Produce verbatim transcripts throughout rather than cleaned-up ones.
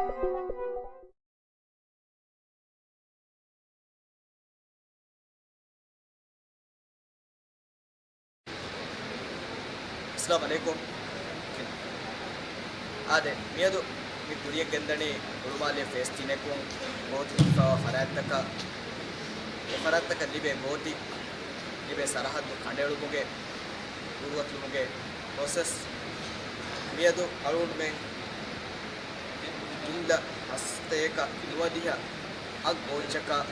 އައްސަލާމު ޢަލައިކުމް. އާދެ، މިއަދު މި ކުރިޔަށް ގެންދަނީ ހުޅުމާލޭ ފޭސް ތިނެއްގަ ގޯތިވެފައިވާ ފަރާތްތަކަށް، އެ ފަރާތްތަކަށް ލިބޭ ގޯތި، ލިބޭ ސަރަހައްދު ކަނޑައެޅުމުގެ، ދުރުވަތުވުމުގެ ޕްރޮސެސް. މިއަދު އަޅުގަނޑުމެން ޖުމްލަ ހަސަތޭކަ ނުވަދިހަ އަށް ގޯތިއަކަށް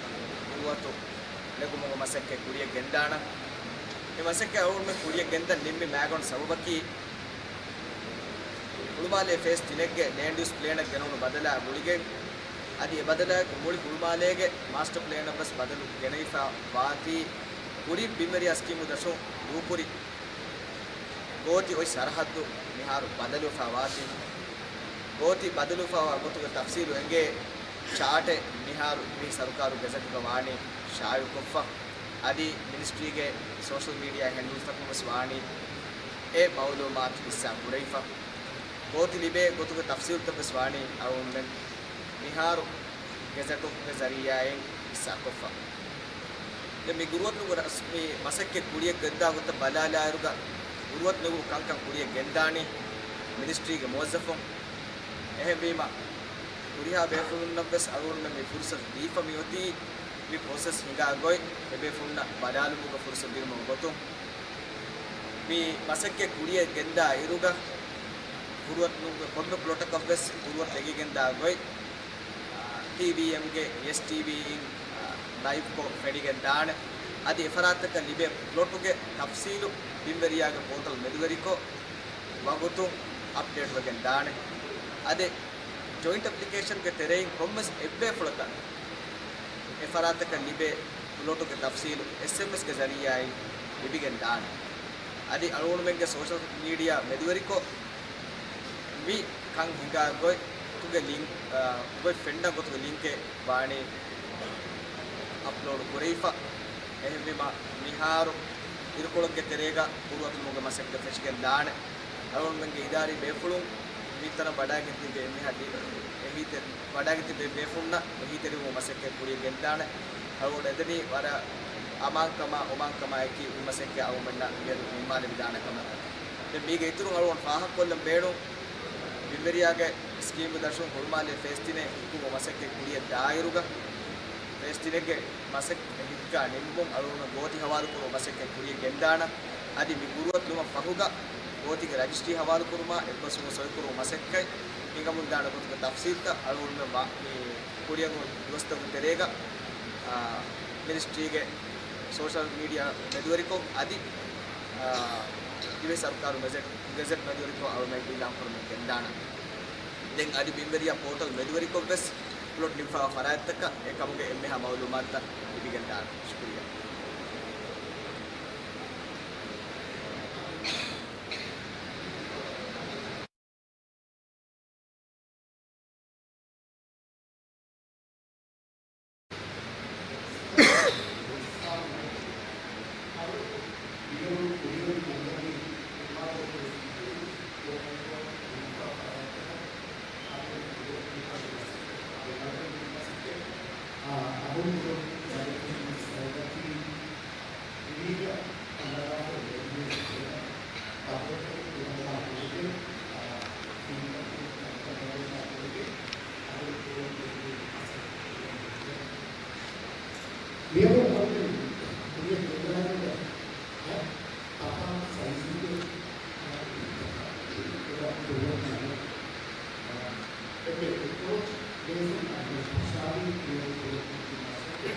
ދުރުވަތު ނެގުމުގެ މަސައްކަތް ކުރިޔަށް ގެންދާނަން. މި މަސައްކަތް އަޅުގަނޑުމެން ކުރިޔަށް ގެންދަން ނިންމި މައިގަނޑު ސަބަބަކީ، ހުޅުމާލޭ ފޭސް ތިނެއްގެ ލޭންޑް ޔޫސް ޕްލޭނަށް ގެނުނު ބަދަލާ ގުޅިގެން، އަދި އެ ބަދަލާއެކު މުޅި ހުޅުމާލޭގެ މާސްޓަ ޕްލޭނަށް ވެސް ބަދަލު ގެނެވިފަ ވާތީ، ކުރީ ބިންވެރިޔާ ސްކީމު ދަށުން ނޫކުރި ގޯތި އޮތް ސަރަހައްދު މިހާރު ބަދަލުވެފަ ވާތީ، ގޯތި ބަދަލުވެފަ ވާ ގޮތުގެ ތަފްސީލު އެނގޭ ޗާޓެއް މިހާރު މި ސަރުކާރު ގެޒެޓުގަ ވާނީ ޝާއިޢުކޮށްފަ. އަދި މިނިސްޓްރީގެ ސޯޝަލް މީޑިއާ ހެންޑްލްސްތަކުން ވެސް ވާނީ އެ މައުލޫމާތު ހިއްސާ ކުރެވިފަ. ގޯތި ލިބޭ ގޮތުގެ ތަފްސީލުތައް ވެސް ވާނީ އަޅުގަނޑުމެން މިހާރު ގެޒެޓުގެ ޒަރީޢާއިން ހިއްސާކޮށްފަ. ދެން މި ދުރުވަތު ނުގު ރަސްމީ މަސައްކަތް ކުރިޔަށް ގެންދާ ގޮތަށް ބަލާލާއިރުގަ، ދުރުވަތު ނުގު ކަންކަން ކުރިޔަށް ގެންދާނީ މިނިސްޓްރީގެ މުވައްޒަފުން. އެހެންވީމަ، ހުރިހާ ބޭފުޅުންނަށް ވެސް އަޅުގަނޑުމެން މި ފުރުސަތު ދީފަ މިއޮތީ، މި ޕްރޮސެސް ހިނގާ ގޮތް އެބޭފުޅުންނަށް ބަލާލުމުގެ ފުރުސަތު ދިނުމުގެ ގޮތުން. މި މަސައްކަތް ކުރިޔަށް ގެންދާ އިރުގަ، ދުރުވަތު ނުގު ކޮންމެ ޕްލޮޓަކަށް ވެސް ދުރުވަތު ނެގިގެންދާ ގޮތް، އާ، ޓީވީއެމްގެ އެސްޓީވީއިން، އާ، ލައިވްކޮށް ފެނިގެން ދާނެ. އަދި އެފަރާތަކަށް ލިބޭ ޕްލޮޓުގެ ތަފްސީލު ބިންވެރިޔާގެ ޕޯޓަލް މެދުވެރިކޮށް، ވަގުތުން އަޕްޑޭޓް ވެގެން ދާނެ. އަދި ޖޮއިންޓް އެޕްލިކޭޝަންގެ ތެރެއިން ކޮންމެސް އެއްބޭފުޅަކަށް އެފަރާތަކަށް ލިބޭ ޕްލޮޓުގެ ތަފްސީލު އެސްއެމްއެސްގެ ޒަރީޢާއިން ލިބިގެން ދާނެ. އަދި އަޅުގަނޑުމެންގެ ސޯޝަލް މީޑިއާ މެދުވެރިކޮށް، މި ކަން ހިނގާ ގޮތް ގޮތުގެ ލިންކް، އާ، ގޮތް ފެންނަ ގޮތުގެ ލިންކެއް ވާނީ އަޕްލޯޑް ކުރެވިފަ. އެހެންވީމަ، މިހާރު އިރުކޮޅެއްގެ ތެރޭގަ ދުރުވަތުވުމުގެ މަސައްކަތް ފެށިގެން ދާނެ. އަޅުގަނޑުމެންގެ އިދާރީ ބޭފުޅުން މިތަނަށް ވަޑައިގެން ތިބޭ އެންމެހާ ދި-، އެހީތެ-، ވަޑައިގެން ތިބޭ ބޭފުޅުންނަށް އެހީތެރިވުމުގެ މަސައްކަތް ކުރިޔަށް ގެންދާނެ. އަޅުގަނޑު އެދެނީ ވަރަށް އަމާންކަމާ، އޮމާންކަމާއެކީ މި މަސައްކަތް އަޅުގަނޑުމެންނަށް މިއަދު ނިންމާލެވިދާނެ ކަމަށް. ދެން މީގެ އިތުރުން އަޅުގަނޑު ފާހަގަކޮށްލަން ބޭނުން، ބިންވެރިޔާގެ ސްކީމު ދަށުން ހުޅުމާލޭ ފޭސް ތިނެއް ހިއްކުމުގެ މަސައްކަތް ކުރިޔަށް ދާއިރުގަ، ފޭސް ތިނެއްގެ މަސައްކަތް ހިއްކާ ނިންމުން އަޅުގަނޑު ގޯތި ހަވާލުކުރުމުގެ މަސައްކަތް ކުރިޔަށް ގެންދާނަން. އަދި މި ދުރުވަތު ލުމަށް ފަހުގަ ގޯތީގެ ރަޖިސްޓްރީ ހަވާލުކުރުމާ އެއްބަސްވުމުގެ ސޮއިކުރުމުގެ މަސައްކަތް ހިނގަމުންދާނެ ގޮތުގެ ތަފްސީލްތައް އަޅުގަނޑުމެން މާ-، މި ކުރިއަށް ދުވަސްތަކުގެ ތެރޭގަ، އާ، މިނިސްޓްރީގެ ސޯޝަލް މީޑިއާ މެދުވެރިކޮށް އަދި، އާ، ދިވެހި ސަރުކާރު ގެޒެޓް، ގެޒެޓް މެދުވެރިކޮށް އަޅުގަނޑުމެން އިއުލާން ކުރަމުން ގެންދާނަން. ދެން އަދި ބިންވެރިޔާ ޕޯޓަލް މެދުވެރިކޮށް ވެސް ޕްލޮޓް ނިމިފައިވާ ފަރާތްތަކަށް އެކަމުގެ އެންމެހާ މައުލޫމާތުތައް ލިބިގެންދާނެ. ޝުކުރިއްޔާ. މިއަދު އަޅުގަނޑު ކުރިޔަށް ގެންދާނީ ތަފާތު ސައިޒުގެ ކުޑަ ދުވަހު އެކެއް އެޕްރޯޗް ބޭސް އަދި ފަށާވީ ކުރިޔަށް ގެންދާނީ.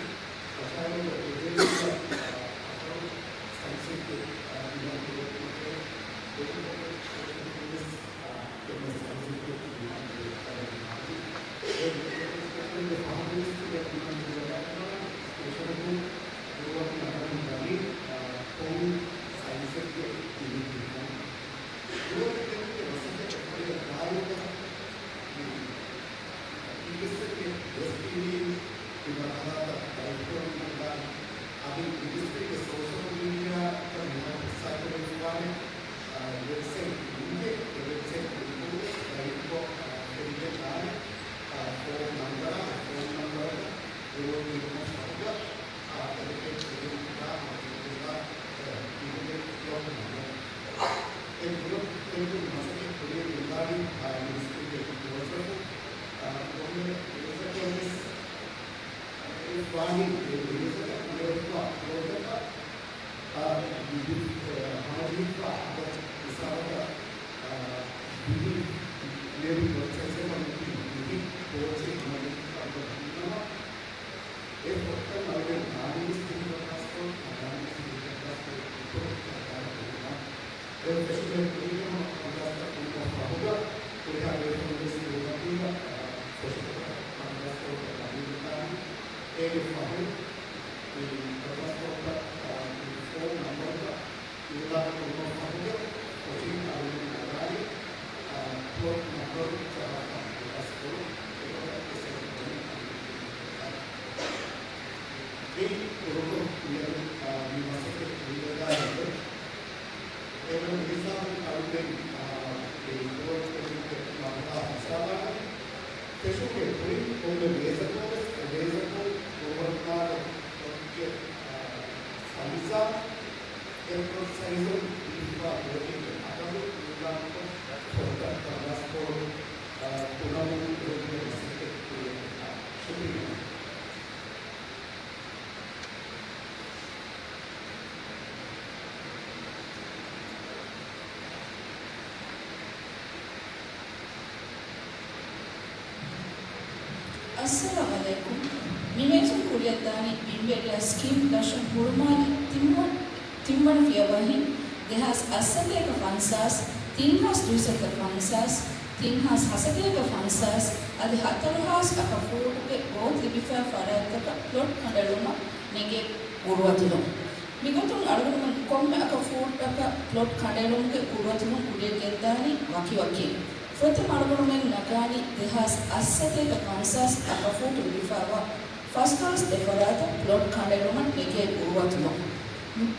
މި އެސްޕީވީ މި މަރުހަލާތައް ލައިވްކޮށް މި ހަދާނެ. އަދި މިނިސްޓްރީގެ ސޯޝަލް މީޑިއާތައް މިހާރު ހިއްސާކުރެވިފާނެ، އާ، ވެބްސައިޓް ލިންކެއް، އެ ވެބްސައިޓް ލިންކުން ވެސް ލައިވްކޮށް، އާ، ފެނިގެން ދާނެ. މަސައްކަތް ކުރިޔަށް ގެންދާނީ، އާ، މިނިސްޓްރީގެ މުވައްޒަފުން، އާ، ކޮންމެ މުވައްޒަފެއް ވެސް އެ ވާނީ އެ މީހަކަށް މިއޮތްވާ ފްލޯޓަކަށް، އާ، މި، އާ، ހަމަޖެހިފާ އަދަދު ހިސާބަކަށް، އާ، މި، މި ޕްރޮސެސް އެއް ވަނީ މި ކޯޗެއް ހަމަޖެހިފަ އަދަދު ހިމެނުމަށް އެ ފޮތްތައް އަޅުގަނޑު ދާނީ ސްކިލް ކަންފަސްކޮށް، ދާނީ ސްކިލް ކަންފަސްކޮށް އިންޕްރޫވް ކޮށްދާނެ ކަމަށް. އެ ފެށުމެއް ކުރީގެ ހަމަ ކަންފަސްކޮށް ފަހުގަ ހުރިހާ ބޭފުޅުން ވެސް ކުރިމަތީގަ، އާ، ފެށުމަކަށް ކަންފަސްކޮށް ދަނީގަތާނީ. އޭގެ ފަހުން މި ކަންފަސްކޮށް، އާ، މި ފޯނު ނަމްބަރުގަ އިމްލާ ކުރުމަށް ފަހުގަ ކޯޗިން އަޅުގަނޑު ނަގާނީ، އާ، ޕްލޮޓް ނަމްބަރު ޖަހާފަ ކަންފަސްކޮށް އެކަމަކަށް އެސެން މި ކުރުމުން މިއަދު، އާ، މި މަސައްކަތް ކުރިއަށް ދާނެ. އެވަރު މިހިސާބުން އަޅުގަނޑު، އާ، އެ ޕްލޮޓް ކުރުމުގެ މަރުހަލާ ހިސާބާ ފެށުމުގެ ކުރިން ކޮންމެ މޭޒަކުން ވެސް އެ މޭޒަކުން ކުރުވަންވާނެ ޕްލޮޓްގެ، އާ، ސައިޒާ، އެ ޕްލޮޓް ސައިޒުން ދީފާ ބޯޓެއްގެ އަދަދު އިމްލާކޮށް ފޮތްތައް ކަންފަސްކޮށް، އާ، ކުރަމުން އެހެން މަސައްކަތް ކުރިއަށް ދާނެ. ޝުކުރިއްޔާ. އައްސަލާމް ޢަލައިކުމް. މި މޭޒުން ކުރިއަށްދާނީ ބިންވެރިޔާ ސްކީމް ދަށުން ހުޅުމާލި ތިންވަނަ، ތިންވަނަ ފިޔަވަހި، ދެހާސް އަށްސަތޭކަ ފަންސާސް، ތިންހާސް ދުއިސައްތަ ފަންސާސް، ތިންހާސް ހަސަތޭކަ ފަންސާސް އަދި ހަތަރުހާސް އަކަ ފޫޓުގެ ގޯތި ލިބިފައި ފަރާތްތަކަށް ޕްލޮޓް ކަނޑައެޅުމަށް ނެގޭ ގުރުއަތުލުން. މިގޮތުން އަޅުގަނޑުމެން ކޮންމެ އަކަ ފޫޓަކަށް ޕްލޮޓް ކަނޑައެޅުމުގެ ގުރުއަތުލުން ކުރިއަށް ގެންދާނީ ވަކިވަކީން. ފުރަތަމަ އަޅުގަނޑުމެން ނަގާނީ ދެހާސް އަށްސަތޭކަ ފަންސާސް އަކަ ފޫޓު ލިބިފައިވާ ފަސްދޮޅަސް ދެ ފަރާތަށް ޕްލޮޓް ކަނޑައެޅުމަށް ނެގޭ ގުރުއަތުލުން.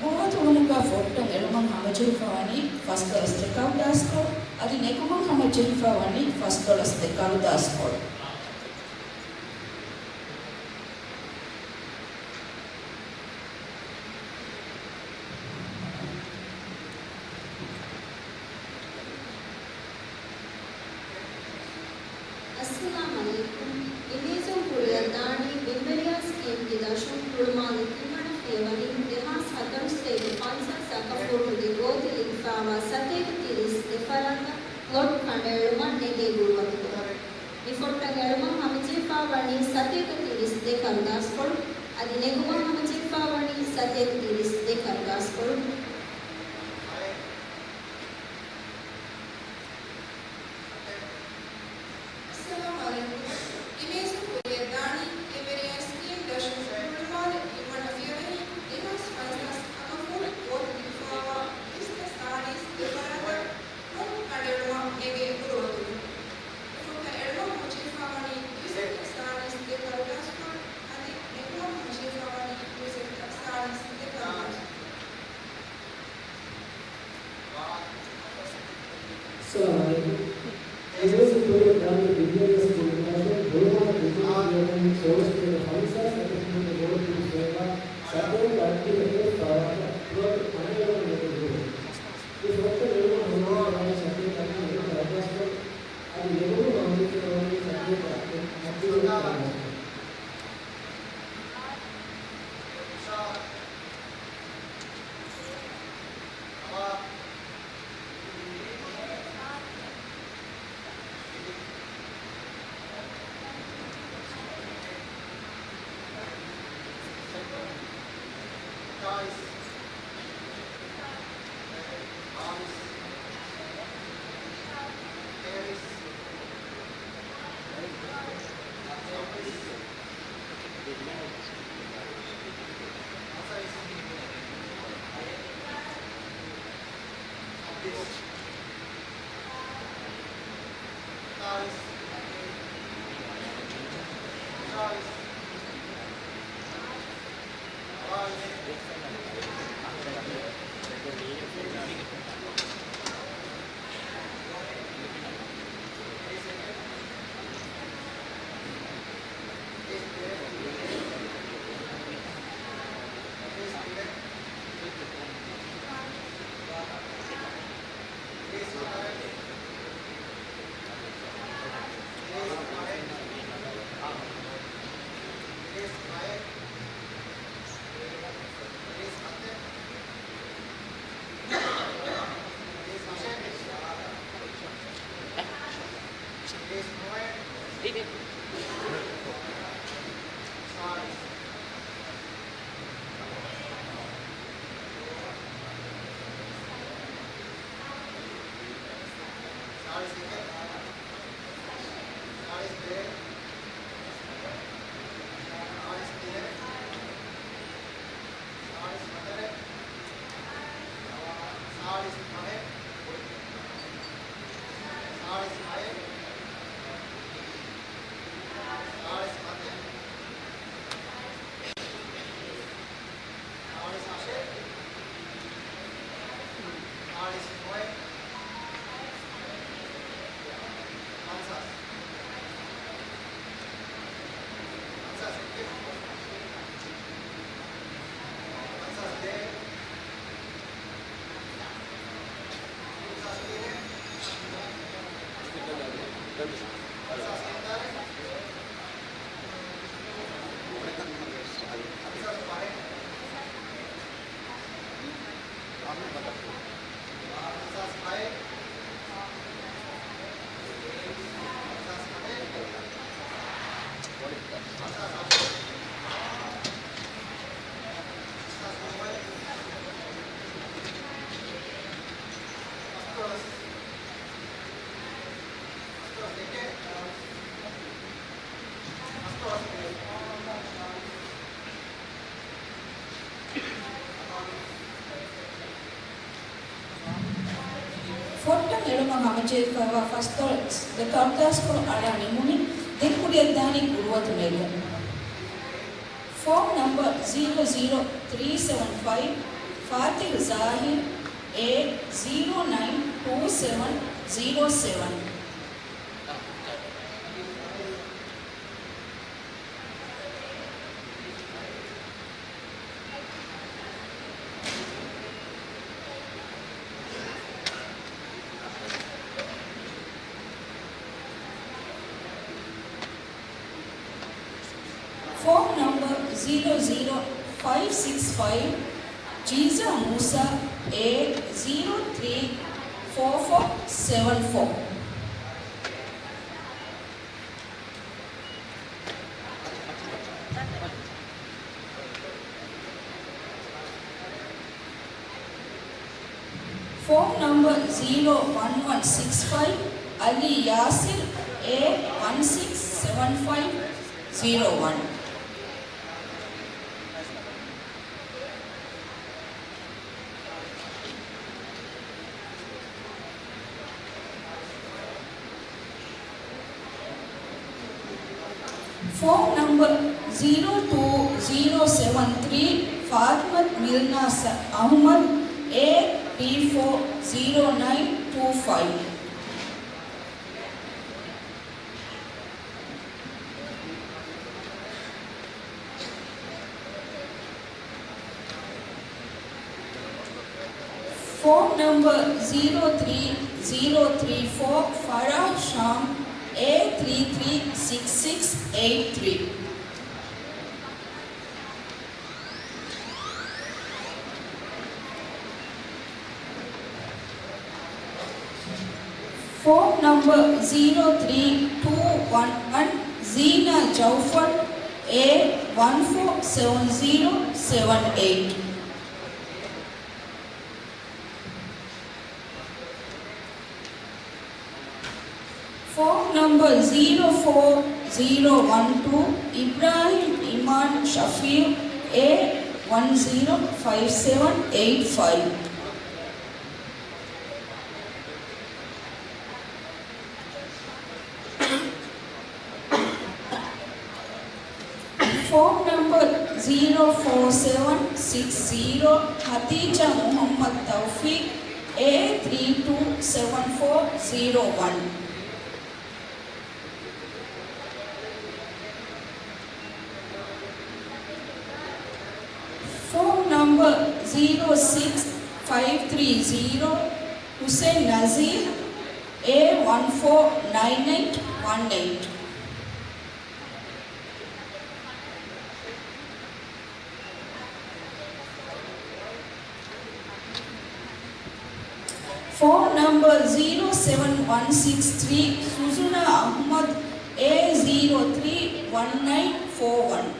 ގުރުއަތުލުމުގަ ފޮއްޓަށް އެޅުމަށް ހަމަޖެހިފަ ވަނީ ފަސްދޮޅަސް ދެ ކަރުދާސްކޮޅު، އަދި ނެގުމަށް ހަމަޖެހިފަ ވަނީ ފަސްދޮޅަސް ދެ ކަރުދާސްކޮޅު. އައްސަލާމް ޢަލައިކުމް. މި މޭޒުން ކުރިއަށްދާނީ ބިންވެރިޔާ ސްކީމްގެ ދަށުން ހުޅުމާލި ތިންވަނަ ފިޔަވަހި ދެހާސް ހަތަރުސަތޭކަ ފަންސާސް އަކަފޫޓުގެ ގޯތި ލިބިފައިވާ ސަތޭކަ ތިރީސް ދެ ފަރާތަށް ޕްލޮޓް ކަނޑައެޅުމަށް ނެގޭ ގުރުއަތުލުން. މި ފޮއްޓަށް އެޅުމަށް ހަމަޖެހިފައިވަނީ ސަތޭކަ ތިރީސް ދެ ކަރުދާސްކޮޅު، އަދި ނެގުމަށް ހަމަޖެހިފައިވަނީ ސަތޭކަ ތިރީސް ދެ ކަރުދާސްކޮޅު. އައްސަލާމް ޢަލައިކުމް. މި މޭޒުން ކުރިއަށްދާނީ އެމެރިޔާ ސްކީމް ދަށުން ހުޅުމާލި ތިންވަނަ ފިޔަވަހި ދެހާސް ފަންސާސް އަކަފޫޓު ގޯތި ލިބިފައިވާ ވިސް ސާޅީސް ދެ ފަރާތަށް ޕްލޮޓް ކަނޑައެޅުމަށް ނެގޭ ގުރުއަތުލުން. އެ ފޮއްޓަށް އެޅުމަށް ހަމަޖެހިފައިވަނީ ވިސް ސާޅީސް ދެ ކަރުދާސްކޮޅު، އަދި ނެގުމަށް ހަމަޖެހިފައިވަނީ ވިސް ސާޅީސް ދެ ކަރުދާސްކޮޅު. އައްސަލާމް ޢަލައިކުމް. އެ މޭޒުން ކުރިއަށްދާނީ ބިންވެރިޔާ ސްކީމްގެ ދަށުން ހުޅުމާލި ކުދިން ފިޔަވަހި ސޯޅަސް ފަންސާސް އަކަފޫޓުގެ ގޯތި ލިބިފައިވާ ސަތޭކަ އަށް އެކެއް ފަރާތަށް ޕްލޮޓް ކަނޑައެޅުމަށް ނެގޭ ގުރުއަތުލުން. މި ފޮއްޓަށް އެޅުމަށް ހަމަޖެހިފައިވާ ސަތޭކަ އަށް އެކެއް ފަރާތަށް އަދި ނެގުމަށް ހަމަޖެހިފައިވާ ސަތޭކަ އަށް އެކެއް ފަރާތަށް. ފޮއްޓަށް އެޅުމަށް ހަމަޖެހިފައިވާ ފަސްދޮޅަސް ދެ ކަރުދާސްފުޅު އަޅާ ނިމުނީ. ދެން ކުރިއަށްދާނީ ގުރުއަތު ނެރުން. ފޯމް ނަމްބަރ ޒީރޯ ޒީރޯ ތްރީ ސެވެން ފައިވް، ފާތިހު ޒާހިރު، އޭ ޒީރޯ ނައިން ޓޫ ސެވެން ޒީރޯ ސެވެން. ފޯމް ނަމްބަރ ޒީރޯ ޒީރޯ ފައިވް ސިކްސް ފައިވް، ޖީޒާ މޫސާ، އޭ ޒީރޯ ތްރީ ފޯ ފޯ ސެވެން ފޯ. ފޯމް ނަމްބަރ ޒީރޯ ވަން ވަން ސިކްސް ފައިވް، އަލީ ޔާސިރް، އޭ ވަން ސިކްސް ސެވެން ފައިވް ޒީރޯ ވަން. ފޯމް ނަމްބަރ ޒީރޯ ޓޫ ޒީރޯ ސެވެން ތްރީ، ފާތިމަތު މިލްނާ ސަ-، އަހުމަދު، އޭ ޕީ ފޯ ޒީރޯ ނައިން ޓޫ ފައިވް. ފޯމް ނަމްބަރ ޒީރޯ ތްރީ ޒީރޯ ތްރީ ފޯ، ފަރާހް ޝާމް، އޭ ތްރީ ތްރީ ސިކްސް ސިކްސް އެއިޓް ތްރީ. ފޯމް ނަމްބަރ ޒީރޯ ތްރީ ޓޫ ވަން ވަން، ޒީނާ ޖައުފަރު، އޭ ވަން ފޯ ސެވެން ޒީރޯ ސެވެން އެއިޓް. ފޯމް ނަމްބަރ ޒީރޯ ފޯ ޒީރޯ ވަން ޓޫ، އިބްރާހިމް އިމާން ޝަފީޢު، އޭ ވަން ޒީރޯ ފައިވް ސެވެން އެއިޓް ފައިވް. ފޯމް ނަމްބަރ ޒީރޯ ފޯ ސެވެން ސިކްސް ޒީރޯ، ހަދީޖާ މުޙައްމަދު ތައުފީޤް، އޭ ތްރީ ޓޫ ސެވެން ފޯ ޒީރޯ ވަން. ފޯމް ނަމްބަރ ޒީރޯ ސިކްސް ފައިވް ތްރީ ޒީރޯ، ހުސެން ނަޒީރު، އޭ ވަން ފޯ ނައިން އެއިޓް ވަން އެއިޓް. ފޯމް ނަމްބަރ ޒީރޯ ސެވެން ވަން ސިކްސް ތްރީ، ސުޒުނާ އަޙްމަދު، އޭ ޒީރޯ ތްރީ ވަން ނައިން ފޯ ވަން.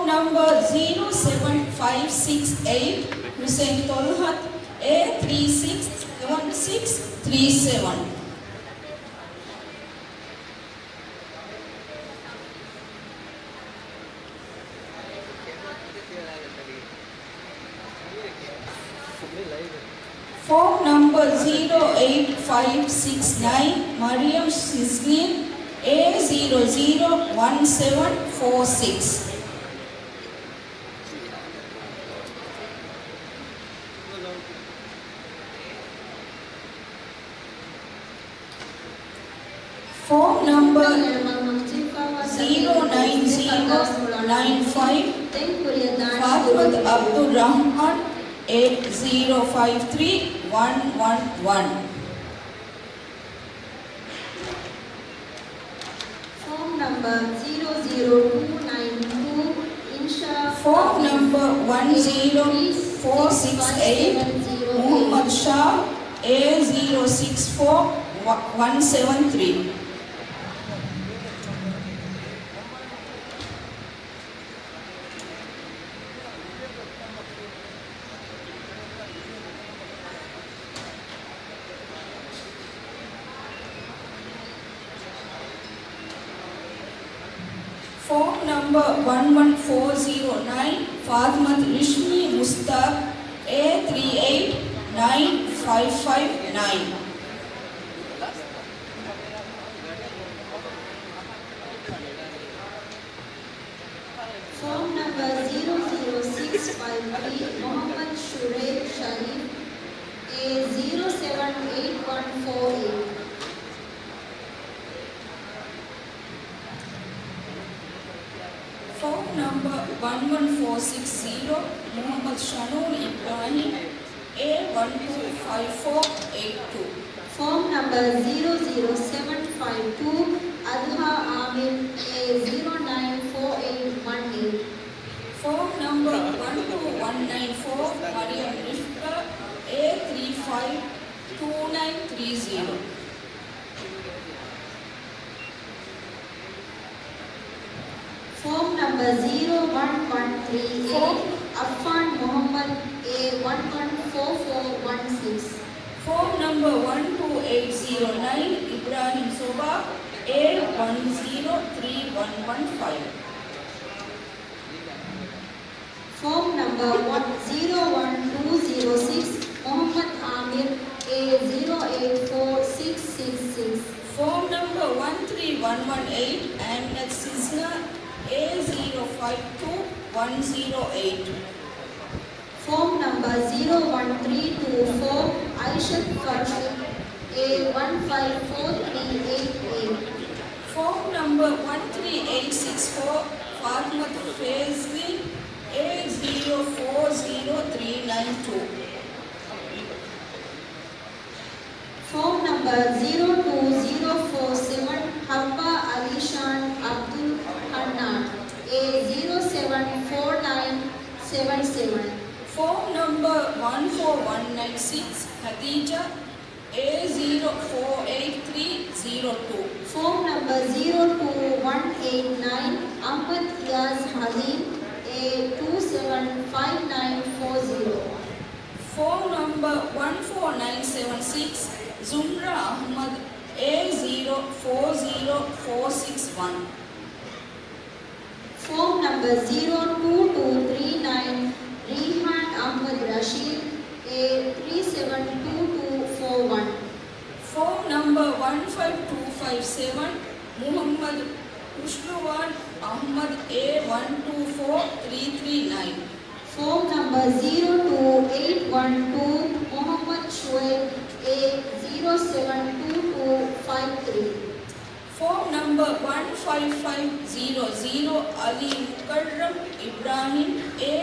ނަމްބަރ ޒީރޯ ސެވެން ފައިވް ސިކްސް އެއިޓް، ހުސެން ތޮލްހަތް، އޭ ތްރީ ސިކްސް ސެވެން ސިކްސް ތްރީ ސެވެން. ފޯމް ނަމްބަރ ޒީރޯ އެއިޓް ފައިވް ސިކްސް ނައިން، މަރިޔަމް ސިޒްނީން، އޭ ޒީރޯ ޒީރޯ ވަން ސެވެން ފޯ ސިކްސް. ފޯމް ނަމްބަރ ޒީރޯ ނައިން ޒީރޯ ނައިން ފައިވް، ފާތިމަތު އަބްދުއްރަހްމާން، އޭ ޒީރޯ ފައިވް ތްރީ ވަން ވަން ވަން. ފޯމް ނަމްބަރ ޒީރޯ ޒީރޯ ޓޫ ނައިން ޓޫ، އިންޝާ ފޯމް ނަމްބަރ ވަން ޒީރޯ ފޯ ސިކްސް އެއިޓް، މުހައްމަދު ޝާ، އޭ ޒީރޯ ސިކްސް ފޯ ވަން ސެވެން ތްރީ. ފޯމް ނަމްބަރ ވަން ވަން ފޯ ޒީރޯ ނައިން، ފާތިމަތު ރިޝްމީ މުސްތާޤް، އޭ ތްރީ އެއިޓް ނައިން ފައިވް ފައިވް ނައިން. ފޯމް ނަމްބަރ ޒީރޯ ޒީރޯ ސިކްސް ފައިވް ތްރީ، މުހައްމަދު ޝުރޭޚް ޝަރީފް، އޭ ޒީރޯ ސެވެން އެއިޓް ވަން ފޯ އެއިޓް. ފޯމް ނަމްބަރ ވަން ވަން ފޯ ސިކްސް ޒީރޯ، މުހައްމަދު ޝަނޫރު އިބްރާހިމް، އޭ ވަން ޓޫ ފައިވް ފޯ އެއިޓް ޓޫ. ފޯމް ނަމްބަރ ޒީރޯ ޒީރޯ ސެވެން ފައިވް ޓޫ، އަދުހާ އާމިރު، އޭ ޒީރޯ ނައިން ފޯ އެއިޓް ވަން އެއިޓް. ފޯމް ނަމްބަރ ވަން ޓޫ ވަން ނައިން ފޯ، މަރިޔަމް ރިފްކާ، އޭ ތްރީ ފައިވް ޓޫ ނައިން ތްރީ ޒީރޯ. ފޯމް ނަމްބަރ ޒީރޯ ވަން ވަން ތްރީ އެއިޓް، އައްފާން މުހައްމަދު، އޭ ވަން ވަން ފޯ ފޯ ވަން ސިކްސް. ފޯމް ނަމްބަރ ވަން ޓޫ އެއިޓް ޒީރޯ ނައިން، އިބްރާހިމް ސޮބާ، އޭ ވަން ޒީރޯ ތްރީ ވަން ވަން ފައިވް. ފޯމް ނަމްބަރ ވަން ޒީރޯ ވަން ޓޫ ޒީރޯ ސިކްސް، މުހައްމަދު އާމިރު، އޭ ޒީރޯ އެއިޓް ފޯ ސިކްސް ސިކްސް ސިކްސް. ފޯމް ނަމްބަރ ވަން ތްރީ ވަން ވަން އެއިޓް، އަހްމަދު ސިޒްނާ، އޭ ޒީރޯ ފައިވް ޓޫ ވަން ޒީރޯ އެއިޓް. ފޯމް ނަމްބަރ ޒީރޯ ވަން ތްރީ ޓޫ ފޯ، އައިޝަތު ފަރުޝި، އޭ ވަން ފައިވް ފޯ ތްރީ އެއިޓް އެއިޓް. ފޯމް ނަމްބަރ ވަން ތްރީ އެއިޓް ސިކްސް ފޯ، ފާތިމަތު ފޭޒްލީ، އޭ ޒީރޯ ފޯ ޒީރޯ ތްރީ ނައިން ޓޫ. ފޯމް ނަމްބަރ ޒީރޯ ޓޫ ޒީރޯ ފޯ ސެވެން، ހައްވާ އަލީޝާން އަބްދުލް ހަންނާން، އޭ ޒީރޯ ސެވެން ފޯ ނައިން ސެވެން ސެވެން. ފޯމް ނަމްބަރ ވަން ފޯ ވަން ނައިން ސިކްސް، ޚަދީޖާ، އޭ ޒީރޯ ފޯ އެއިޓް ތްރީ ޒީރޯ ޓޫ. ފޯމް ނަމްބަރ ޒީރޯ ޓޫ ވަން އެއިޓް ނައިން، އަޙްމަދު އިޔާޒް ޙަލީމް، އޭ ޓޫ ސެވެން ފައިވް ނައިން ފޯ ޒީރޯ. ފޯމް ނަމްބަރ ވަން ފޯ ނައިން ސެވެން ސިކްސް، ޒުމްރާ އަޙްމަދު، އޭ ޒީރޯ ފޯ ޒީރޯ ފޯ ސިކްސް ވަން. ފޯމް ނަމްބަރ ޒީރޯ ޓޫ ޓޫ ތްރީ ނައިން، ރީޙާން އަޙްމަދު ރަޝީދު، އޭ ތްރީ ސެވެން ޓޫ ޓޫ ފޯ ވަން. ފޯމް ނަމްބަރ ވަން ފައިވް ޓޫ ފައިވް ސެވެން، މުޙައްމަދު ރުޝްދުވާން އަޙްމަދު، އޭ ވަން ޓޫ ފޯ ތްރީ ތްރީ ނައިން. ފޯމް ނަމްބަރ ޒީރޯ ޓޫ އެއިޓް ވަން ޓޫ، މުޙައްމަދު ޝުޢައިބު، އޭ ޒީރޯ ސެވެން ޓޫ ޓޫ ފައިވް ތްރީ. ފޯމް ނަމްބަރ ވަން ފައިވް ފައިވް ޒީރޯ ޒީރޯ، އަލީ މުކައްރަމް އިބްރާހިމް، އޭ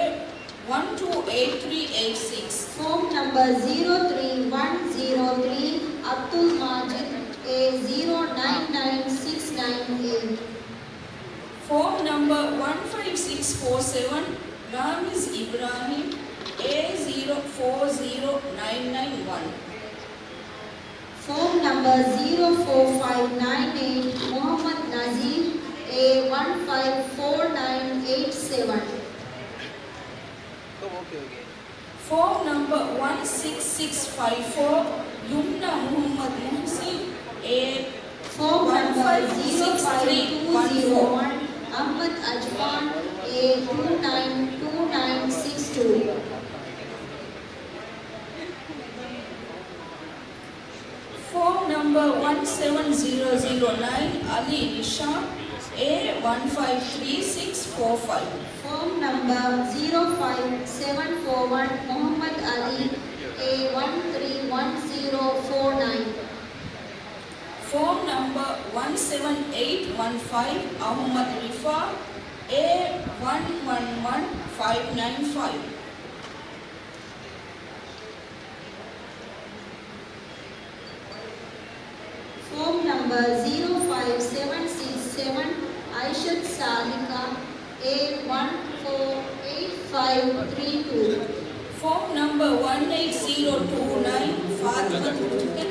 ވަން ޓޫ އެއިޓް ތްރީ އެއިޓް ސިކްސް. ފޯމް ނަމްބަރ ޒީރޯ ތްރީ ވަން ޒީރޯ ތްރީ، އަބްދުލް މާޖިދު، އޭ ޒީރޯ ނައިން ނައިން ސިކްސް ނައިން އެއިޓް. ފޯމް ނަމްބަރ ވަން ފައިވް ސިކްސް ފޯ ސެވެން، ރާމިޒް އިބްރާހިމް، އޭ ޒީރޯ ފޯ ޒީރޯ ނައިން ނައިން ވަން. ފޯމް ނަމްބަރ ޒީރޯ ފޯ ފައިވް ނައިން އެއިޓް، މުޙައްމަދު ނަޒީރު، އޭ ވަން ފައިވް ފޯ ނައިން އެއިޓް ސެވެން. seven. Form number one six six five four, Yumna Muhammad Muhsin, A Form number zero five two zero one, Ahmad Ajman, A two nine two nine six two. Form number one seven zero zero nine, Ali Nisham, A one five three six four five. Form number zero five seven four one, Muhammad Ali, A one three one zero four nine. Form number one seven eight one five, Ahmad Rifa, A one one one five nine five. Form number zero five seven six seven, Aishat Salika, A one four eight five three two. Form number one eight zero two nine, Fatma Tutuken,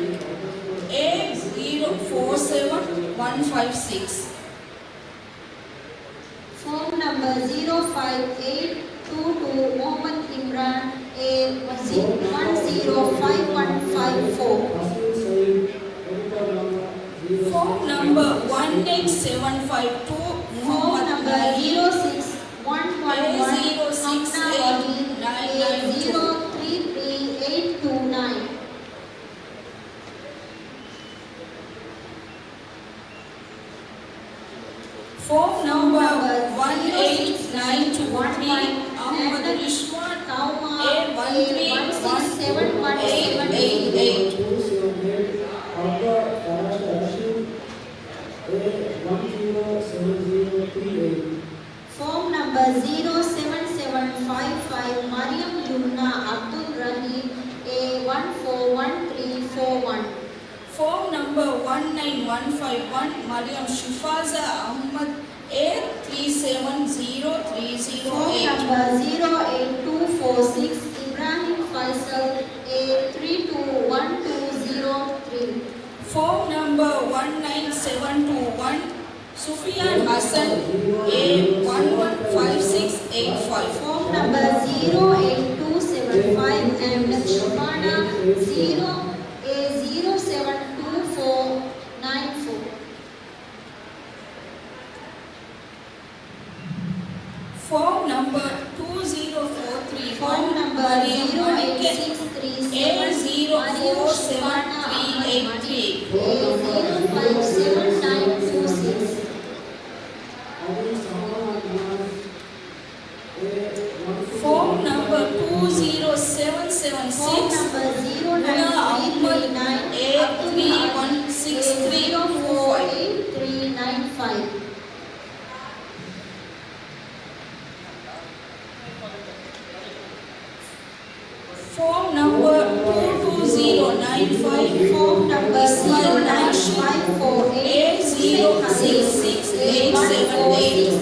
A zero four seven one five six. Form number zero five eight two two, Mohammad Imran, A one zero five one five four. Form number one eight seven five two, Form Mohammad number Naeem, zero six one one one, A zero six eight nine nine two. Hamna Wahid, A zero three three eight two nine. Form number one eight nine two three, Ahmad Rizwan, A one three one eight eight eight. Form number zero seven seven five five, Mariam Yumna Abdul Rahim, A one four one three four one. Form number one nine one five one, Mariam Shifaza Ahmad, A three seven zero three zero eight. Form number zero eight two four six, Ibrahim Faisal, A three two one two zero three. Form number one nine seven two one, Sufyan Hassan, A one one five six eight five. Form number zero eight two seven five and Shibana zero A zero seven two four nine four. Form number two zero four three. Form number Mariam zero eight six three seven, A zero four seven three eight three. A zero five seven nine two six. Form number two zero seven seven six, Muna Ahmad, A three one six three two five. Form number two two zero nine five, Form number Ismail Nash, A zero six six eight seven eight.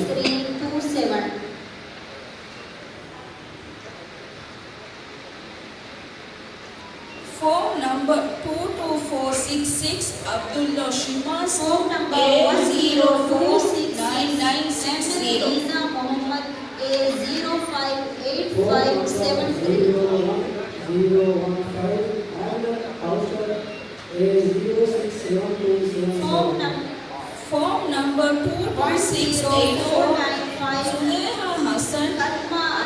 Form number two two four six six, Abdullah Shimas, Form number A zero two six nine nine six zero. Muhammad, A zero five eight five seven three. Form num-, form number two two six eight four, Suleha Hassan,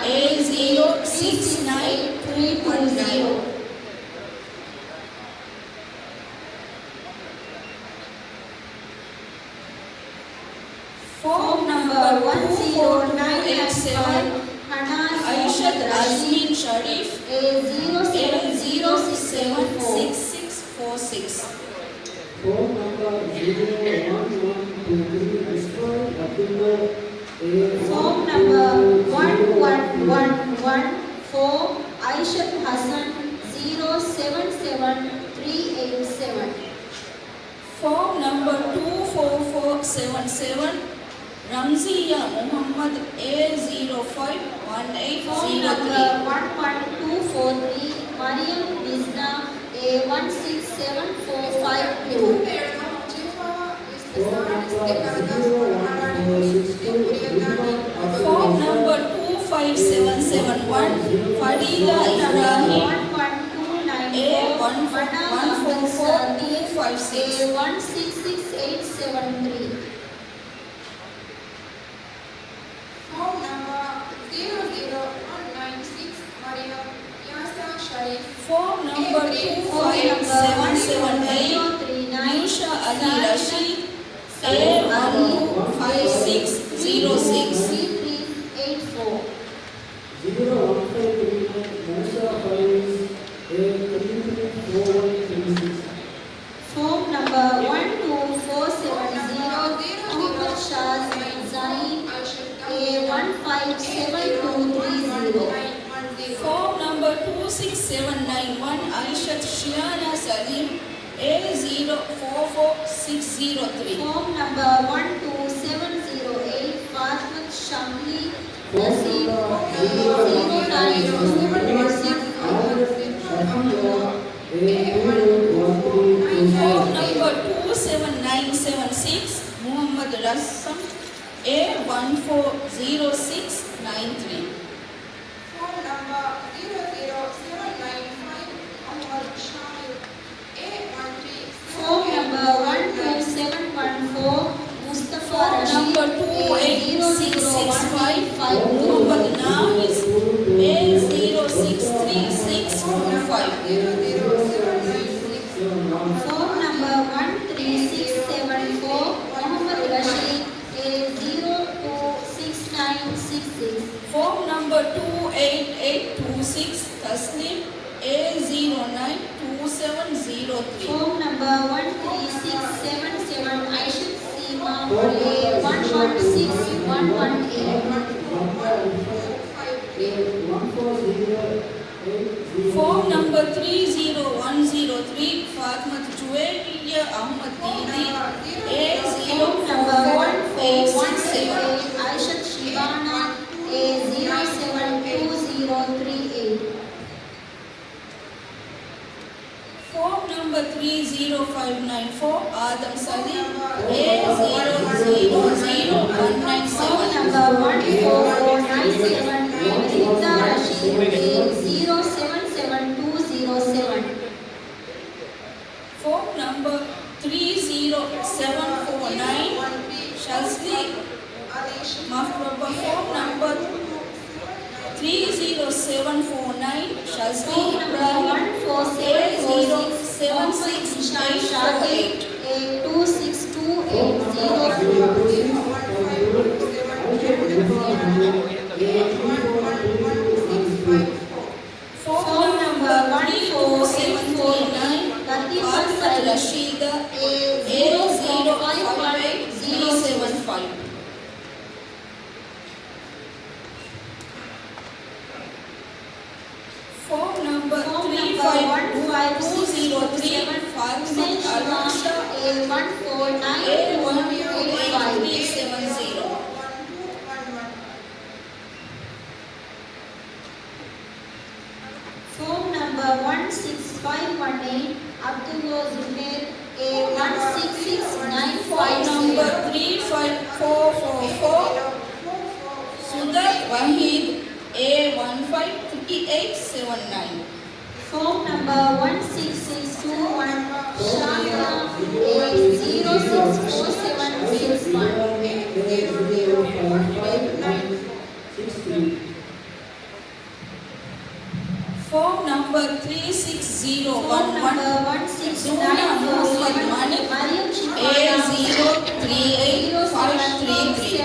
A zero six nine three two zero. Form number one zero nine nine five, Hana Aishat Azmin Sharif, A zero seven zero six seven six six four six. Form number zero one one two three, Ismail Abdullah, A Form number one one one one four, Aishat Hassan, zero seven seven three eight seven. Form number two four four seven seven, Ramziya Muhammad, A zero five one eight zero three. Form number one one two four three, Mariam Misna, A one six seven four five two. Form number seven seven one, Fadila Ibrahim, A one four four two five six. Form number zero zero one nine six, Mariam Yasa Sharif. Form number two five seven seven eight, Yusha Ali Rashid, A one two five six zero six. Zero one five three nine, Musa Faiz, A three three four one three six. Form number one two four seven zero, Muhammad Shaz Zain, A one five seven two three zero. Form number two six seven nine one, Aishat Shiana Salim, A zero four four six zero three. Form number one two seven zero eight, Fatmat Shamli Nasib, A zero nine two seven six. Form number two seven nine seven six, Muhammad Rassam, A one four zero six nine three. Form number zero zero seven nine five, Muhammad Shamil, A one three. Form number one two seven one four, Mustafa Rashid, A zero zero one five two. Form number two eight six six five, Muhammad Nahiz, A zero six three six two five. Form number one three six seven four, Muhammad Rashid, A zero two six nine six six. Form number two eight eight two six, Tasneem, A zero nine two seven zero three. Form number one three six seven seven, Aishat Seema, A one one six one one eight. Form number three zero one zero three, Fatmat Juwairiya Ahmad Didi, A zero four eight six seven. Aishat Shibana, A zero seven two zero three eight. Form number three zero five nine four, Adam Sadiq, A zero zero zero one nine seven. Form number one four four nine seven, Rita Rashid, A zero seven seven two zero seven. Form number three zero seven four nine, Shazli Mafroba. Form number three zero seven four nine, Shazli Ibrahim, A zero seven six eight four eight. Form number one four seven three nine, Latifa Saeed, A zero five eight three seven five. Form number three five two zero three, Fatma Arusha, A one four nine eight three seven zero. Form number one six five one eight, Abdullah Zubair, A one six six nine five zero. Form number three five four four four, Sudar Wahid, A one five three eight seven nine. Form number one six six two one, Shahla, A zero six four seven six one. Form number three six zero one one, Suna Muhammad Malik, A zero three eight five three three.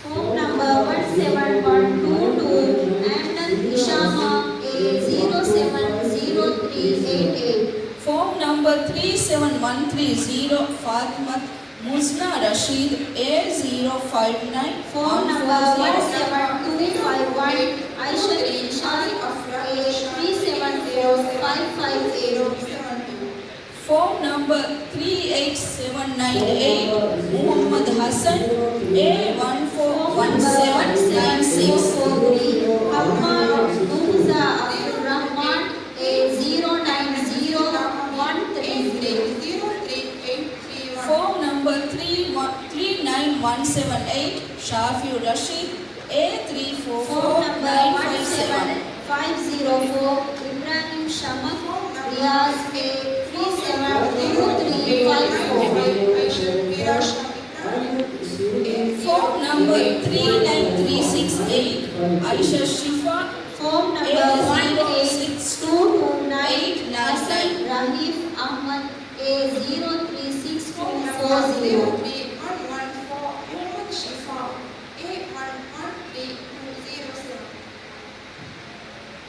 Form number one seven one two two, Amnat Ishama, A zero seven zero three eight eight. Form number three seven one three zero, Fatmat Muzna Rashid, A zero five nine. Form number one seven two five one, Aisha Ishaq, A three seven four five five zero. Form number three eight seven nine eight, Muhammad Hassan, A one four one seven nine six. Form number one seven four four three, Ammar Mirza Abdul Rahman, A zero nine zero one three three. ވަން ސެވަން އެއިޓް، ޝާފިއު ރަޝީދު، އޭ ތްރީ ފޯ ފޯ ނައިން ފައިވް ސެވަން. ފައިވް ޒީރޯ ފޯ، އިބްރާހިމް ޝަމަސް، ރިޔާޒް، އޭ ތްރީ ސެވަން ޓޫ ތްރީ ފައިވް ފޯ. ފޯން ނަމްބަރު ތްރީ ނައިން ތްރީ ސިކްސް އެއިޓް، އައިޝަ ޝިފާ، ފޯން ނަމްބަރު އޭ ޒީރޯ ސިކްސް ޓޫ ޓޫ ނައިން އެއިޓް ނައިން ނައިން. ހަސަން ރަހީފް އަޙްމަދު، އޭ ޒީރޯ ތްރީ ސިކްސް ޓޫ ފޯ ޒީރޯ.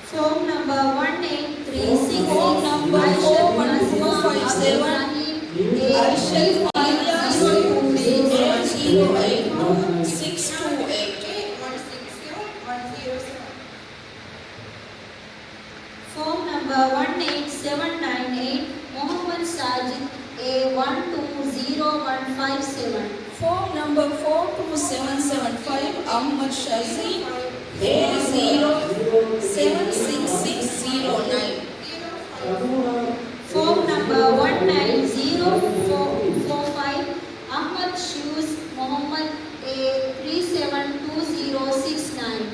ފޯން ނަމްބަރު ވަން އެއިޓް ތްރީ ސިކްސް ސިކްސް، ފޯން ނަމްބަރު ފޯ ވަން ޓޫ ފައިވް ސެވަން، އައިޝަ މާލިޔާ ސީ އޭ ޒީރޯ އެއިޓް ސިކްސް ޓޫ އެއިޓް. ފޯން ނަމްބަރު ވަން އެއިޓް ސެވަން ނައިން އެއިޓް، މުޙައްމަދު ސާޖިދު، އޭ ވަން ޓޫ ޒީރޯ ވަން ފައިވް ސެވަން. ފޯން ނަމްބަރު ފޯ ޓޫ ސެވަން ސެވަން ފައިވް، އަޙްމަދު ޝަޒީމް، އޭ ޒީރޯ ސެވަން ސިކްސް ސިކްސް ޒީރޯ ނައިން. ފޯން ނަމްބަރު ވަން ނައިން ޒީރޯ ފޯ ފޯ ފައިވް، އަޙްމަދު ޝިޔޫޒް މުޙައްމަދު، އޭ ތްރީ ސެވަން ޓޫ ޒީރޯ ސިކްސް ނައިން.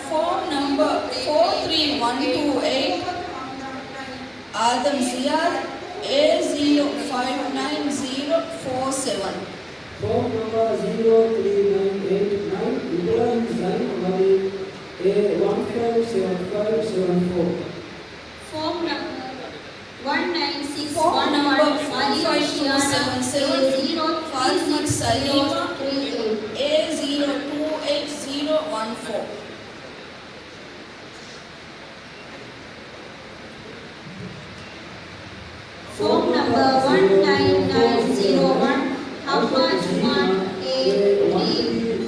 ފޯން ނަމްބަރު ފޯ ތްރީ ވަން ޓޫ އެއިޓް، އާދަމް ޒިޔާދު، އޭ ޒީރޯ ފައިވް ނައިން ޒީރޯ ފޯ ސެވަން. ފޯން ނަމްބަރު ޒީރޯ ތްރީ ނައިން އެއިޓް ނައިން، އިބްރާހިމް ޒައިން ވަލީ، އޭ ވަން ފައިވް ސެވަން ފައިވް ސެވަން ފޯ. ފޯން ނަމްބަރު ވަން ނައިން ސިކްސް ވަން ވަން، ފޯން ނަމްބަރު ފޯ ފައިވް ޓޫ ސެވަން ސެވަން، އޭ ޒީރޯ ތު ސިކްސް ސީރޯ ތު އެއިޓް، އޭ ޒީރޯ ޓޫ އެއިޓް ޒީރޯ ވަން ފޯ. ފޯން ނަމްބަރު ވަން ނައިން ނައިން ޒީރޯ ވަން، ހައްވާ ޖުމާން، އޭ ތްރީ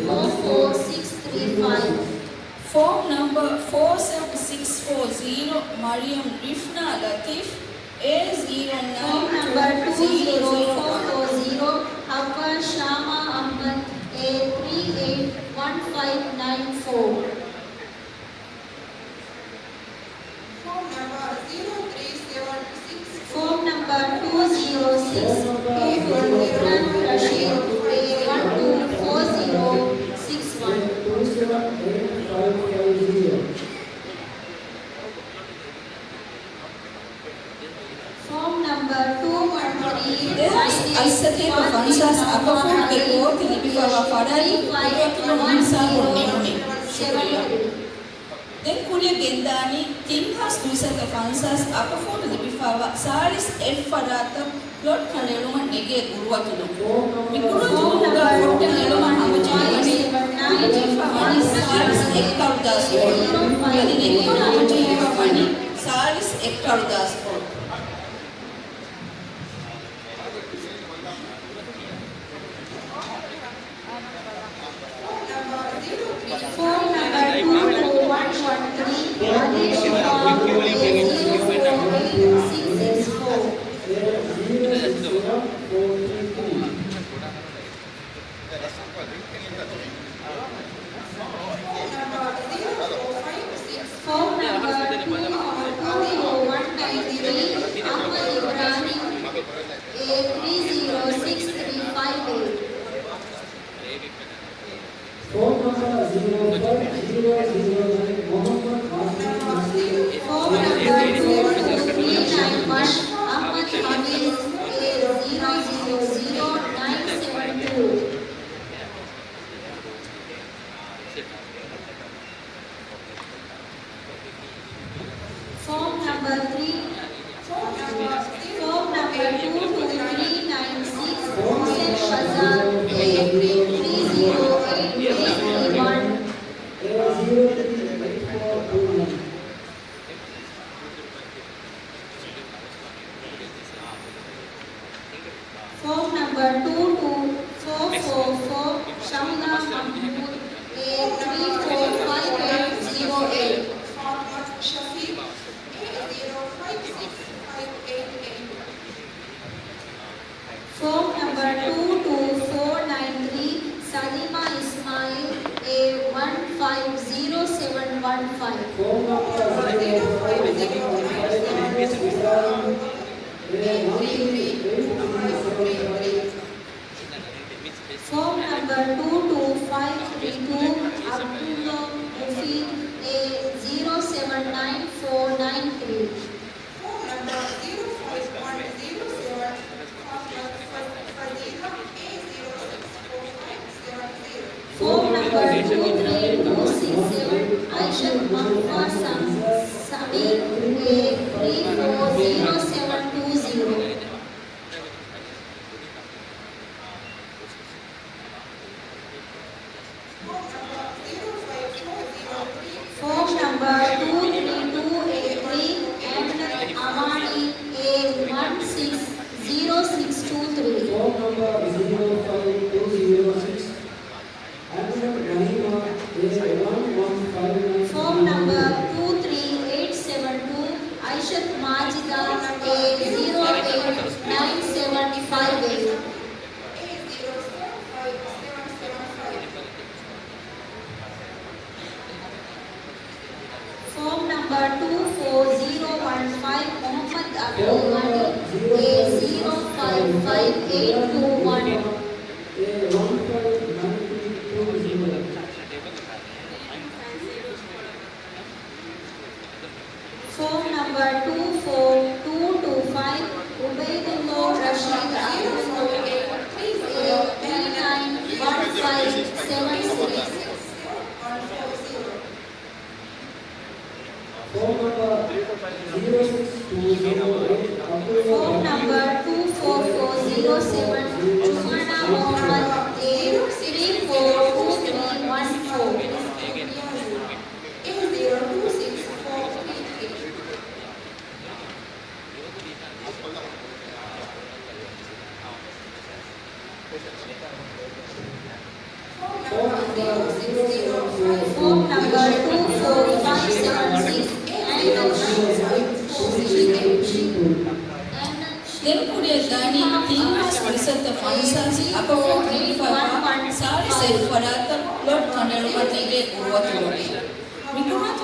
ފޯ ފޯ ސިކްސް ތްރީ ފައިވް. ފޯން ނަމްބަރު ފޯ ސެވަން ސިކްސް ފޯ ޒީރޯ، މަރިޔަމް ރިފްނާ ލަތީފް، އޭ ޒީރޯ ނައިން ފޯން ނަމްބަރު ޓޫ ޒީރޯ ޒީރޯ ފޯ ފޯ ޒީރޯ، ހައްވާ ޝާމާ އަޙްމަދު، އޭ ތްރީ އެއިޓް ވަން ފައިވް ނައިން ފޯ. ފޯން ނަމްބަރު ޓޫ ޒީރޯ ސިކްސް ޓޫ އިބްރާހިމް ރަޝީދު، އޭ ވަން ޓޫ ފޯ ޒީރޯ ސިކްސް ވަން. ފޯން ނަމްބަރު ޓޫ ވަން ތްރީ ދެހާސް އަށްސަތޭކަ ފަންސާސް އަކަފޫރުގެ ގޯތި ލިބިފައިވާ ފަރާތުން ކުރިއަތުލުން އިންސާފު ނިމުނީ. ޝުކުރިއްޔާ. ދެން ކުރިއަށް ގެންދާނީ ތިން ހާސް ދުއިސައްތަ ފަންސާސް އަކަފޫރު ލިބިފައިވާ ސާޅީސް އެއް ފަރާތަށް ޕްލޮޓް ކަނޑައެޅުމަށް ނެގޭ ގުރުއަތުލުން. މި ގުރުއަތުލުމުގަ ފޮޓްކަނޑައެޅުމަށް ހަމަޖެހިވަނީ، ހަމަޖެހިފަ ވަނީ ސާޅީސް އެއް ކަރުދާސް ފޮޅު. އަދި ނެގުމަށް ހަމަޖެހިފަ ވަނީ ސާޅީސް އެއް ކަރުދާސް ފޮޅު. ފޯން ނަމްބަރު ޓޫ ޓޫ ވަން ވަން ތްރީ، އަދި ޝިފާ، އޭ ޒީރޯ ފޯ އެއިޓް ސިކްސް ސިކްސް ފޯ. ފޯން ނަމްބަރު ޓޫ ޓޫ ވަން ނައިން ތްރީ، އަޙްމަދު އިބްރާހިމް، އޭ ތްރީ ޒީރޯ ސިކްސް ތްރީ ފައިވް އެއިޓް. ފޯން ނަމްބަރު ޒީރޯ ފައިވް ޒީރޯ ޒީރޯ ނައިން، މުޙައްމަދު ނާސިރު ނަސީރު. ފޯން ނަމްބަރު ޓޫ ޓޫ ތްރީ ނައިން ވަން، އަޙްމަދު ހަމީދު، އޭ ޒީރޯ ޒީރޯ ޒީރޯ ނައިން ސެވަން ޓޫ. ފޯން ނަމްބަރު ތްރީ، ފޯން ނަމްބަރު، ފޯން ނަމްބަރު ޓޫ ޓޫ ތްރީ ނައިން ސިކްސް، ހުސެން ޝަޒާދް، އޭ ތްރީ ޒީރޯ އެއިޓް އެއިޓް ތްރީ ވަން. ފޯން ނަމްބަރު ޓޫ ޓޫ ފޯ ފޯ ފޯ، ޝަހްލާ މަޙްމޫދު، އޭ ތްރީ ފޯ ފައިވް އެއިޓް ޒީރޯ އެއިޓް. ފާތިމަތު ޝަފީޤް، އޭ ޒީރޯ ފައިވް ސިކްސް ފައިވް އެއިޓް އެއިޓް. ފޯން ނަމްބަރު ޓޫ ޓޫ ފޯ ނައިން ތްރީ، ސަލީމާ އިސްމާއީލް، އޭ ވަން ފައިވް ޒީރޯ ސެވަން ވަން ފައިވް. ފޯން ނަމްބަރު ޒީރޯ ފައިވް ޒީރޯ ފައިވް ސެވަން ފައިވް. ފޯން ނަމްބަރު two two five three two, Abdullah Mufid, A zero seven nine four nine three. Phone number zero five one zero seven, Muhammad Faz-, Fazila, A zero six four five seven zero. Phone number two three two six seven, Aisha Mahfa Sam-, Sami, A three four zero seven two zero. Phone number two three two eight three, Amnat Amani, A one six zero six two three. Phone number zero five two zero six, Amnat Rahima, A one one five nine. Phone number two three eight seven two, Aishat Majida, A zero eight nine seven five eight. Phone number two four zero one five, Muhammad Abdul Ghani, A zero five five eight two one. Phone number two four two two five, Ubaidullah Rashid Abdul, A three nine one five seven six. Phone number zero six two zero eight, Abdul. Phone number two four four zero seven, Jumana Mohammad, A three four two three one four. Phone number two four five seven six. ދެން ކުރިއަށްދާނީ ތިން ހާސް ފުރިސަތު ފަންސާސް އަކަށްފަހު ހިނގިފައިވާ ސާޅީސް އެއް ފަރާތަށް ލޮޓް ކަނޑައެޅުމަށް ނެގޭ ގުރުއަތުލުން. މިގުރުއަތު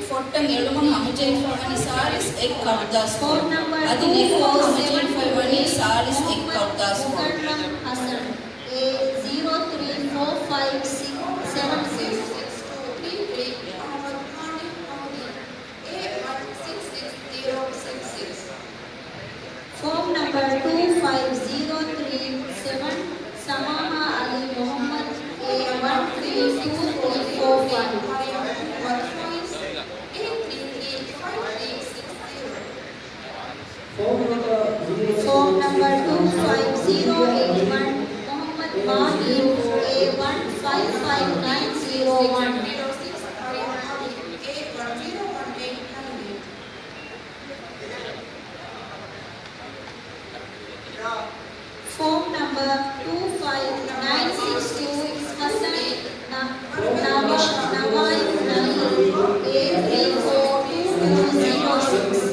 ފޮށްޓަން އެޅުމަށް ހަމަޖެހިފައިވަނީ ސާޅީސް އެއް ކަރުދާސް ފޯނު. އަދި ނެގުމަށް ހަމަޖެހިފައިވަނީ ސާޅީސް އެއް ކަރުދާސް ފޯނު. މުކައްރަމް ހަސަން، އޭ ޒީރޯ ތްރީ ފޯ ފައިވް ސިކްސް ސެވެން ސިކްސް ސިކްސް ޓޫ ތްރީ ތްރީ، މުހައްމަދު ހާނިފް މަހުދީ، އޭ ވަން ސިކްސް ސިކްސް ޒީރޯ ސިކްސް ސިކްސް. ފޯނު ނަމްބަރު ޓޫ ފައިވް ޒީރޯ ތްރީ ސެވެން، ސަމާމާ އަލީ މުހައްމަދު، އޭ ވަން ތްރީ ޓޫ ތްރީ ފޯ ފައިވް. ފޯނު ނަމްބަރު ޓޫ ފައިވް ޒީރޯ އެއިޓް ވަން، މުހައްމަދު މާހިރު، އޭ ވަން ފައިވް ފައިވް ނައިން ޒީރޯ ވަން. ފޯނު ނަމްބަރު ޓޫ ފައިވް ނައިން ސިކްސް ޓޫ ހަސަން ނަ-، ނަވާ-، ނަވާއިފް ނަހީމް، އޭ ތްރީ ފޯ ޓޫ ޓޫ ޒީރޯ ސިކްސް.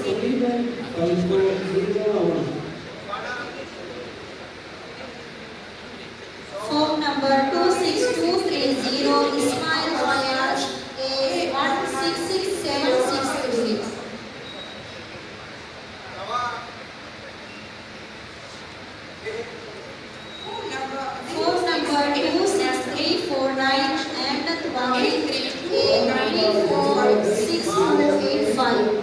ފޯނު ނަމްބަރު ޓޫ ސިކްސް ޓޫ ތްރީ ޒީރޯ، އިސްމާއިލް ފަޔާޒް، އޭ ވަން ސިކްސް ސިކްސް ސެވެން ސިކްސް ތްރީ. ފޯނު ނަމްބަރު ޓޫ ސިކްސް ތްރީ ފޯ ނައިން، އަހްމަދު ވަހީދު، އޭ ތްރީ ފޯ ސިކްސް ޓޫ އެއިޓް ފައިވް.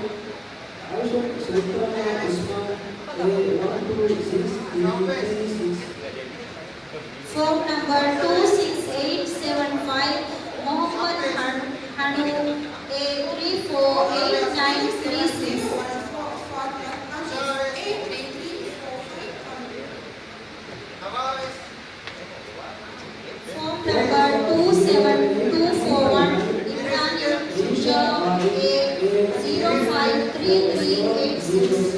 އައިޝަތު ސުލްޠާނާ އިސްމާއިލް، އޭ ވަން ޓޫ ސިކްސް ތްރީ ތްރީ ސިކްސް. ފޯނު ނަމްބަރު ޓޫ ސިކްސް އެއިޓް ސެވެން ފައިވް، މުހައްމަދު ހަން-، ހަނޫ، އޭ ތްރީ ފޯ އެއިޓް ނައިން ތްރީ ސިކްސް. ފޯނު ނަމްބަރު ޓޫ ސެވެން ޓޫ ފޯ ވަން، އިބްރާހިމް ޝުޖާއު، އޭ ޒީރޯ ފައިވް ތްރީ ތްރީ އެއިޓް ސިކްސް.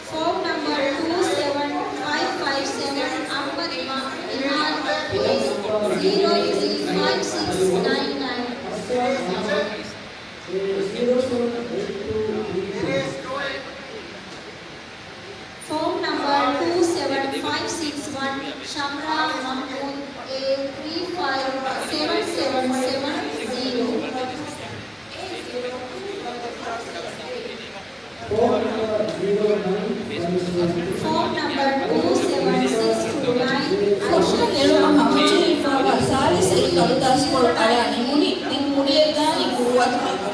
ފޯނު ނަމްބަރު ޓޫ ސެވެން ފައިވް ފައިވް ސެވެން، އަޙްމަދު މަ-، މިހާލް، އޭ ޒީރޯ ތްރީ ފައިވް ސިކްސް ނައިން ނައިން. ފޯނު ނަމްބަރު ޓޫ ސެވެން ފައިވް ސިކްސް ވަން، ޝަމްރާ މަހްމޫދު، އޭ ތްރީ ފައިވް ސެވެން ސެވެން ސެވެން ޒީރޯ. ފޯމް ނަމްބަރު ޓޫ ސެވަން ސިކްސް ޓޫ ނައިން. ފޮށްޓަށް ނެރުމަށް ހަމަޖެހިފައިވާ ސާލިސް އެއް ކަރުދާސްކޮޅު އަޅާ ނިމުނީ ދެން ކުރިއަށްދާނީ ގުރުއަތުމެއްގަ.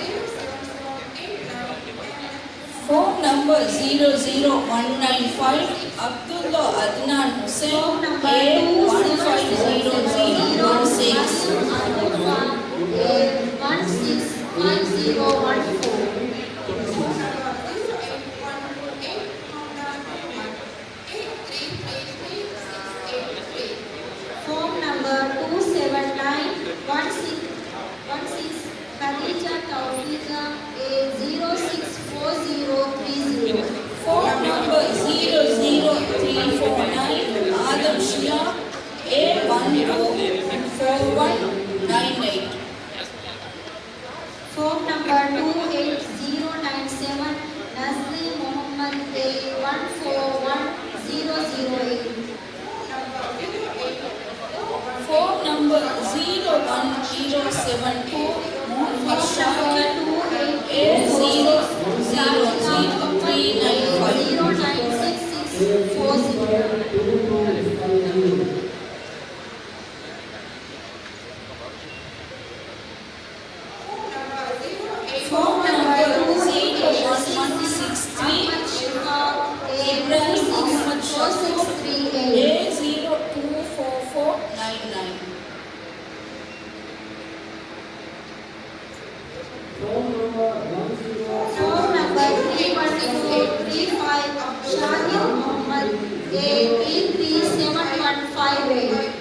ފޯމް ނަމްބަރު ޒީރޯ ޒީރޯ ވަން ނައިން ފައިވް، ޢަބްދުﷲ އަދްނާން ހުސެން، އޭ ވަން ފައިވް ޒީރޯ ޒީރޯ ވަން ސިކްސް. އޭ ވަން ސިކްސް ފައިވް ޒީރޯ ވަން ފޯރ. ފޯމް ނަމްބަރު ޓޫ ސެވަން ނައިން ވަން ސިކްސް ވަން ސިކްސް، ޚަދީޖާ ތައުފީޤާ، އޭ ޒީރޯ ސިކްސް ފޯރ ޒީރޯ ތްރީ ޒީރޯ. ފޯމް ނަމްބަރު ޒީރޯ ޒީރޯ ތްރީ ފޯރ ނައިން، އާދަމް ޝިޔާ، އޭ ވަން ޓޫ ފޯރ ވަން ނައިން އެއިޓް. ފޯމް ނަމްބަރު ޓޫ އެއިޓް ޒީރޯ ނައިން ސެވަން، ނަޒްލީ މުޙައްމަދު، އޭ ވަން ފޯރ ވަން ޒީރޯ ޒީރޯ އެއިޓް. ފޯމް ނަމްބަރު ޒީރޯ ވަން ޒީރޯ ސެވަން ޓޫ، މުޙައްމަދު ޝާކިރު، އޭ ޒީރޯ ޒީރޯ ޒީރޯ ތްރީ ނައިން ފައިވް. ޒީރޯ ނައިން ސިކްސް ސިކްސް ފޯރ ޒީރޯ. ފޯމް ނަމްބަރު ޒީރޯ ވަން ވަން ސިކްސް ތްރީ، އިބްރާހިމް އަޙްމަދު ޝަކޫރު، އޭ ޒީރޯ ޓޫ ފޯރ ފޯރ ނައިން ނައިން. ފޯމް ނަމްބަރު ތްރީ ވަން ފޯރ ތްރީ ފައިވް، ޝާހިދު މުޙައްމަދު، އޭ ތްރީ ތްރީ ސެވަން ވަން ފައިވް އެއިޓް.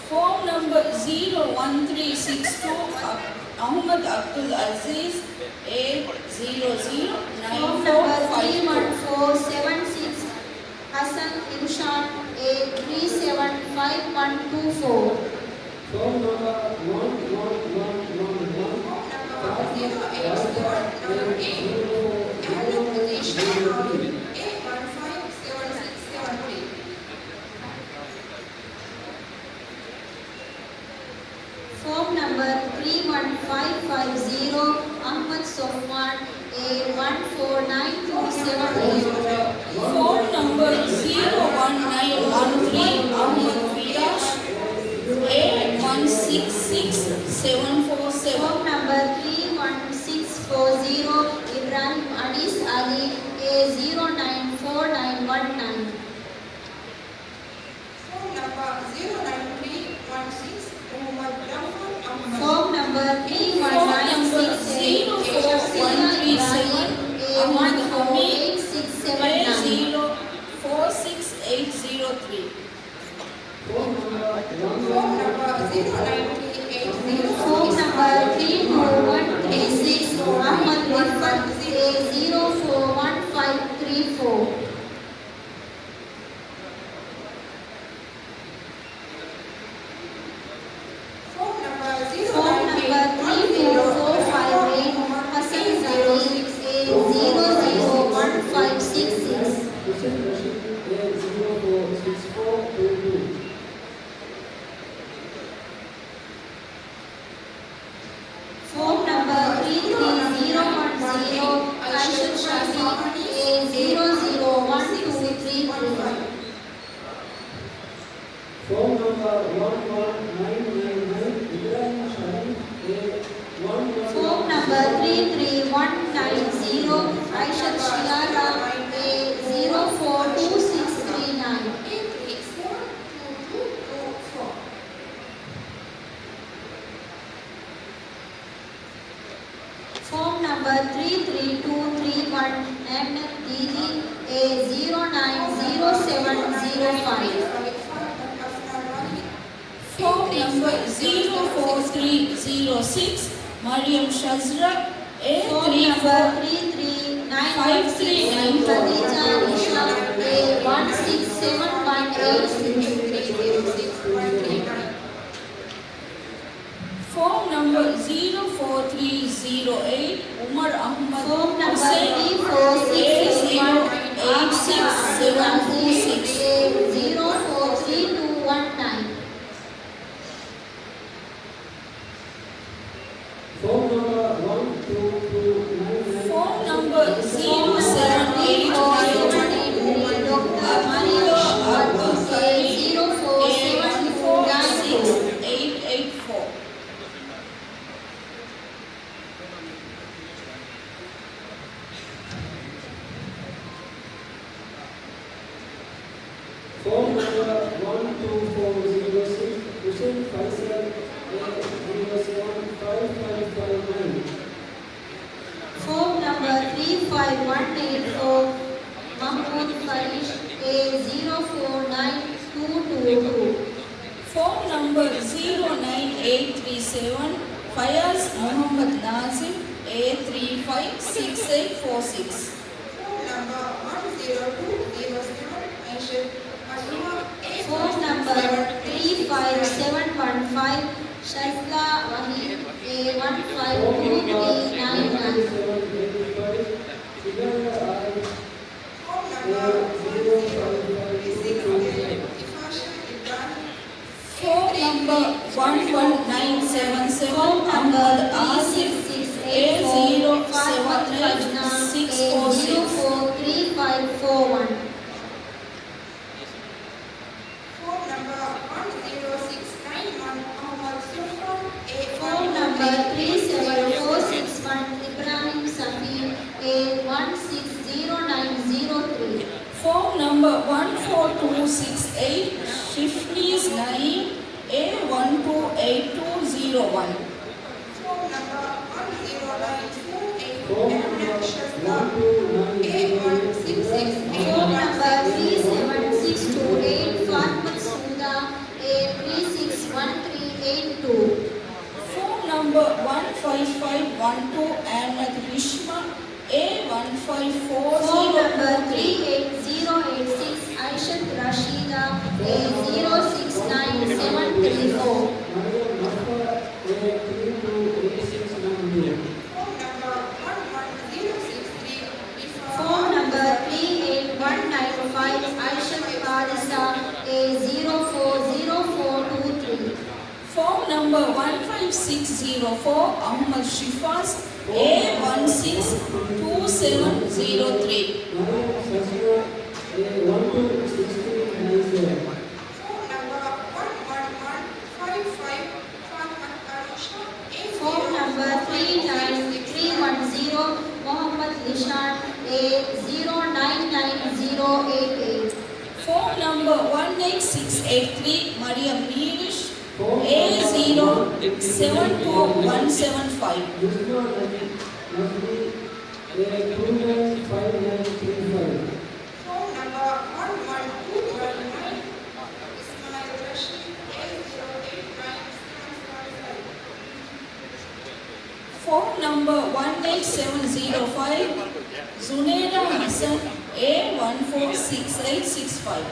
ފޯމް ނަމްބަރު ޒީރޯ ވަން ތްރީ ސިކްސް ޓޫ، އަ-، އަޙްމަދު އަބްދުލް އަޒީޒް، އޭ ޒީރޯ ޒީރޯ ނައިން ފޯރ ފައިވް. ފޯމް ނަމްބަރު ތްރީ ވަން ފޯރ ސެވަން ސިކްސް، ޙަސަން އިރުޝާދު، އޭ ތްރީ ސެވަން ފައިވް ވަން ޓޫ ފޯރ. ފޯމް ނަމްބަރު ވަން ވަން ވަން ވަން ވަން، ޒީރޯ އެއިޓް ސެވަން ނައިން އެއިޓް، އަޙްމަދު އަލީ ޝައިހާނީ، އޭ ވަން ފައިވް ސެވަން ސިކްސް ސެވަން ތްރީ. ފޯމް ނަމްބަރު ތްރީ ވަން ފައިވް ފައިވް ޒީރޯ، އަޙްމަދު ސޮފްވާން، އޭ ވަން ފޯރ ނައިން ޓޫ ސެވަން އެއިޓް. ފޯމް ނަމްބަރު ޒީރޯ ވަން ނައިން ވަން ތްރީ، އަޙްމަދު ފިޔާޝް، އޭ ވަން ސިކްސް ސިކްސް ސެވަން ފޯރ ސެވަން. ފޯމް ނަމްބަރު ތްރީ ވަން ސިކްސް ފޯރ ޒީރޯ، އިބްރާހިމް އަނީސް އަލީ، އޭ ޒީރޯ ނައިން ފޯރ ނައިން ވަން ނައިން. ފޯމް ނަމްބަރު ޒީރޯ ނައިން ތްރީ ވަން ސިކްސް، މުޙައްމަދު ރައްފާން އަޙްމަދު. ފޯމް ނަމްބަރު ތްރީ ވަން ނައިން ސިކްސް އެއިޓް، ޝަޚްސިއްޔާ އިބްރާހިމް، އޭ ވަން ފޯރ އެއިޓް ސިކްސް ސެވަން ނައިން. އޭ ޒީރޯ ފޯރ ސިކްސް އެއިޓް ޒީރޯ ތްރީ. ފޯމް ނަމްބަރު ތްރީ ޓޫ ވަން ތްރީ ސިކްސް، އަޙްމަދު ރިފްއަތު، އޭ ޒީރޯ ފޯރ ވަން ފައިވް ތްރީ ފޯރ. ފޯމް ނަމްބަރު ތްރީ ޓޫ ފޯރ ފައިވް އެއިޓް، ޙަސަން ޒަހީރު، އޭ ޒީރޯ ޒީރޯ ވަން ފައިވް ސިކްސް ސިކްސް. ހުސެން ރަޝީދު، އޭ ޒީރޯ ފޯރ ސިކްސް ފޯރ ޓޫ ޓޫ. ފޯމް ނަމްބަރު ތްރީ ތްރީ ޒީރޯ ވަން ޒީރޯ، އައިޝަތު ޝަފީޤު، އޭ ޒީރޯ ޒީރޯ ވަން ޓޫ ތްރީ ތްރީ. ފޯމް ނަމްބަރު ވަން ވަން ނައިން ނައިން ނައިން، އިބްރާހިމް ޝަރީފް، އޭ ވަން ވަން. ފޯމް ނަމްބަރު ތްރީ ތްރީ ވަން ނައިން ޒީރޯ، އައިޝަތު ޝިޔާރާ، އޭ ޒީރޯ ފޯރ ޓޫ ސިކްސް ތްރީ ނައިން. ފޯމް ނަމްބަރު ތްރީ ތްރީ ޓޫ ތްރީ ވަން، އެމްއެމް ދީދީ، އޭ ޒީރޯ ނައިން ޒީރޯ ސެވަން ޒީރޯ ފައިވް. ފޯމް ނަމްބަރު ޒީރޯ ފޯރ ތްރީ ޒީރޯ ސިކްސް، މަރިޔަމް ޝަޒްރަ، އޭ ތްރީ ފޯރ ތްރީ ތްރީ ނައިން ފައިވް ތްރީ ނައިން ފޯރ. ޚަދީޖާ ރިޝާ، އޭ ވަން ސިކްސް ސެވަން ވަން އެއިޓް ސިކްސް. ފޯމް ނަމްބަރު ޒީރޯ ފޯރ ތްރީ ޒީރޯ އެއިޓް، އުމަރު އަޙްމަދު ހުސެން، އޭ ޒީރޯ އެއިޓް ސިކްސް ސެވަން ޓޫ ސިކްސް. އޭ ޒީރޯ ފޯރ ތްރީ ޓޫ ވަން ނައިން. ފޯމް ނަމްބަރު ވަން ޓޫ ޓޫ ނައިން ނައިން. ފޯމް ނަމްބަރު ޒީރޯ ސެވަން އެއިޓް ނައިން ނައިން. one eight four, Mahmood Farish, A zero four nine two two two. Phone number zero nine eight three seven, Fayaz Muhammad Nazim, A three five six eight four six. Phone number one zero two zero seven, Aisha Fatima, A. Phone number three five seven one five, Shazla Wahid, A one five two three nine nine. Phone number one one nine seven seven, Ahmad Asif, A zero seven eight six four six. Phone number one zero six nine one, Ahmad Sufyan, A. Phone number three seven four six one, Ibrahim Safi, A one six zero nine zero three. Phone number one four two six eight, Shifniz Naeem, A one two eight two zero one. Phone number one zero nine four eight, Ahmed Shazda, A one six six eight. Phone number three seven six two eight, Fatma Suda, A three six one three eight two. Phone number one five five one two, Ahmed Rishma, A one five four zero. Phone number three eight zero eight six, Aishat Rashida, A zero six nine seven three four. Phone number one one zero six three, Rifa. Phone number three eight one nine five, Aishat Farisa, A zero four zero four two three. Phone number one five six zero four, Ahmad Shifaz, A one six two seven zero three. Phone number one one one five five, Fatma Aisha, A. Phone number three nine three one zero, Mohammad Nishan, A zero nine nine zero eight eight. Phone number one eight six eight three, Mariam Neerish, A zero seven two one seven five. Phone number one one two one nine, Ismail Rashid, A zero eight nine seven seven five. Phone number one eight seven zero five, Zunaida Hassan, A one four six eight six five.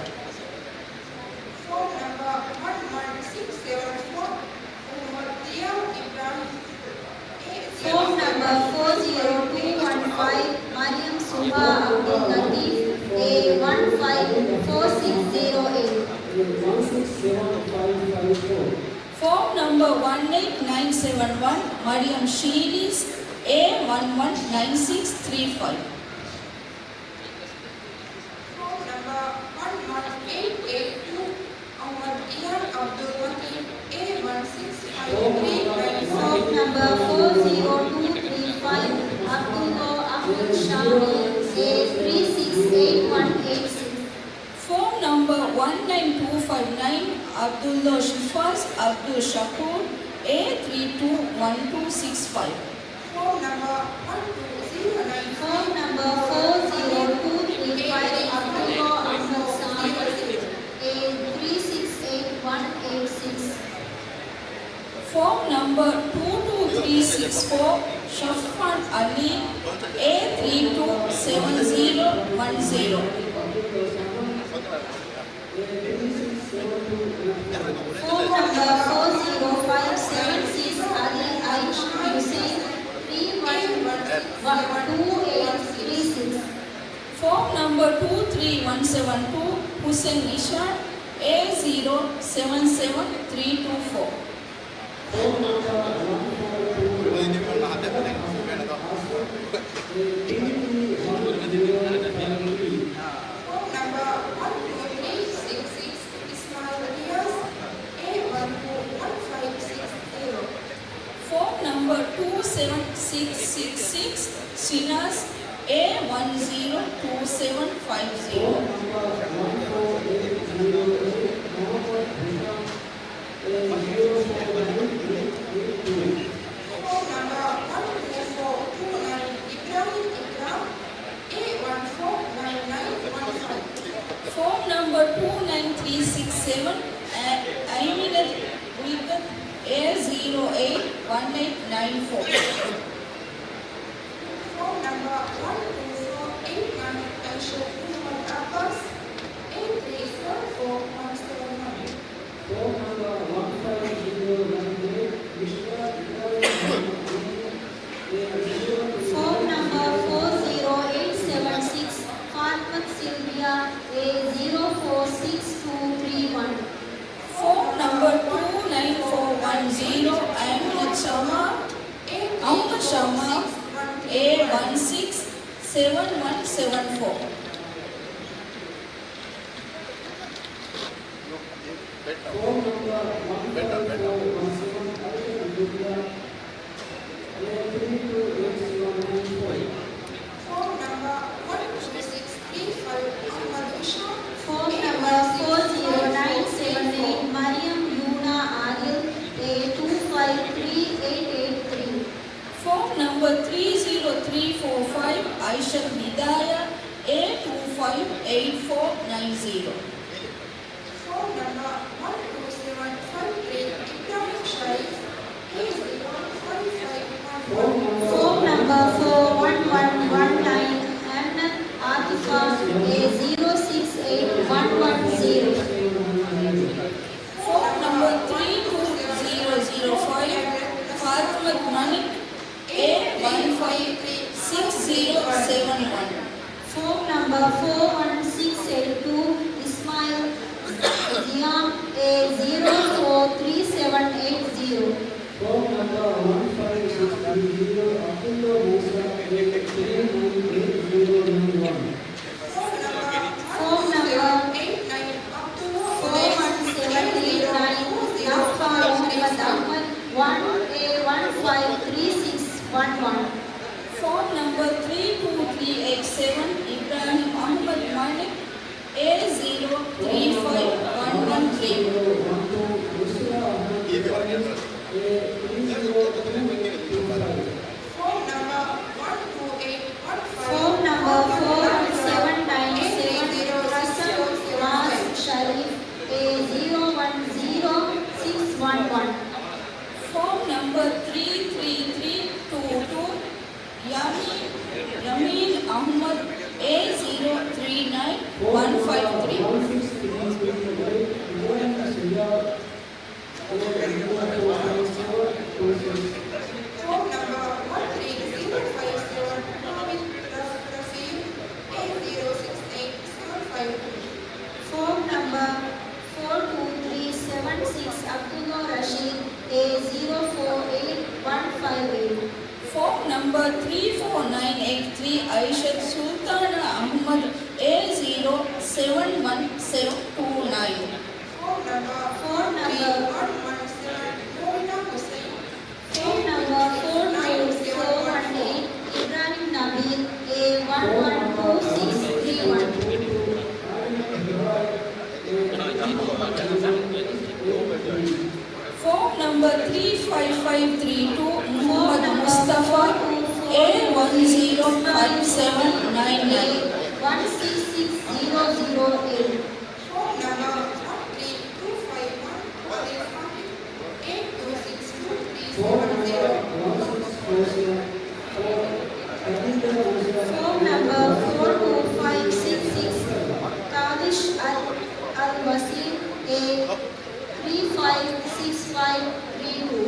Phone number one one six seven four, Muhammad Dia Ibrahim. Phone number four zero two one five, Mariam Suba Abdul Latif, A one five four six zero eight. Phone number one eight nine seven one, Mariam Shiriz, A one one nine six three five. Phone number one one eight eight two, Ahmad Ian Abdul Mateen, A one six five three nine. Phone number four zero two three five, Abdullah Ahmed Shami, A three six eight one eight six. Phone number one nine two five nine, Abdullah Shifaz Abdul Shakur, A three two one two six five. Phone number one two zero nine. Phone number four zero two three five, Abdullah Ahmed Sami, A three six eight one eight six. Phone number two two three six four, Shafwan Ali, A three two seven zero one zero. Phone number four zero five seven six, Ali Aisha Hussain, three one one two eight three six. Phone number two three one seven two, Hussain Nishan, A zero seven seven three two four. Phone number one two three six six, Ismail Diaz, A one two one five six zero. Phone number two seven six six six, Shiraz, A one zero two seven five zero. Phone number one two four two nine, Ibrahim Ikram, one eight nine four. Phone number one two four eight nine, Aisha Muhammad Abbas, eight three seven four one seven one. Phone number one five zero nine eight, Mishra Ibrahim Muhammad Amin, eight zero two. Phone number four zero eight seven six, Fatmat Sylvia, eight zero four six two three one. Phone number two nine four one zero, Ahmed Shama, Ahmed Shama, eight one six seven one seven four. Phone number one five four one seven, Aisha Abdullah, eight three two eight seven nine four. Phone number one two six three five, Ahmad Usman. Phone number four zero nine seven eight, Mariam Yuna Adil, eight two five three eight eight three. Phone number three zero three four five, Aisha Hidaya, eight two five eight four nine zero. Phone number one two seven five three, Ibrahim Sharif, eight zero five five one one. Phone number four one one one nine, Hamnat Atifa, eight zero six eight one one zero. Phone number three two zero zero five, Fatmat Manik, eight one five six zero seven one. Phone number four one six eight two, Ismail Ziam, eight zero four three seven eight zero. Phone number one five six three zero, Abdullah Musa, eight three nine eight zero nine one. Phone number four one seven eight nine, Nafa Muhammad Ahmad, one eight one five three six one one. Phone number three two three eight seven, Ibrahim Ahmad Manik, eight zero three five one one three. Phone number one two eight one five. Phone number four seven nine seven, Hassan Naz Sharif, eight zero one zero six one one. Phone number three three three two two, Yamin, Yamin Ahmad, eight zero three nine one five three. Phone number one three zero five seven, Hamid Rafi, eight zero six eight seven five two. Phone number four two three seven six, Abdullah Rashid, eight zero four eight one five eight. Phone number three four nine eight three, Aishat Sultana Ahmad, eight zero seven one seven two nine. Phone number four number one one seven, Moina Hussain. Phone number four two four one eight, Ibrahim Nabil, eight one one two six three one. Phone number three five five three two, Muhammad Mustafa, eight one zero five seven nine nine. One six six zero zero eight. Phone number one three two five one, Khalid Fahim, eight two six two three seven zero. Phone number four two five six six, Talish Al, Al Wasir, eight three five six five three two.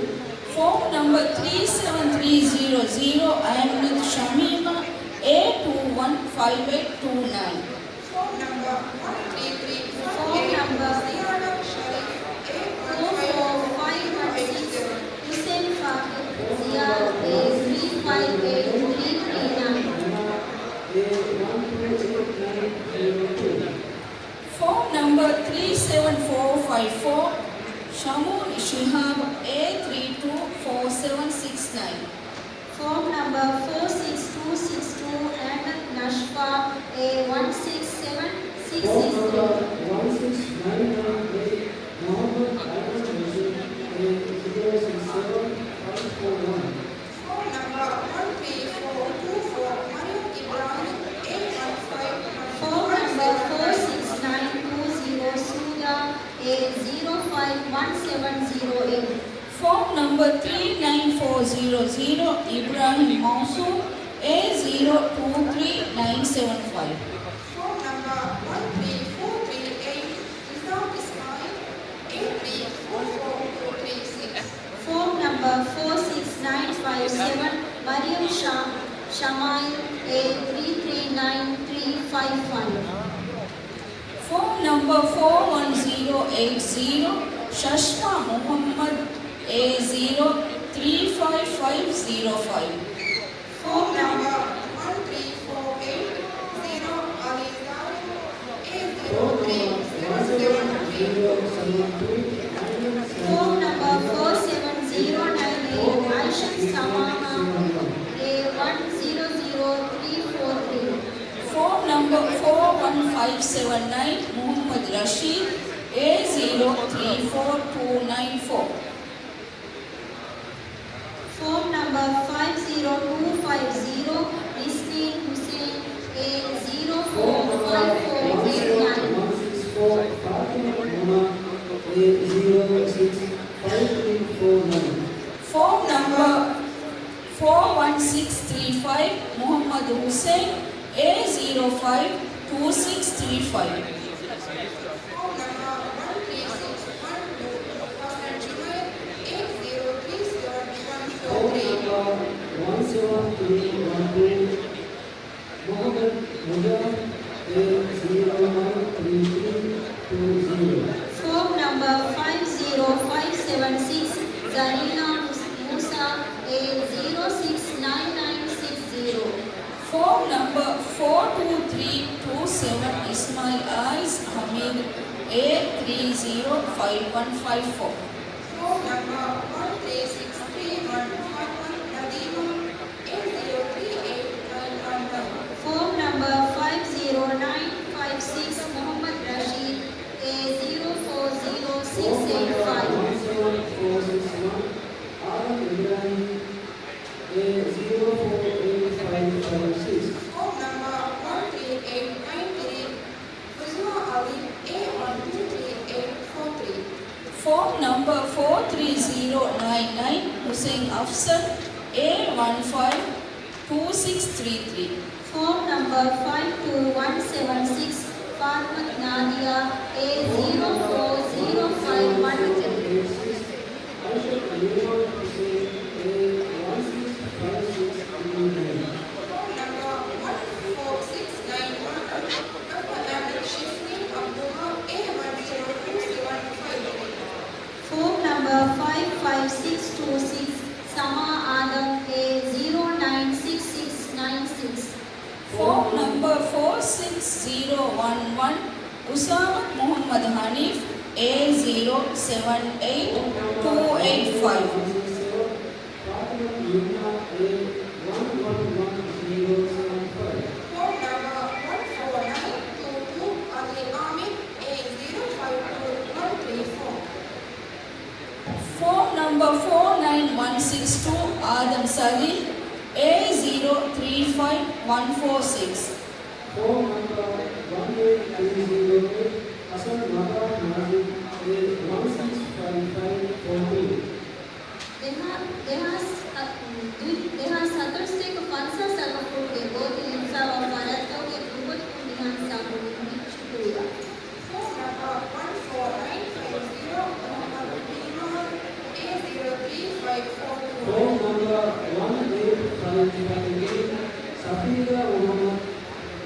Phone number three seven three zero zero, Ahmed Shamima, eight two one five eight two nine. Phone number one three three four eight, Ziara Sharif, eight one five one six zero. Hussein Faqir, Ziara, eight three five eight three three nine. Phone number three seven four five four, Shamun Shihab, eight three two four seven six nine. Phone number four six two six two, Ahmed Nashfa, eight one six seven six six three. Phone number one six nine nine eight, Mohammad Ahmed Rashid, eight zero six seven five four one. Phone number one three four two four, Mariam Ibrahim, eight one five one. Phone number four six nine two zero, Suda, eight zero five one seven zero eight. Phone Number three nine four zero zero, Ibrahim Mausum, A zero two three nine seven five. Phone number one three four three eight, Nizam Ismail, A three four four two three six. Phone number four six nine five seven, Mariam Sha-, Shamail, A three three nine three five five. Phone number four one zero eight zero, Shashma Muhammad, A zero three five five zero five. Phone number one three four eight zero, Ali Zaid, A zero three zero seven three. Phone number four seven zero nine eight, Aisha Samama, A one zero zero three four three. Phone number four one five seven nine, Muhammad Rashid, A zero three four two nine four. Phone number five zero two five zero, Nisreen Hussain, A zero four five four eight nine. Phone number four one six three five, Muhammad Hussain, A zero five two six three five. Phone number one three six one two, Hassan Junaid, eight zero three seven one four three. Phone number one seven three one two, Mohammad Mujahid, eight zero nine three three two zero. Phone number five zero five seven six, Zarina Mus-, Musa, eight zero six nine nine six zero. Phone number four two three two seven, Ismail Ais Hamid, eight three zero five one five four. Phone number one three six three one, Fatima Nadima, eight zero three eight nine one nine. Phone number five zero nine five six, Muhammad Rashid, eight zero four zero six eight five. Phone number one seven four six one, Adam Ibrahim, eight zero four eight five five six. Phone number one three eight nine three, Uzma Ali, A one two three eight four three. Phone number four three zero nine nine, Hussein Afzal, A one five two six three three. Phone number five two one seven six, Fatmat Nadia, A zero four zero five one three. Aisha Imran Hussain, A one six five six three nine. Phone number one four six nine one, Doctor Ahmed Shifni Abdullah, A one zero two seven five three. Phone number five five six two six, Sama Adam, A zero nine six six nine six. Phone number four six zero one one, Usamat Muhammad Hanif, A zero seven eight two eight five. Phone number one four nine two two, Ali Amir, A zero five two one three four. Phone number four nine one six two, Adam Salih, A zero three five one four six. Phone number one eight three zero eight, Hassan Matar Nazim, A one six five five four two. ދެހާ-، ދެހާސް ހަ-، ދު-، ދެހާސް ހަތަރު ސަތޭކަ ފަންސާސް އަގުފުޅުގެ ގޯތި ލިބިފައިވާ ފަރާތްތަކުގެ ކުރިމަތިލުން މިހާރު ސަމާލުކުރަން. ޝުކުރިއްޔާ. Phone number one four nine five zero, Muhammad Imran, A zero three five four two. Phone number one eight five five eight, Safiya Muhammad,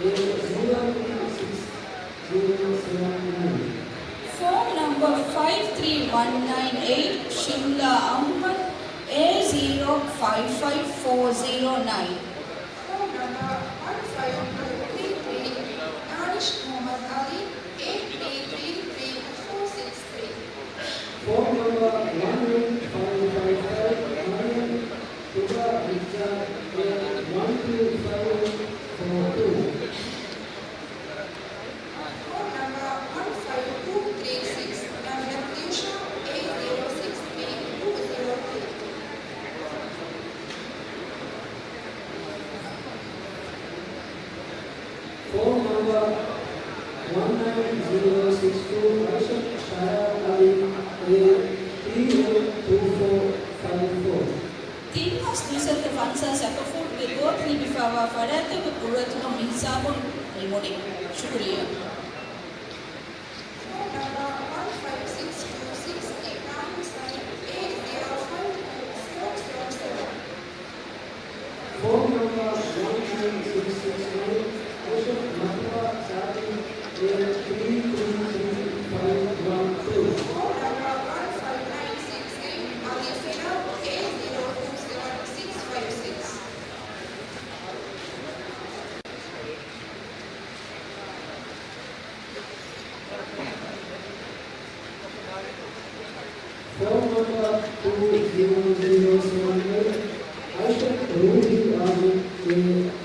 A zero three six zero seven nine. Phone number five three one nine eight, Shimla Ahmad, A zero five five four zero nine. Phone number one five two three three, Danish Muhammad Ali, eight three three three four six three. Phone number one eight five five five, Mariam Tuba Richard, one two five four two. Phone number one five two three six, Namdat Yusha, eight zero six three two zero three. Phone number one nine zero six two, Aisha Shaya Ali, A three eight two four ދުއިސައްތަ ފަންސާސް އަކަފޫޓުގެ ގޯތި ލިބިފާވާ ފަރާތްތަކުގެ ގުރުއަތުގަ މިހިސާބުން ނިމުނީ. ޝުކުރިއްޔާ. ފޯން ނަމްބަރ ވަން ފައިވް ސިކްސް ސިކްސް ނައިން އައިޝަ މަތުރާ ސާދި އޭ ތްރީ ތްރީ ތްރީ ފައިވް ވަން ޓޫ. ފޯން ނަމްބަރ ވަން ފައިވް ނައިން ސިކްސް އެއިޓް އަލީ ފިލާ އޭ ޒީރޯ ޓޫ ސެވަން ސިކްސް ފައިވް ސިކްސް. ފޯން ނަމްބަރ ޓޫ ޒީރޯ ޒީރޯ ސެވަން އެއިޓް އައިޝަ ރޫހީ އާޒިމް އޭ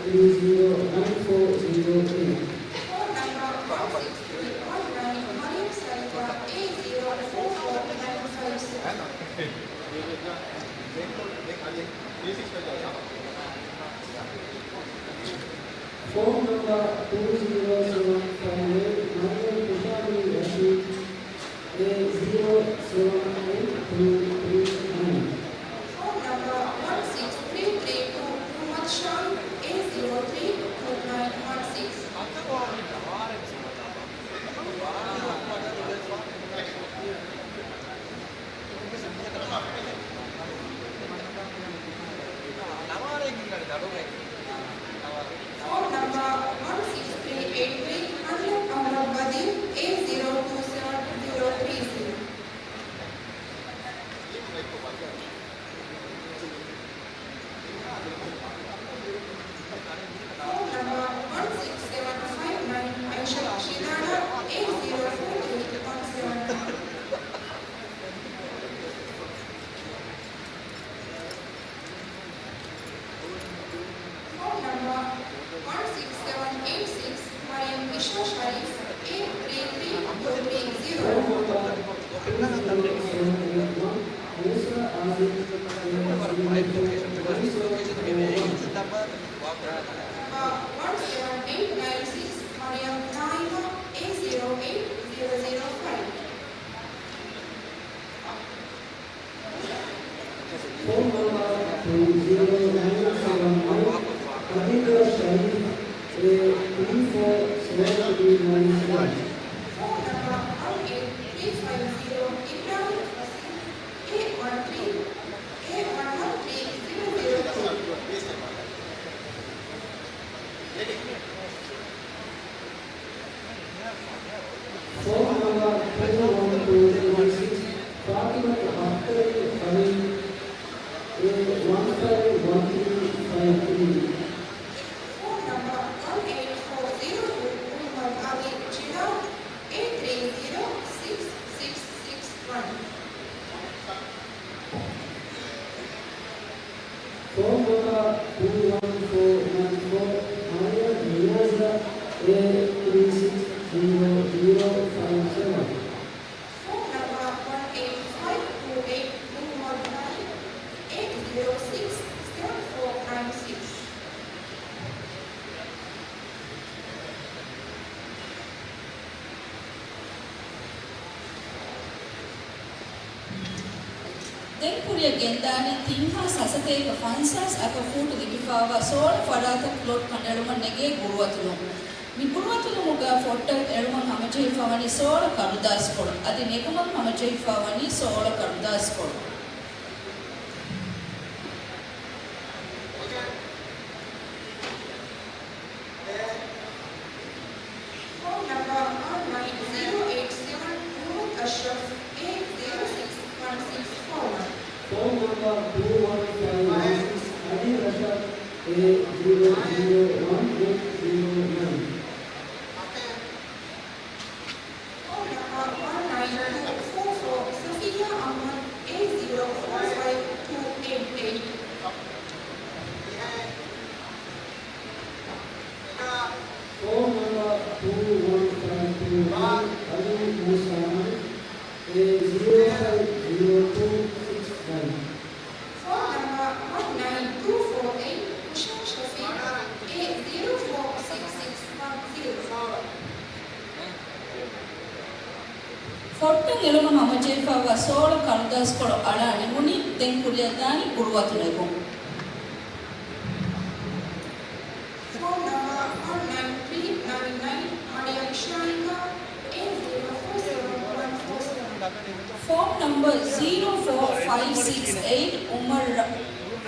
ތްރީ ޒީރޯ ނައިން ފޯރް ޒީރޯ އެއިޓް. ފޯން ނަމްބަރ ވަން ސިކްސް ތްރީ ވަން ނައިން މަރިޔަމް ސަލީމާ އޭ ޒީރޯ ފޯރް ފޯރް ނައިން ފައިވް ސިކްސް. ފޯން ނަމްބަރ ޓޫ ޒީރޯ ސެވަން ފައިވް އެއިޓް މަރިޔަމް ކުޝާލީ ރަޝީދު އޭ ޒީރޯ ސެވަން އެއިޓް ޓޫ ތްރީ ނައިން. ފޯން ނަމްބަރ ވަން ސިކްސް ތްރީ ތްރީ ޓޫ މުޙައްމަދު ޝާހިދު އޭ ޒީރޯ ތްރީ ޓޫ ނައިން ވަން ސިކްސް. ފޯން ނަމްބަރ ވަން ސިކްސް ތްރީ އެއިޓް ތްރީ ހަންނަ އަހްމަދު ބަދީރު އޭ ޒީރޯ ޓޫ ސެވަން ޒީރޯ ތްރީ ޒީރޯ. ފޯން ނަމްބަރ ވަން ސިކްސް ސެވަން ފައިވް ނައިން އައިޝަ ޝިދާނާ އޭ ޒީރޯ ފޯރް ތްރީ ވަން ސެވަން ނައިން. ފޯން ނަމްބަރ ވަން ސިކްސް ސެވަން އެއިޓް ސިކްސް މަރިޔަމް އިޝާ ޝަރީފް އޭ ތްރީ ތްރީ ޓޫ ތްރީ ޒީރޯ. މޫސާ އާޒިމް އޭ ޒީރޯ ފޯރް ނައިން ސެވަން ނައިން ނައިން. ނަމްބަރ ވަން ސެވަން އެއިޓް ނައިން ސިކްސް މަރިޔަމް ނާއިމާ އޭ ޒީރޯ އެއިޓް ޒީރޯ ޒީރޯ ފައިވް. ފޯން ނަމްބަރ ޓޫ ޒީރޯ ނައިން ސެވަން ނައިން ޚަދީޖާ ޝަރީފް އޭ ތްރީ ފޯރް ސެވަން ތްރީ ނައިން ސެވަން. ފޯން ނަމްބަރ ވަން އެއިޓް ތްރީ ފައިވް ޒީރޯ އިބްރާހިމް ފަސީހް އޭ ވަން ތްރީ އޭ ވަން ވަން ތްރީ ޒީރޯ ޒީރޯ ޓޫ. ފޯން ނަމްބަރ ޓޫ ވަން ޓޫ ސެވަން ސިކްސް ފާތިމަތު އަޚްތަރީ ޚަލީލް އޭ ވަން ފައިވް ވަން ތްރީ ފައިވް ތްރީ. ފޯން ނަމްބަރ ވަން އެއިޓް ފޯރް ޒީރޯ ޓޫ މުޙައްމަދު އަލީ ޖިނާ އޭ ތްރީ ޒީރޯ ސިކްސް ސިކްސް ސިކްސް ވަން. ފޯން ނަމްބަރ ޓޫ ވަން ފޯރް ނައިން ފޯރް މަރިޔަމް ނިޔާޒާ އޭ ތްރީ ސިކްސް ޒީރޯ ޒީރޯ ފައިވް ސެވަން. ފޯން ނަމްބަރ ވަން އެއިޓް ފައިވް ޓޫ އެއިޓް މުޙައްމަދު ނައީމް އޭ ޒީރޯ ސިކްސް ސެވަން ފޯރް ނައިން ސިކްސް. ދެން ކުރިއަށް ގެންދާނީ ތިން ހާސް ހަސަތޭކަ ފަންސާސް އަކަ ފޫޓު ލިބިފާވާ ސޯޅަ ފަރާތަކު ލޮޓް ކަނޑައެޅުމަށް ނެގޭ ގުރުއަތުލުން. މި ގުރުއަތުލުމުގަ ފޮއްޓަށް އެޅުމަށް ހަމަޖެހިފާވަނީ ސޯޅަ ކަރުދާސްކޮޅު. އަދި ނެގުމަށް ހަމަޖެހިފާވަނީ ސޯޅަ ކަރުދާސްކޮޅު. ފޯން ނަމްބަރ ނައިން ޒީރޯ އެއިޓް ސެވަން ނޫރު އަޝްރަފް އޭ ޒީރޯ ސިކްސް ވަން ސިކްސް ފޯރް ވަން. ފޯން ނަމްބަރ ޓޫ ވަން ފައިވް ވަން ސިކްސް އަލީ ރަޝާދް އޭ ޒީރޯ ޒީރޯ ވަން އެއިޓް ޒީރޯ ނައިން. ފޯން ނަމްބަރ ވަން ނައިން ޓޫ ފޯރް ފޯރް ސޮފިއްޔާ އަޙްމަދު އޭ ޒީރޯ ފޯރް ފައިވް ޓޫ އެއިޓް އެއިޓް. ފޯން ނަމްބަރ ޓޫ ވަން ފައިވް ޓޫ ވަން އަލީ މޫސާ އަލީ އޭ ޒީރޯ ފައިވް ޒީރޯ ޓޫ ސިކްސް ނައިން. ފޯން ނަމްބަރ ވަން ނައިން ޓޫ ފޯރް އެއިޓް ހުޝާމް ޝަފީޤް އޭ ޒީރޯ ފޯރް ސިކްސް ސިކްސް ވަން ޒީރޯ. ފޮއްޓަށް އެޅުމަށް ހަމަޖެހިފައިވާ ސޯޅަ ކަރުދާސްކޮޅު އަޅާ ނިމުނީ. ދެން ކުރިއަށްދާނީ ގުރުއަތު ނެގުން. ފޯން ނަމްބަރ ޒީރޯ ފޯ ފައިވް ސިކްސް އެއިޓް އުމަރު ރަ-،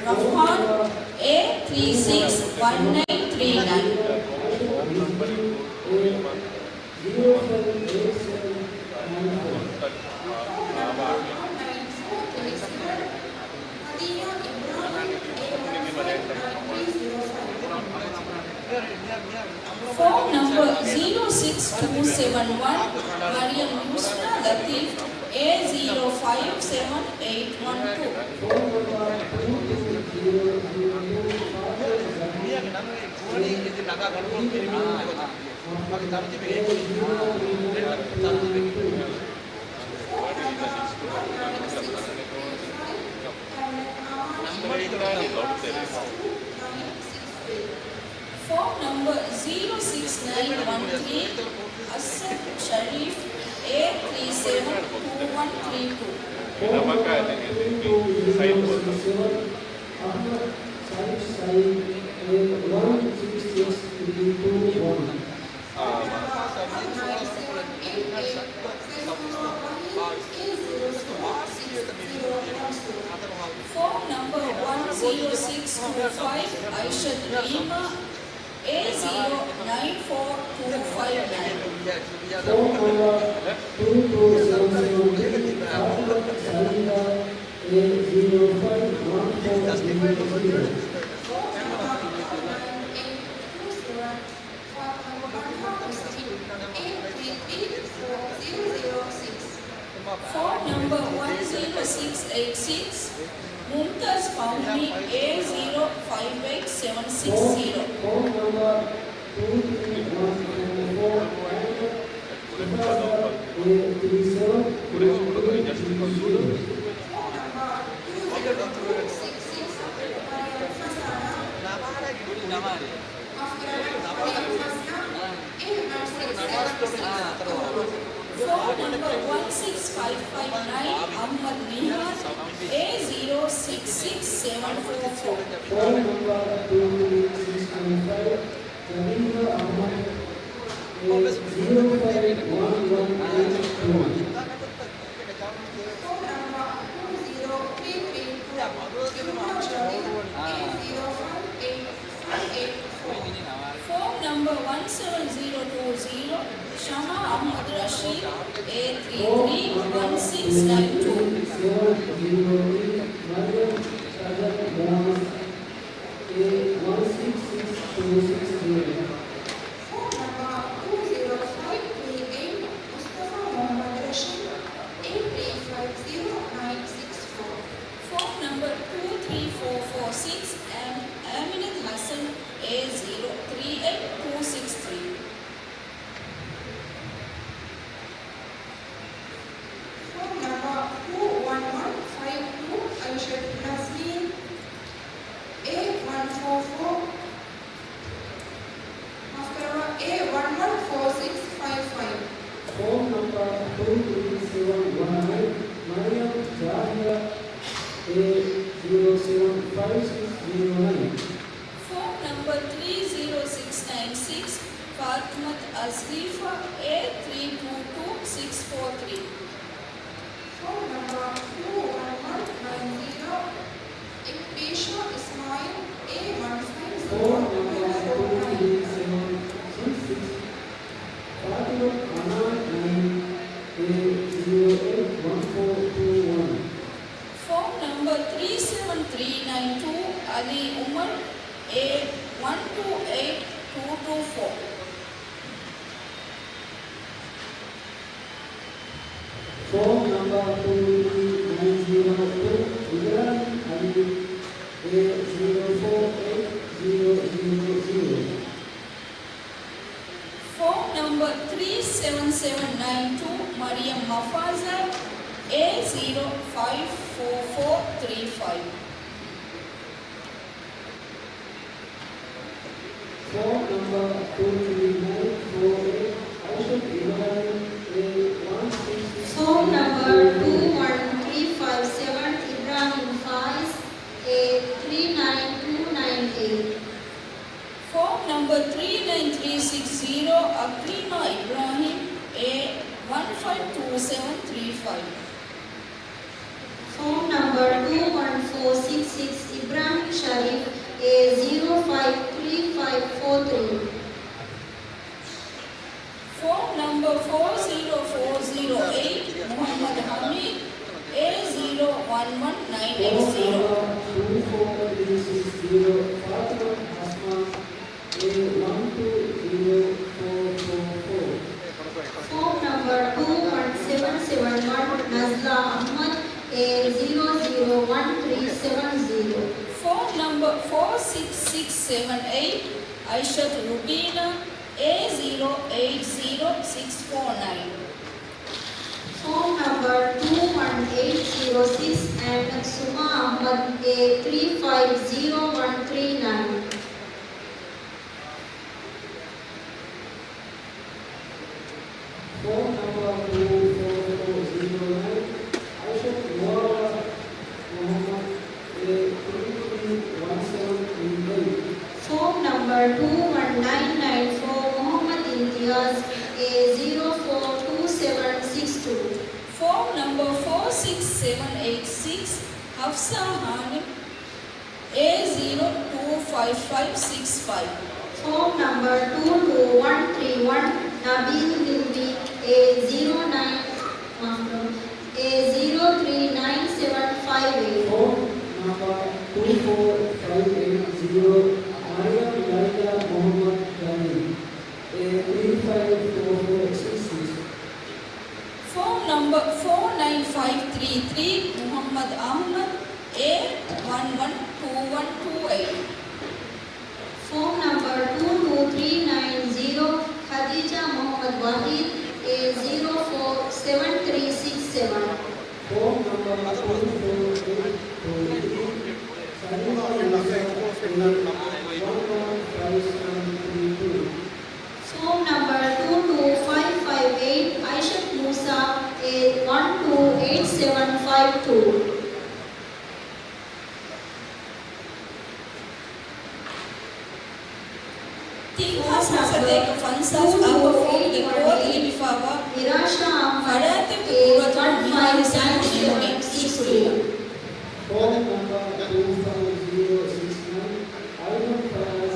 ރަފްހާން، އޭ ތްރީ ސިކްސް ވަން ނައިން ތްރީ ނައިން. ފޯން ނަމްބަރ ޒީރޯ ސިކްސް ޓޫ ސެވެން ވަން، މަރިޔަމް ޔުސްރާ ލަތީފް، އޭ ޒީރޯ ފައިވް ސެވެން އެއިޓް ވަން ޓޫ. ފޯން ނަމްބަރ ޒީރޯ ސިކްސް ނައިން ވަން ތްރީ، އަސްއަދު ޝަރީފް، އޭ ތްރީ ސެވެން ޓޫ ވަން ތްރީ ޓޫ. އަޙްމަދު ސައީދު ސައީދު، އޭ ވަން ސިކްސް ސިކްސް ތްރީ ޓޫ ވަން. ފޯން ނަމްބަރ ވަން ޒީރޯ ސިކްސް ޓޫ ފައިވް، އައިޝަތު ރީމާ، އޭ ޒީރޯ ނައިން ފޯ ޓޫ ފައިވް ނައިން. ފޯން ނަމްބަރ ޓޫ ޓޫ ސެވެން ސެވެން ތްރީ، ފާތިމަތު ސައީދާ، އޭ ޒީރޯ ފައިވް ވަން ފޯ ޒީރޯ ޒީރޯ. ފޯން ނަމްބަރ ވަން ޒީރޯ ސިކްސް އެއިޓް ސިކްސް، މުމްތާޒް ފަހުމީ، އޭ ޒީރޯ ފައިވް އެއިޓް ސެވެން ސިކްސް ޒީރޯ. ފޯން ނަމްބަރ ޓޫ ތްރީ ވަން ފޯ ފޯ، އޭ ތްރީ ސެވެން ފޯ ތްރީ ސިކްސް ޒީރޯ. ފޯން ނަމްބަރ ވަން ސިކްސް ފައިވް ފައިވް ނައިން، އަޙްމަދު ނިހާލް، އޭ ޒީރޯ ސިކްސް ސިކްސް ސެވެން ފޯ ފޯ. ފޯން ނަމްބަރ ޓޫ ތްރީ ސިކްސް ނައިން ފައިވް، ޒަބީހާ އަޙްމަދު، އޭ ޒީރޯ ފައިވް ވަން ވަން އެއިޓް ޓޫ ވަން. ފޯން ނަމްބަރ ޓޫ ޒީރޯ ތްރީ ތްރީ ޓޫ، އިމްރާން ޝަރީފް، އޭ ޒީރޯ ފައިވް އެއިޓް ފައިވް އެއިޓް ފޯ. ފޯން ނަމްބަރ ވަން ސެވެން ޒީރޯ ޓޫ ޒީރޯ، ޝަމާ އަޙްމަދު ރަޝީދު، އޭ ތްރީ ތްރީ ވަން ސިކްސް ނައިން ޓޫ. ސެވެން ޒީރޯ ތްރީ، މަރިޔަމް ޝަޖަރު މުއައްޒަމް، އޭ ވަން ސިކްސް ސިކްސް ޓޫ ސިކްސް ޒީރޯ. ފޯން ނަމްބަރ ޓޫ ޒީރޯ ފައިވް ތްރީ އެއިޓް، މުޞްޠަފާ މުޙައްމަދު ރަޝީދު، އޭ ތްރީ ފައިވް ޒީރޯ ނައިން ސިކްސް ފޯ. ފޯން ނަމްބަރ ޓޫ ތްރީ ފޯ ފޯ ސިކްސް، އަމް-، އާމިނަތު ހަސަން، އޭ ޒީރޯ ތްރީ އެއިޓް ޓޫ ސިކްސް ތްރީ. ފޯން ނަމްބަރ ޓޫ ވަން ވަން ފައިވް ޓޫ، އައިޝަތު ނަޒްމީން، އޭ ވަން ފޯ ފޯ، މާފުކުރައްވާ، އޭ ވަން ވަން ފޯ ސިކްސް ފައިވް ފައިވް. ފޯން ނަމްބަރ ޓޫ ތްރީ ސެވެން ވަން ނައިން، މަރިޔަމް ޒާހިރާ، އޭ ޒީރޯ ސެވެން ފައިވް ސިކްސް ޒީރޯ ނައިން. ފޯން ނަމްބަރ ތްރީ ޒީރޯ ސިކްސް ނައިން ސިކްސް، ފާތިމަތު އަޒްލީފާ، އޭ ތްރީ ޓޫ ޓޫ ސިކްސް ފޯ ތްރީ. ފޯން ނަމްބަރ ޓޫ ވަން ވަން ނައިން ޒީރޯ، އެކް ޕޭޝާ އިސްމާއީލް، އޭ ވަން ފައިވް ޒީރޯ ޓޫ ފޯ ނައިން. ފޯން ނަމްބަރ ޓޫ ތްރީ ސެވެން ސިކްސް ސިކްސް، ފާތިމަތު މަނާން ނައިން، އޭ ޒީރޯ އެއިޓް ވަން ފޯ ޓޫ ވަން. ފޯން ނަމްބަރ ތްރީ ސެވެން ތްރީ ނައިން ޓޫ، އަލީ އުމަރު، އޭ ވަން ޓޫ އެއިޓް ޓޫ ޓޫ ފޯ. ފޯން ނަމްބަރ ޓޫ ތްރީ ނައިން ޒީރޯ ޓޫ، އިބްރާހިމް އަލީ، އޭ ޒީރޯ ފޯ އެއިޓް ޒީރޯ ޒީރޯ ޒީރޯ. ފޯން ނަމްބަރ ތްރީ ސެވެން ސެވެން ނައިން ޓޫ، މަރިޔަމް މަފާޒާ، އޭ ޒީރޯ ފައިވް ފޯ ފޯ ތްރީ ފައިވް. ފޯން ނަމްބަރ ޓޫ ތްރީ ނައިން ފޯ އެއިޓް، އައިޝަތު އިބްރާހިމް، އޭ ވަން ސިކްސް ސިކްސް. ފޯން ނަމްބަރ ޓޫ ވަން ތްރީ ފައިވް ސެވެން، އިބްރާހިމް ފާއިޒް، އޭ ތްރީ ނައިން ޓޫ ނައިން އެއިޓް. ފޯން ނަމްބަރ ތްރީ ނައިން ތްރީ ސިކްސް ޒީރޯ، އަކްރީމާ އިބްރާހިމް، އޭ ވަން ފައިވް ޓޫ ސެވެން ތްރީ ފައިވް. Zero, Fatima Hasna, A one two zero four four four. Form number two one seven seven one, Nazla Ahmad, A zero zero one three seven zero. Form number four six six seven eight, Aishat Rubina, A zero eight zero six four nine. Form number two one eight zero six and Suma Ahmad, A three five zero one three nine. Form number two four four zero nine, Aishat Mubarak Muhammad, A three three one seven three eight. Form number two one nine nine four, Muhammad Imtiaz, A zero four two seven six two. Form number four six seven eight six, Hafsa Hanim, A zero two five five six five. Form number two two one three one, Nabil Hilmi, A zero nine, A zero three nine seven five eight. Form number two four five eight zero, Mariam Laila Muhammad Ghani, A three five four four six six. Form number four nine five three three, Muhammad Ahmad, A one one two one two eight. Form number two two three nine zero, Khadija Muhammad Wahid, A zero four seven three six seven. Form number two four eight four three, Salima Musa, A one one five seven three two. Form number two two five five eight, Aishat Musa, A one two eight seven five two. ތިން ހާސް ފަސް ސަތޭކަ ފަންސާސް އަށް ފޯމުގެ ކޯދު ލިބިފައިވާ ފަރާތެއްގެ ކުރިއަށް މިހާރު ސައިން ނިމުމެއް ސިކްސް ޓޫ. Form number two five zero six nine, Alvin Fayaz,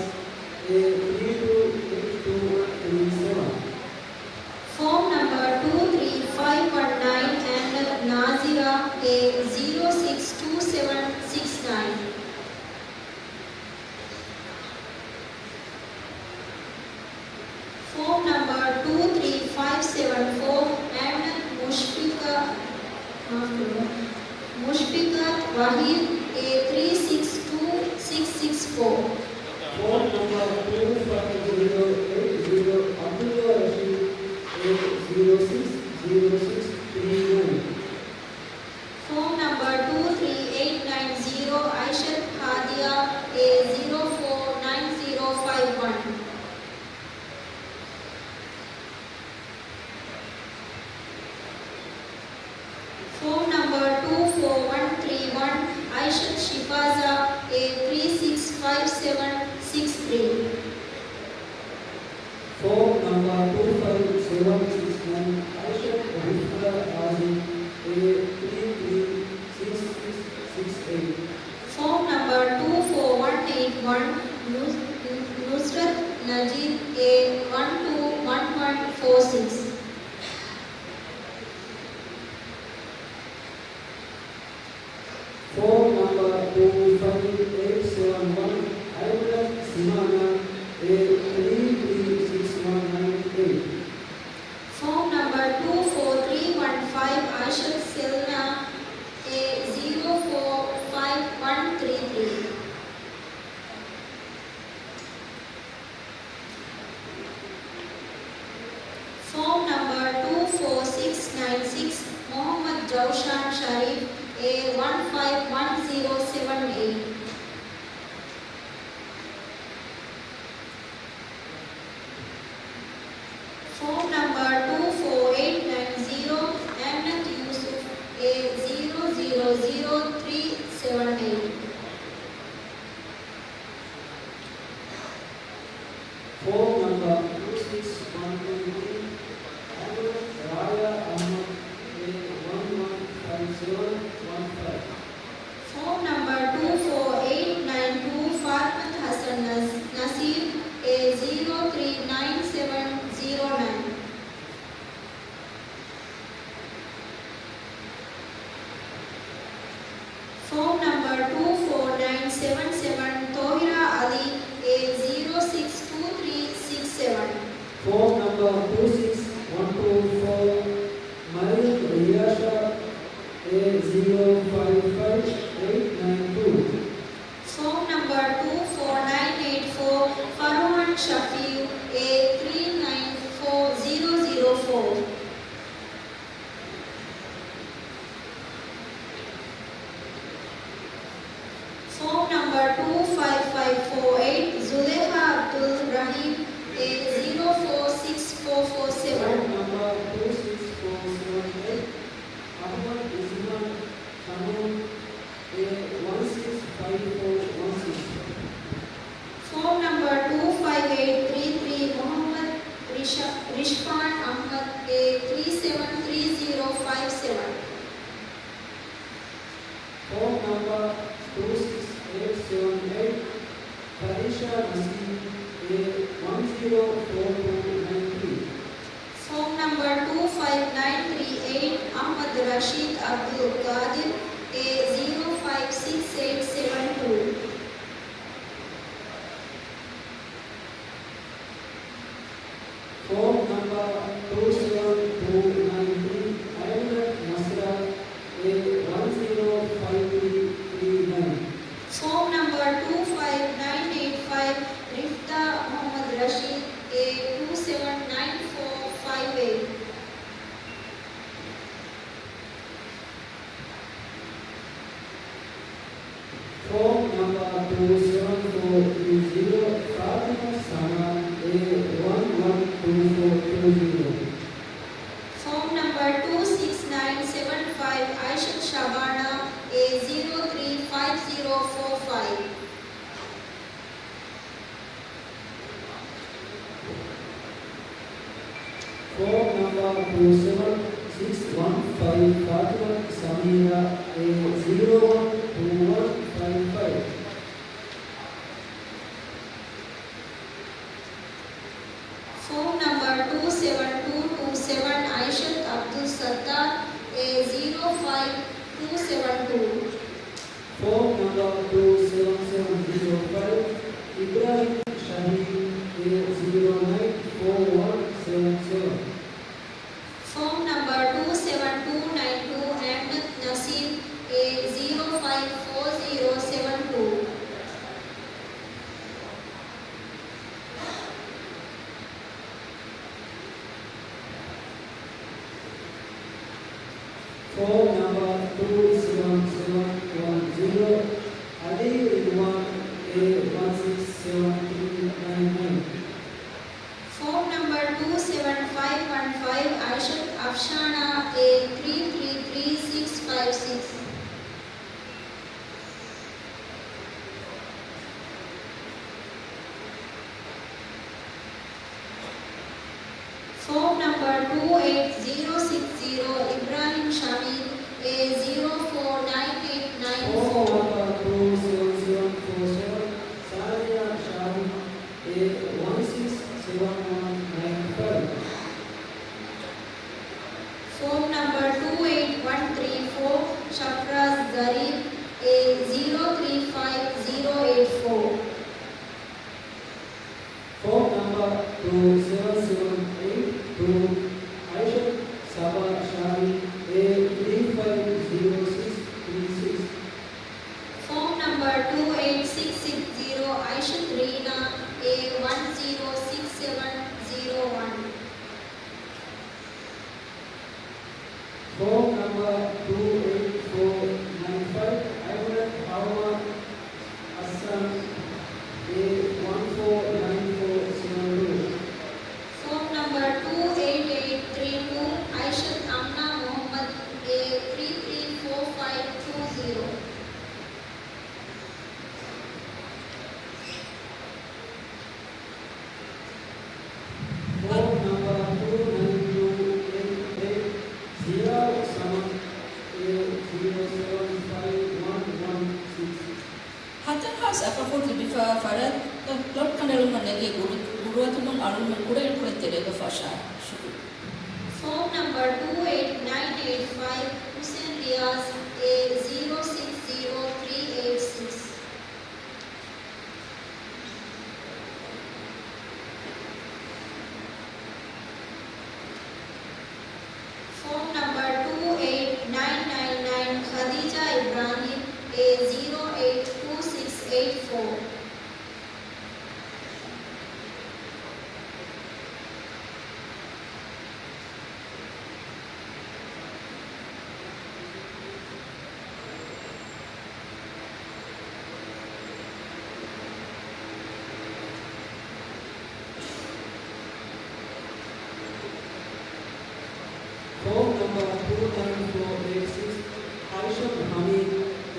A three two eight two three seven. Form number two three five one nine and Nazira, A zero six two seven six nine. Form number two three five seven four and Mushfika, Mushfikat Wahid, A three six two six six four. Form number two five zero eight zero, Abdullah Rashid, A zero six zero six three nine. Form number two three eight nine zero, Aishat Hadia, A zero four nine zero five one. Form number two four one three one, Aishat Shifaza, A three six five seven six three. Form number two five seven six nine, Aishat Rifka Azim, A three three six six six eight. Form number two four one eight one, Nus-, Nusrat Najib, A one two one one four six. Form number two five eight seven one, Aibulak Simana, A three three six one nine eight. Form number two four three one five, Aishat Selna, A zero four five one three three. Form number two four six nine six, Mohammad Jaushan Sharif, A one five one zero seven eight. Form number two four eight nine zero, Amnat Yusuf, A zero zero zero three seven eight. Form number two six one two three, Amnat Raya Ahmad, A one one five seven one five. Form number two four eight nine two, Fatmat Hassan Nas-, Nasir, A zero three nine seven zero nine. Form number two four nine seven seven, Toha two six one two four, Mariam Riyasha, A zero five five eight nine two. Form number two four nine eight four, Farhan Shafiu, A three nine four zero zero four. Form number two five five four eight, Zulekha Abdul Rahim, A zero four six four four seven. Form number two six four seven eight, Ahmad Izman Khanum, A one six five four one six. Form number two five eight three three, Mohammad Risha-, Rishfan Ahmad, A three seven three zero five seven. Form number two six eight seven eight, Fadisha Nasir, A one zero four two nine three. Form number two five nine three eight, Ahmad Rashid Abdul Qadir, A zero five six eight seven two. Form number two seven two nine three, Ayman Nasra, A one zero five three three nine. Form number two five nine eight five, Rifta Muhammad Rashid, A two seven nine four five eight. Form number two seven four three zero, Fatima Sana, A one one two four two zero. Form number two six nine seven five, Aishat Shabana, A zero three five zero four five. Form number two seven six one five, Fatima Samira, A zero one two one five five. Form number two seven two two seven, Aishat Abdul Sattar, A zero five two seven two. Form number two seven seven zero five, Ibrahim Shaheen, A zero nine four one seven seven. Form number two seven two nine two, Ahmed Nasir, A zero five four zero seven two. Form number two seven seven one zero, Ali Ridwan, A one six seven three nine nine. Form number two seven five one five, Aishat Afshana, A three three three six five six. Form number two eight zero six zero, Ibrahim Shamil, A zero four nine eight nine four. Form number two seven seven four seven, Sania Shahid, A one six seven one nine five. Form number two eight one three four, Shafraz Zarif, A zero three five zero eight four. Form number two seven seven eight two, Aisha Saba Shahid, A three five zero six three six. Form number two eight six six zero, Aisha Reena, A one zero six seven zero one. Form number two eight four nine five, Ahmed Hawa Hassan, A one four nine four seven two. Form number two eight eight three two, Aishat Amna Muhammad, A three three four five two zero. Form number two nine two eight eight, Ziaur Samad, A zero seven five one one six. ހަތަރު ހާސް އަކަފޫރު ލިބިފައިވާ ފަރާތްތައް ޕްލޮޓް ކަނޑައެޅުމަށް ނެގި ގުރު-، ގުރުއަތުމުން އަޅުގަނޑުމެން ކުޑައިރުކޮޅެއް ތެރޭގަ ފަށާ. ޝުކުރިއްޔާ. Form number two eight nine eight five, Hussein Riaz, A zero six zero three eight six.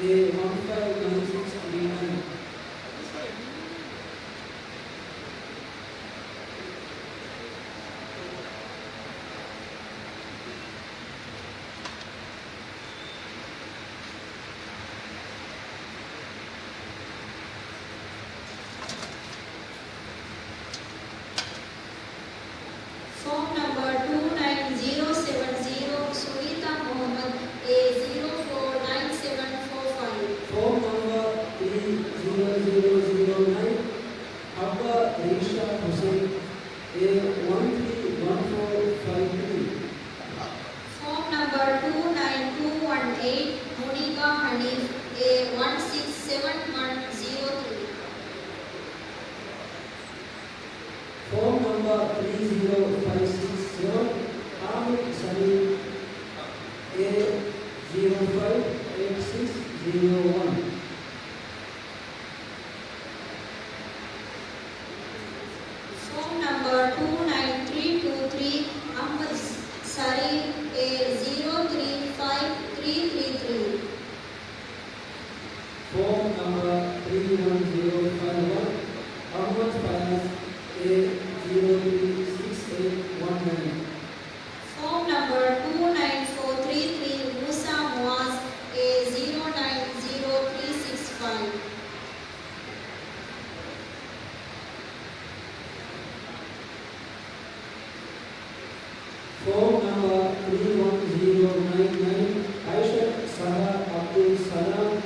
އެ ވަން ފައިވް ނައިން ސިކްސް ތްރީ ނައިން. ފޯން ނަމްބަރ ޓޫ ނައިން ޒީރޯ ސެވެން ޒީރޯ، ސުވީތާ މުހައްމަދު، އޭ ޒީރޯ ފޯރ ނައިން ސެވެން ފޯރ ފައިވް. ފޯން ނަމްބަރ ތްރީ ޒީރޯ ޒީރޯ ޒީރޯ ނައިން، ހައްވާ ރީޝާ ހުސެން، އޭ ވަން ތްރީ ވަން ފޯރ ފައިވް ތްރީ. ފޯން ނަމްބަރ ޓޫ ނައިން ޓޫ ވަން އެއިޓް، މުނީބާ ހަނީފް، އޭ ވަން ސިކްސް ސެވެން ވަން ޒީރޯ ތްރީ. ފޯން ނަމްބަރ ތްރީ ޒީރޯ ފައިވް ސިކްސް ސެވެން، ހާމިދު ސަލީމް، އޭ ޒީރޯ ފައިވް އެއިޓް ސިކްސް ޒީރޯ ވަން. ފޯން ނަމްބަރ ޓޫ ނައިން ތްރީ ޓޫ ތްރީ، އަޙްމަދު ސަރީން، އޭ ޒީރޯ ތްރީ ފައިވް ތްރީ ތްރީ ތްރީ. ފޯން ނަމްބަރ ތްރީ ވަން ޒީރޯ ފައިވް ވަން، އަޙްމަދު ފަޔާޒް، އޭ ޒީރޯ ތްރީ ސިކްސް އެއިޓް ވަން ނައިން. ފޯން ނަމްބަރ ޓޫ ނައިން ފޯރް ތްރީ ތްރީ، މޫސާ މުއާޒް، އޭ ޒީރޯ ނައިން ޒީރޯ ތްރީ ސިކްސް ފައިވް. ފޯން ނަމްބަރ ތްރީ ވަން ޒީރޯ ނައިން ނައިން، އައިޝަތު ސަހާ އަބްދުލް ސަލާމް،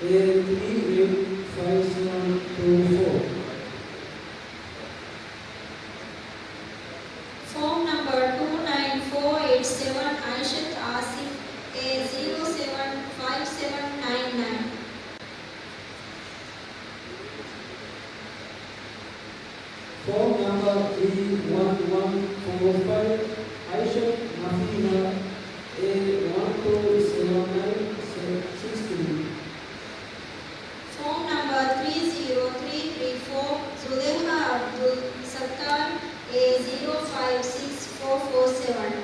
އޭ ތްރީ އެއިޓް ފައިވް ސެވެން ޓޫ ފޯރ. ފޯން ނަމްބަރ ޓޫ ނައިން ފޯރް އެއިޓް ސެވެން، އައިޝަތު އާސިފް، އޭ ޒީރޯ ސެވެން ފައިވް ސެވެން ނައިން ނައިން. ފޯން ނަމްބަރ ތްރީ ވަން ވަން ފޯރް ފައިވް، އައިޝަތު ނަފީހާ، އޭ ވަން ޓޫ ސެވެން ނައިން ސިކްސް ތްރީ. ފޯން ނަމްބަރ ތްރީ ޒީރޯ ތްރީ ތްރީ ފޯރް، ޒުލޭހާ އަބްދުލް ސައްތާރު، އޭ ޒީރޯ ފައިވް ސިކްސް ފޯރް ފޯރް ސެވެން.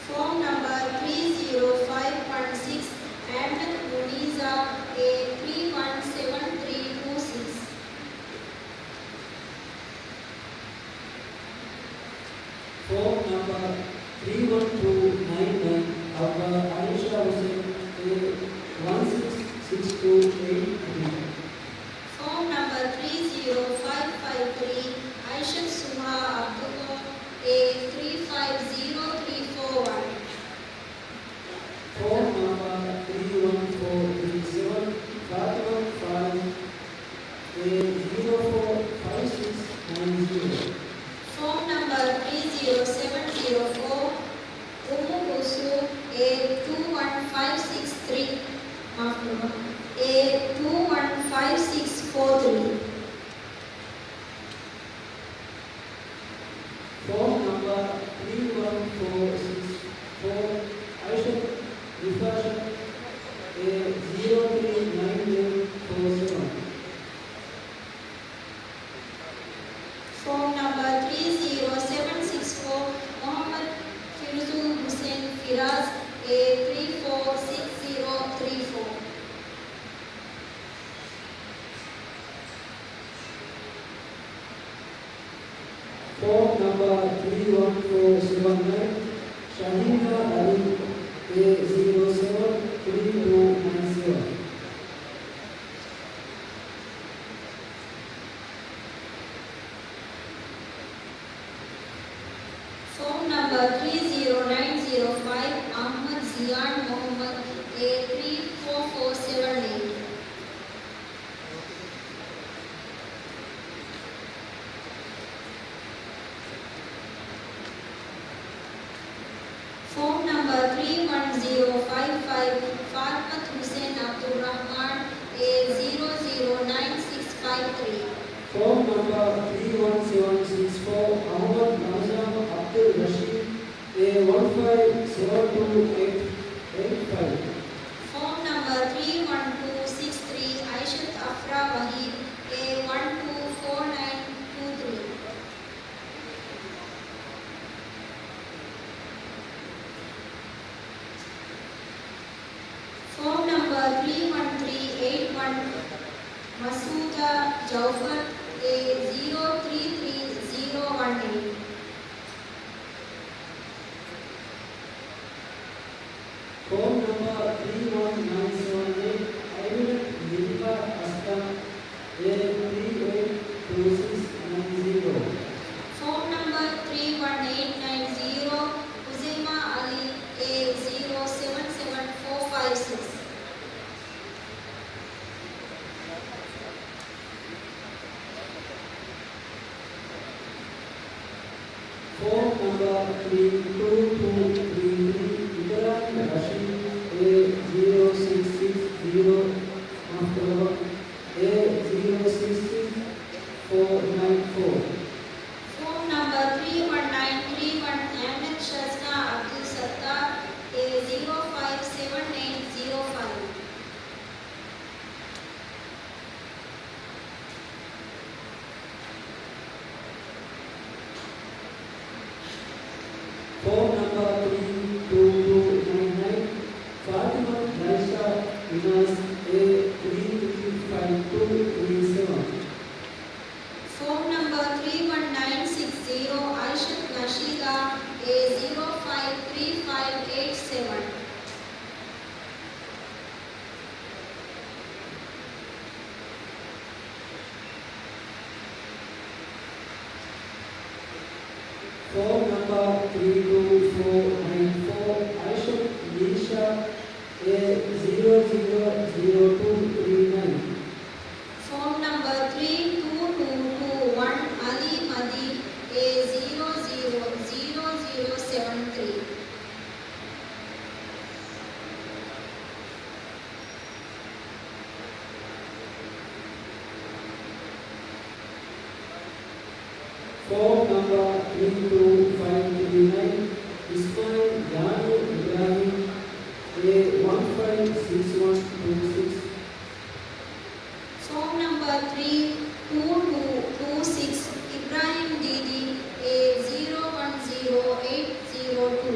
ފޯން ނަމްބަރ ތްރީ ޒީރޯ ފައިވް ވަން ސިކްސް، އަހްމަދު މުނީޒާ، އޭ ތްރީ ވަން ސެވެން ތްރީ ޓޫ ސިކްސް. ފޯން ނަމްބަރ ތްރީ ވަން ޓޫ ނައިން ނައިން، އައްވާ އައިޝާ ހުސެން، އޭ ވަން ސިކްސް ސިކްސް ޓޫ އެއިޓް ތްރީ. ފޯން ނަމްބަރ ތްރީ ޒީރޯ ފައިވް ފައިވް ތްރީ، އައިޝަތު ސުހާ އަބްދުﷲ، އޭ ތްރީ ފައިވް ޒީރޯ ތްރީ ފޯރް ވަން. ފޯން ނަމްބަރ ތްރީ ވަން ފޯރް ތްރީ ސެވެން، ފާތިމަތު ފާރިސް، އޭ ޒީރޯ ފޯރް ފައިވް ސިކްސް ނައިން ޒީރޯ. ފޯން ނަމްބަރ ތްރީ ޒީރޯ ސެވެން ޒީރޯ ފޯރް، އުއްމު ކުލްސޫމް، އޭ ޓޫ ވަން ފައިވް ސިކްސް ތްރީ، މާފުކުރުމަށް، އޭ ޓޫ ވަން ފައިވް ސިކްސް ފޯރް ތްރީ. ފޯން ނަމްބަރ ތްރީ ވަން ފޯރް ސިކްސް ފޯރް، އައިޝަތު ރިފާޝަތު، އޭ ޒީރޯ ތްރީ ނައިން އެއިޓް ފޯރް ސެވެން. ފޯން ނަމްބަރ ތްރީ ޒީރޯ ސެވެން ސިކްސް ފޯރް، މުޙައްމަދު ފިރުޒުލް ޙުސެން ފިރާޒް، އޭ ތްރީ ފޯރް ސިކްސް ޒީރޯ ތްރީ ފޯރް. ފޯން ނަމްބަރ ތްރީ ވަން ފޯރް ސެވެން ނައިން، ޝަހީނާ އަލީ، އޭ ޒީރޯ ސެވެން ތްރީ ޓޫ ނައިން ސެވެން. ފޯން ނަމްބަރ ތްރީ ޒީރޯ ނައިން ޒީރޯ ފައިވް، އަޙްމަދު ޒިޔާން މުޙައްމަދު، އޭ ތްރީ ފޯރް ފޯރް ސެވެން އެއިޓް. ފޯން ނަމްބަރ ތްރީ ވަން ޒީރޯ ފައިވް ފައިވް، ފާތިމަތު ޙުސެން ޢަބްދުއްރަޙްމާން، އޭ ޒީރޯ ޒީރޯ ނައިން ސިކްސް ފައިވް ތްރީ. ފޯން ނަމްބަރ ތްރީ ވަން ސެވެން ސިކްސް ފޯރް، އަޙްމަދު ރަމަޟާން ޢަބްދުއްރަޝީދު، އޭ ވަން ފައިވް ތްރީ ވަން ތްރީ އެއިޓް ވަން، މަސޫދާ ޖައުފަރު، އޭ ޒީރޯ ތްރީ ތްރީ ޒީރޯ ވަން އެއިޓް. ފޯން ނަމްބަރ ތްރީ ވަން ނައިން ސެވަން އެއިޓް، އައިމިނަތު ނިދިފާ އަސްލަމް، އޭ ތްރީ އެއިޓް ޓޫ ސިކްސް ނައިން ޒީރޯ. ފޯން ނަމްބަރ ތްރީ ވަން އެއިޓް ނައިން ޒީރޯ، ހުޒައިމާ އަލީ، އޭ ޒީރޯ ސެވަން ސެވަން ފޯ ފައިވް ސިކްސް. ފޯން ނަމްބަރ ތްރީ ޓޫ ޓޫ ތްރީ ތްރީ، އިބްރާހިމް ރަޝީދު، އޭ ޒީރޯ ސިކްސް ސިކްސް ޒީރޯ، މާފުކުރައްވާ، އޭ ޒީރޯ ސިކްސް ސިކްސް ފޯ ނައިން ފޯ. ފޯން ނަމްބަރ ތްރީ ވަން ނައިން ތްރީ ވަން، އަހްމަދު ޝަޒްނާ އަބްދުލް ސައްތާރު، އޭ ޒީރޯ ފައިވް ސެވަން އެއިޓް ޒީރޯ ފައިވް. ފޯން ނަމްބަރ ތްރީ ޓޫ ޓޫ ނައިން ނައިން، ފާތިމަތު ލައިޝާ އިނާސް، އޭ ތްރީ ތްރީ ފައިވް ޓޫ ތްރީ ސެވަން. ފޯން ނަމްބަރ ތްރީ ވަން ނައިން ސިކްސް ޒީރޯ، އައިޝަތު ނަޝީދާ، އޭ ޒީރޯ ފައިވް ތްރީ ފައިވް އެއިޓް ސެވަން. ފޯން ނަމްބަރ ތްރީ ޓޫ ފޯ ނައިން ފޯ، އައިޝަތު ލީޝާ، އޭ ޒީރޯ ޒީރޯ ޒީރޯ ޓޫ ތްރީ ނައިން. ފޯން ނަމްބަރ ތްރީ ޓޫ ޓޫ ޓޫ ވަން، އަލީ މަދީ، އޭ ޒީރޯ ޒީރޯ ޒީރޯ ޒީރޯ ސެވަން ތްރީ. ފޯން ނަމްބަރ ތްރީ ޓޫ ފައިވް ތްރީ ނައިން، އިސްމާއިލް ދާނިޔަ އިބްރާހިމް، އޭ ވަން ފައިވް ސިކްސް ވަން ޓޫ ސިކްސް. ފޯން ނަމްބަރ ތްރީ ޓޫ ޓޫ ޓޫ ސިކްސް، އިބްރާހިމް ދީދީ، އޭ ޒީރޯ ވަން ޒީރޯ އެއިޓް ޒީރޯ ޓޫ.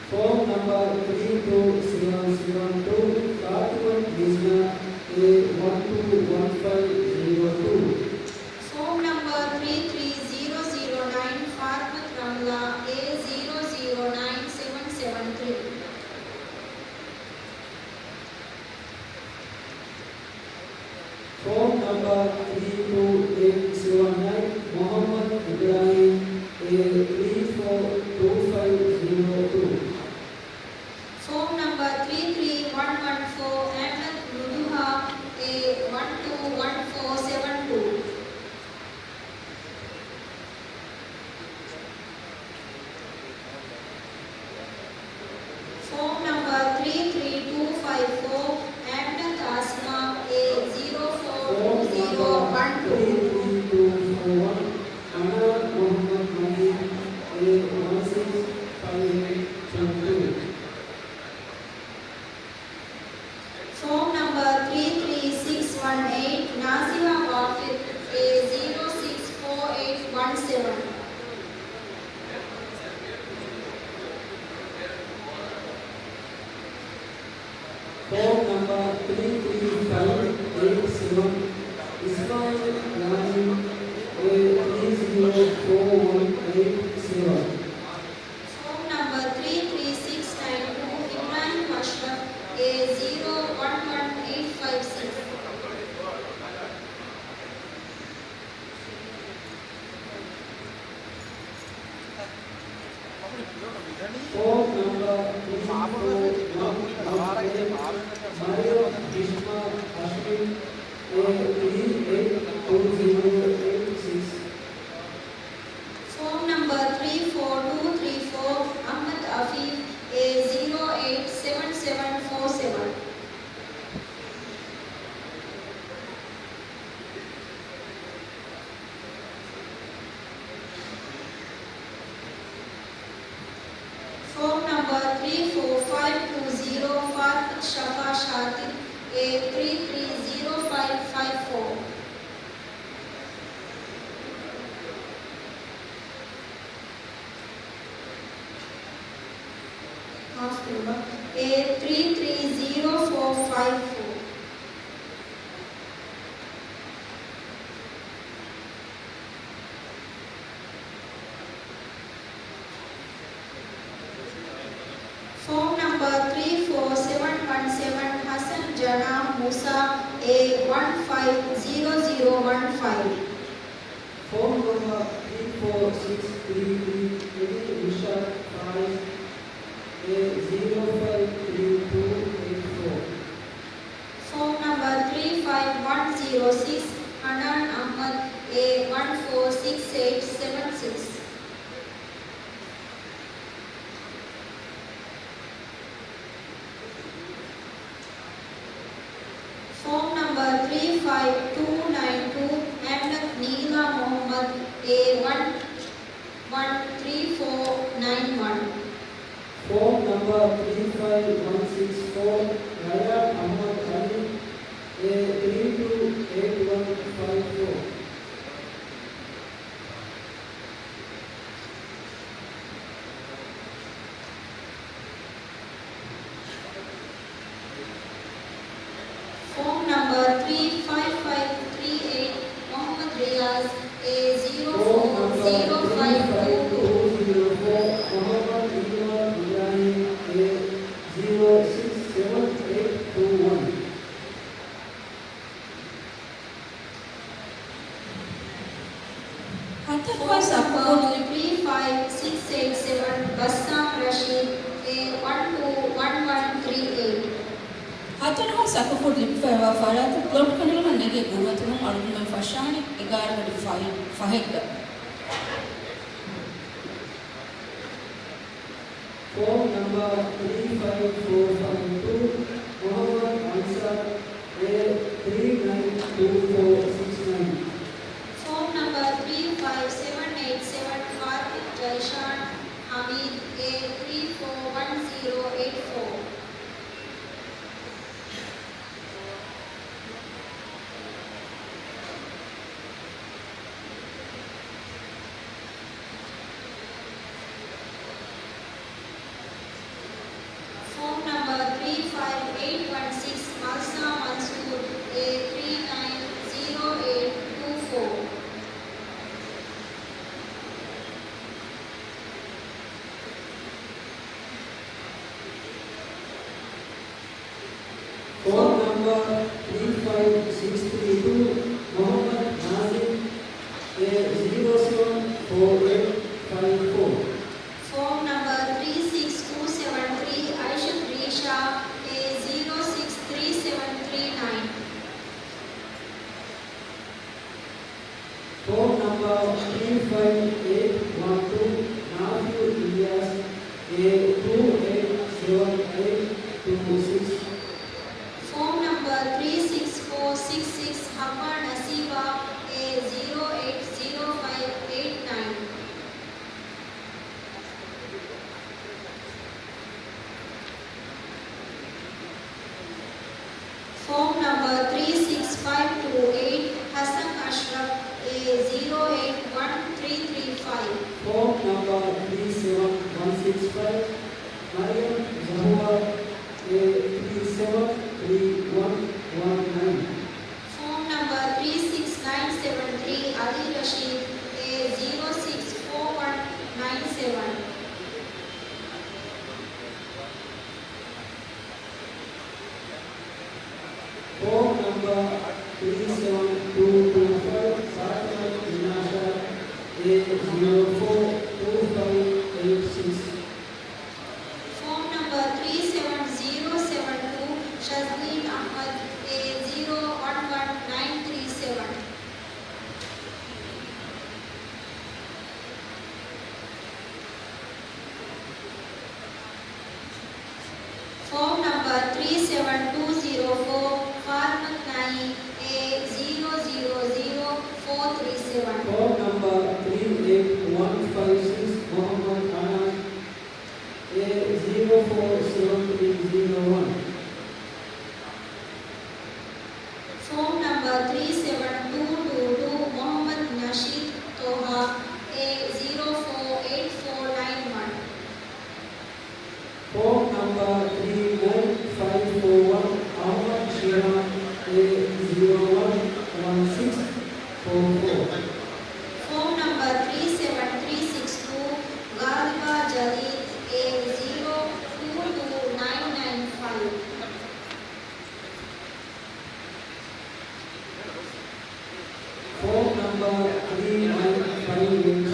ފޯން ނަމްބަރ ތްރީ ޓޫ ސެވަން ސެވަން ޓޫ، ފާތިމަތު މިޒްނާ، އޭ ވަން ޓޫ ވަން ފައިވް ޒީރޯ ޓޫ. ފޯން ނަމްބަރ ތްރީ ތްރީ ޒީރޯ ޒީރޯ ނައިން، ފާތިމަތު ރަމްލާ، އޭ ޒީރޯ ޒީރޯ ނައިން ސެވަން ސެވަން ތްރީ. ފޯން ނަމްބަރ ތްރީ ޓޫ އެއިޓް ސެވަން ނައިން، މުޙައްމަދު އިބްރާހިމް، އޭ ތްރީ ފޯ ޓޫ ފައިވް ޒީރޯ ޓޫ. ފޯން ނަމްބަރ ތްރީ ތްރީ ވަން ވަން ފޯ، އަޙްމަދު ނުދުހާ، އޭ ވަން ޓޫ ވަން ފޯ ސެވަން ޓޫ. ފޯން ނަމްބަރ ތްރީ ތްރީ ޓޫ ފައިވް ފޯ، އަޙްމަދު އާސިމާ، އޭ ޒީރޯ ފޯ ޓޫ ޒީރޯ ވަން ޓޫ. ތްރީ ތްރީ ޓޫ ފޯ ވަން، އަނާ މުޙައްމަދު މަޖީދު، އޭ ވަން ސިކްސް ފައިވް އެއިޓް ސެވަން ޓޫ. ފޯން ނަމްބަރ ތްރީ ތްރީ ސިކްސް ވަން އެއިޓް، ނާޒިހާ ވާފިރު، އޭ ޒީރޯ ސިކްސް ފޯ އެއިޓް ވަން ސެވަން. ފޯން ނަމްބަރ ތްރީ ތްރީ ފައިވް އެއިޓް ސެވަން، އިސްމާއިލް އިބްރާހިމް، އޭ ތްރީ ޒީރޯ ފޯ ވަން އެއިޓް ސެވަން. ފޯން ނަމްބަރ ތްރީ ތްރީ ސިކްސް ނައިން ޓޫ، އިބްރާހިމް އަޝްރަފް، އޭ ޒީރޯ ވަން ވަން އެއިޓް ފައިވް ސިކްސް. ފޯން ނަމްބަރ ތްރީ ފޯ ވަން ވަން އެއިޓް، މަރިޔަމް ބިޝްމާ ހަޝީމް، އޭ ތްރީ އެއިޓް ޓޫ ޒީރޯ އެއިޓް ސިކްސް. ފޯން ނަމްބަރ ތްރީ ފޯ ޓޫ ތްރީ ފޯ، އަޙްމަދު އަފީފް، އޭ ޒީރޯ އެއިޓް ސެވަން ސެވަން ފޯ ސެވަން. ފޯން ނަމްބަރ ތްރީ ފޯ ފައިވް ޓޫ ޒީރޯ، ފާތިމަތު ޝަފާ ޝާތިބް، އޭ ތްރީ ތްރީ ޒީރޯ ފައިވް ފައިވް ފޯ. އޭ ތްރީ ތްރީ ޒީރޯ ފޯ ފައިވް ފޯ. ފޯމް ނަމްބަރ ތްރީ ފޯ ސެވަން ވަން ސެވަން، ހަސަން ޖަނާ މޫސާ، އޭ ވަން ފައިވް ޒީރޯ ޒީރޯ ވަން ފައިވް. ފޯމް ނަމްބަރ ތްރީ ފޯ ސިކްސް ތްރީ ތްރީ، އެޑިން ރިޝާދް ފާއިޒް، އޭ ޒީރޯ ފައިވް ތްރީ ޓޫ އެއިޓް ފޯ. ފޯމް ނަމްބަރ ތްރީ ފައިވް ވަން ޒީރޯ ސިކްސް، ހަނާން އަޙްމަދު، އޭ ވަން ފޯ ސިކްސް އެއިޓް ސެވަން ސިކްސް. ފޯމް ނަމްބަރ ތްރީ ފައިވް ޓޫ ނައިން ޓޫ، އަހްމަދު ނީލާ މުޙައްމަދު، އޭ ވަން ވަން ތްރީ ފޯ ނައިން ވަން. ފޯމް ނަމްބަރ ތްރީ ފައިވް ވަން ސިކްސް ފޯ، ރަޔާން އަޙްމަދު އަލީ، އޭ ތްރީ ޓޫ އެއިޓް ވަން ފައިވް ފޯ. ފޯމް ނަމްބަރ ތްރީ ފައިވް ފައިވް ތްރީ އެއިޓް، މުޙައްމަދު ރިޔާޒް، އޭ ޒީރޯ ފޯ ޒީރޯ ފައިވް ޓޫ ޓޫ. މުޙައްމަދު އީމާން އިބްރާހީމް، އޭ ޒީރޯ ސިކްސް ސެވަން އެއިޓް ޓޫ ވަން. ހަތަރު ހާސް އަކުފުޓް ތްރީ ފައިވް ސިކްސް އެއިޓް ސެވަން، ބައްސާމް ރަޝީދު، އޭ ވަން ޓޫ ވަން ވަން ތްރީ އެއިޓް. ހަތަރު ހާސް އަކުފުޓް ލިބިފައިވާ ފަރާތުން ލޮޓު ކަނޑައެޅުމަށް ނެގި ގުޅުމަތުން އަޅުގަނޑުމެން ފަށާނީ އެގާރަ ގަޑި ފަހެއް، ފަހެއްގަ. ފޯމް ނަމްބަރ ތްރީ ފައިވް ފޯ ފައިވް ޓޫ، މުޙައްމަދު އަންސާރު، އޭ ތްރީ ނައިން ޓޫ ފޯ ސިކްސް ނައިން. ފޯމް ނަމްބަރ ތްރީ ފައިވް ސެވަން އެއިޓް ސެވަން، ފާތިމް ޖައިޝާން ހަމީދު، އޭ ތްރީ ފޯ ވަން ޒީރޯ އެއިޓް ފޯ. ފޯމް ނަމްބަރ ތްރީ ފައިވް އެއިޓް ވަން ސިކްސް، މަލްސާ މަންސޫރު، އޭ ތްރީ ނައިން ޒީރޯ އެއިޓް ޓޫ ފޯ. ފޯމް ނަމްބަރ ތްރީ ފައިވް ސިކްސް ތްރީ ޓޫ، މުޙައްމަދު ނާޒިމް، އޭ ޒީރޯ ސެވަން ފޯ އެއިޓް ފައިވް ފޯ. ފޯމް ނަމްބަރ ތްރީ ސިކްސް ޓޫ ސެވަން ތްރީ، އައިޝަތު ރީޝާ، އޭ ޒީރޯ ސިކްސް ތްރީ ސެވަން ތްރީ ނައިން. ފޯމް ނަމްބަރ ތްރީ ފައިވް އެއިޓް ވަން ޓޫ، ނާފިޢު އިލްޔާސް، އޭ ޓޫ އެއިޓް ސެވަން އެއިޓް ޓޫ ސިކްސް. ފޯމް ނަމްބަރ ތްރީ ސިކްސް ފޯ ސިކްސް ސިކްސް، ހައްވާ ނަސީބާ، އޭ ޒީރޯ އެއިޓް ޒީރޯ ފައިވް އެއިޓް ނައިން. ފޯމް ނަމްބަރ ތްރީ ސިކްސް ފައިވް ޓޫ އެއިޓް، ހަސަން އަޝްރަފް، އޭ ޒީރޯ އެއިޓް ވަން ތްރީ ތްރީ ފައިވް. ފޯމް ނަމްބަރ ތްރީ ސެވަން ވަން ސިކްސް ފައިވް، މަރިޔަމް ޒަހުރާ، އޭ ތްރީ ސެވަން ތްރީ ވަން ވަން ނައިން. ފޯމް ނަމްބަރ ތްރީ ސިކްސް ނައިން ސެވަން ތްރީ، އަލީ ރަޝީދު، އޭ ޒީރޯ ސިކްސް ފޯ ވަން ނައިން ސެވަން. ފޯމް ނަމްބަރ ތްރީ ސެވަން ޓޫ ޓޫ ފައިވް، ފާތިމަތު މިނާޝާ، އޭ ޒީރޯ ފޯ ޓޫ ފައިވް އެއިޓް ސިކްސް. ފޯމް ނަމްބަރ ތްރީ ސެވަން ޒީރޯ ސެވަން ޓޫ، ޝަޒްލީން އަޙްމަދު، އޭ ޒީރޯ ވަން ވަން ނައިން ތްރީ ސެވަން. ފޯމް ނަމްބަރ ތްރީ ސެވަން ޓޫ ޒީރޯ ފޯ، ފާތިމަތު ނައީމް، އޭ ޒީރޯ ޒީރޯ ޒީރޯ ފޯ ތްރީ ސެވަން. ފޯމް ނަމްބަރ ތްރީ އެއިޓް ވަން ފައިވް ސިކްސް، މުޙައްމަދު އަނާޒް، އޭ ޒީރޯ ފޯ ސެވަން ތްރީ ޒީރޯ ވަން. ފޯމް ނަމްބަރ ތްރީ ސެވަން ޓޫ ޓޫ ޓޫ، މުޙައްމަދު ނަޝީދު ޠޯހާ، އޭ ޒީރޯ ފޯ އެއިޓް ފޯ ނައިން ވަން. ފޯމް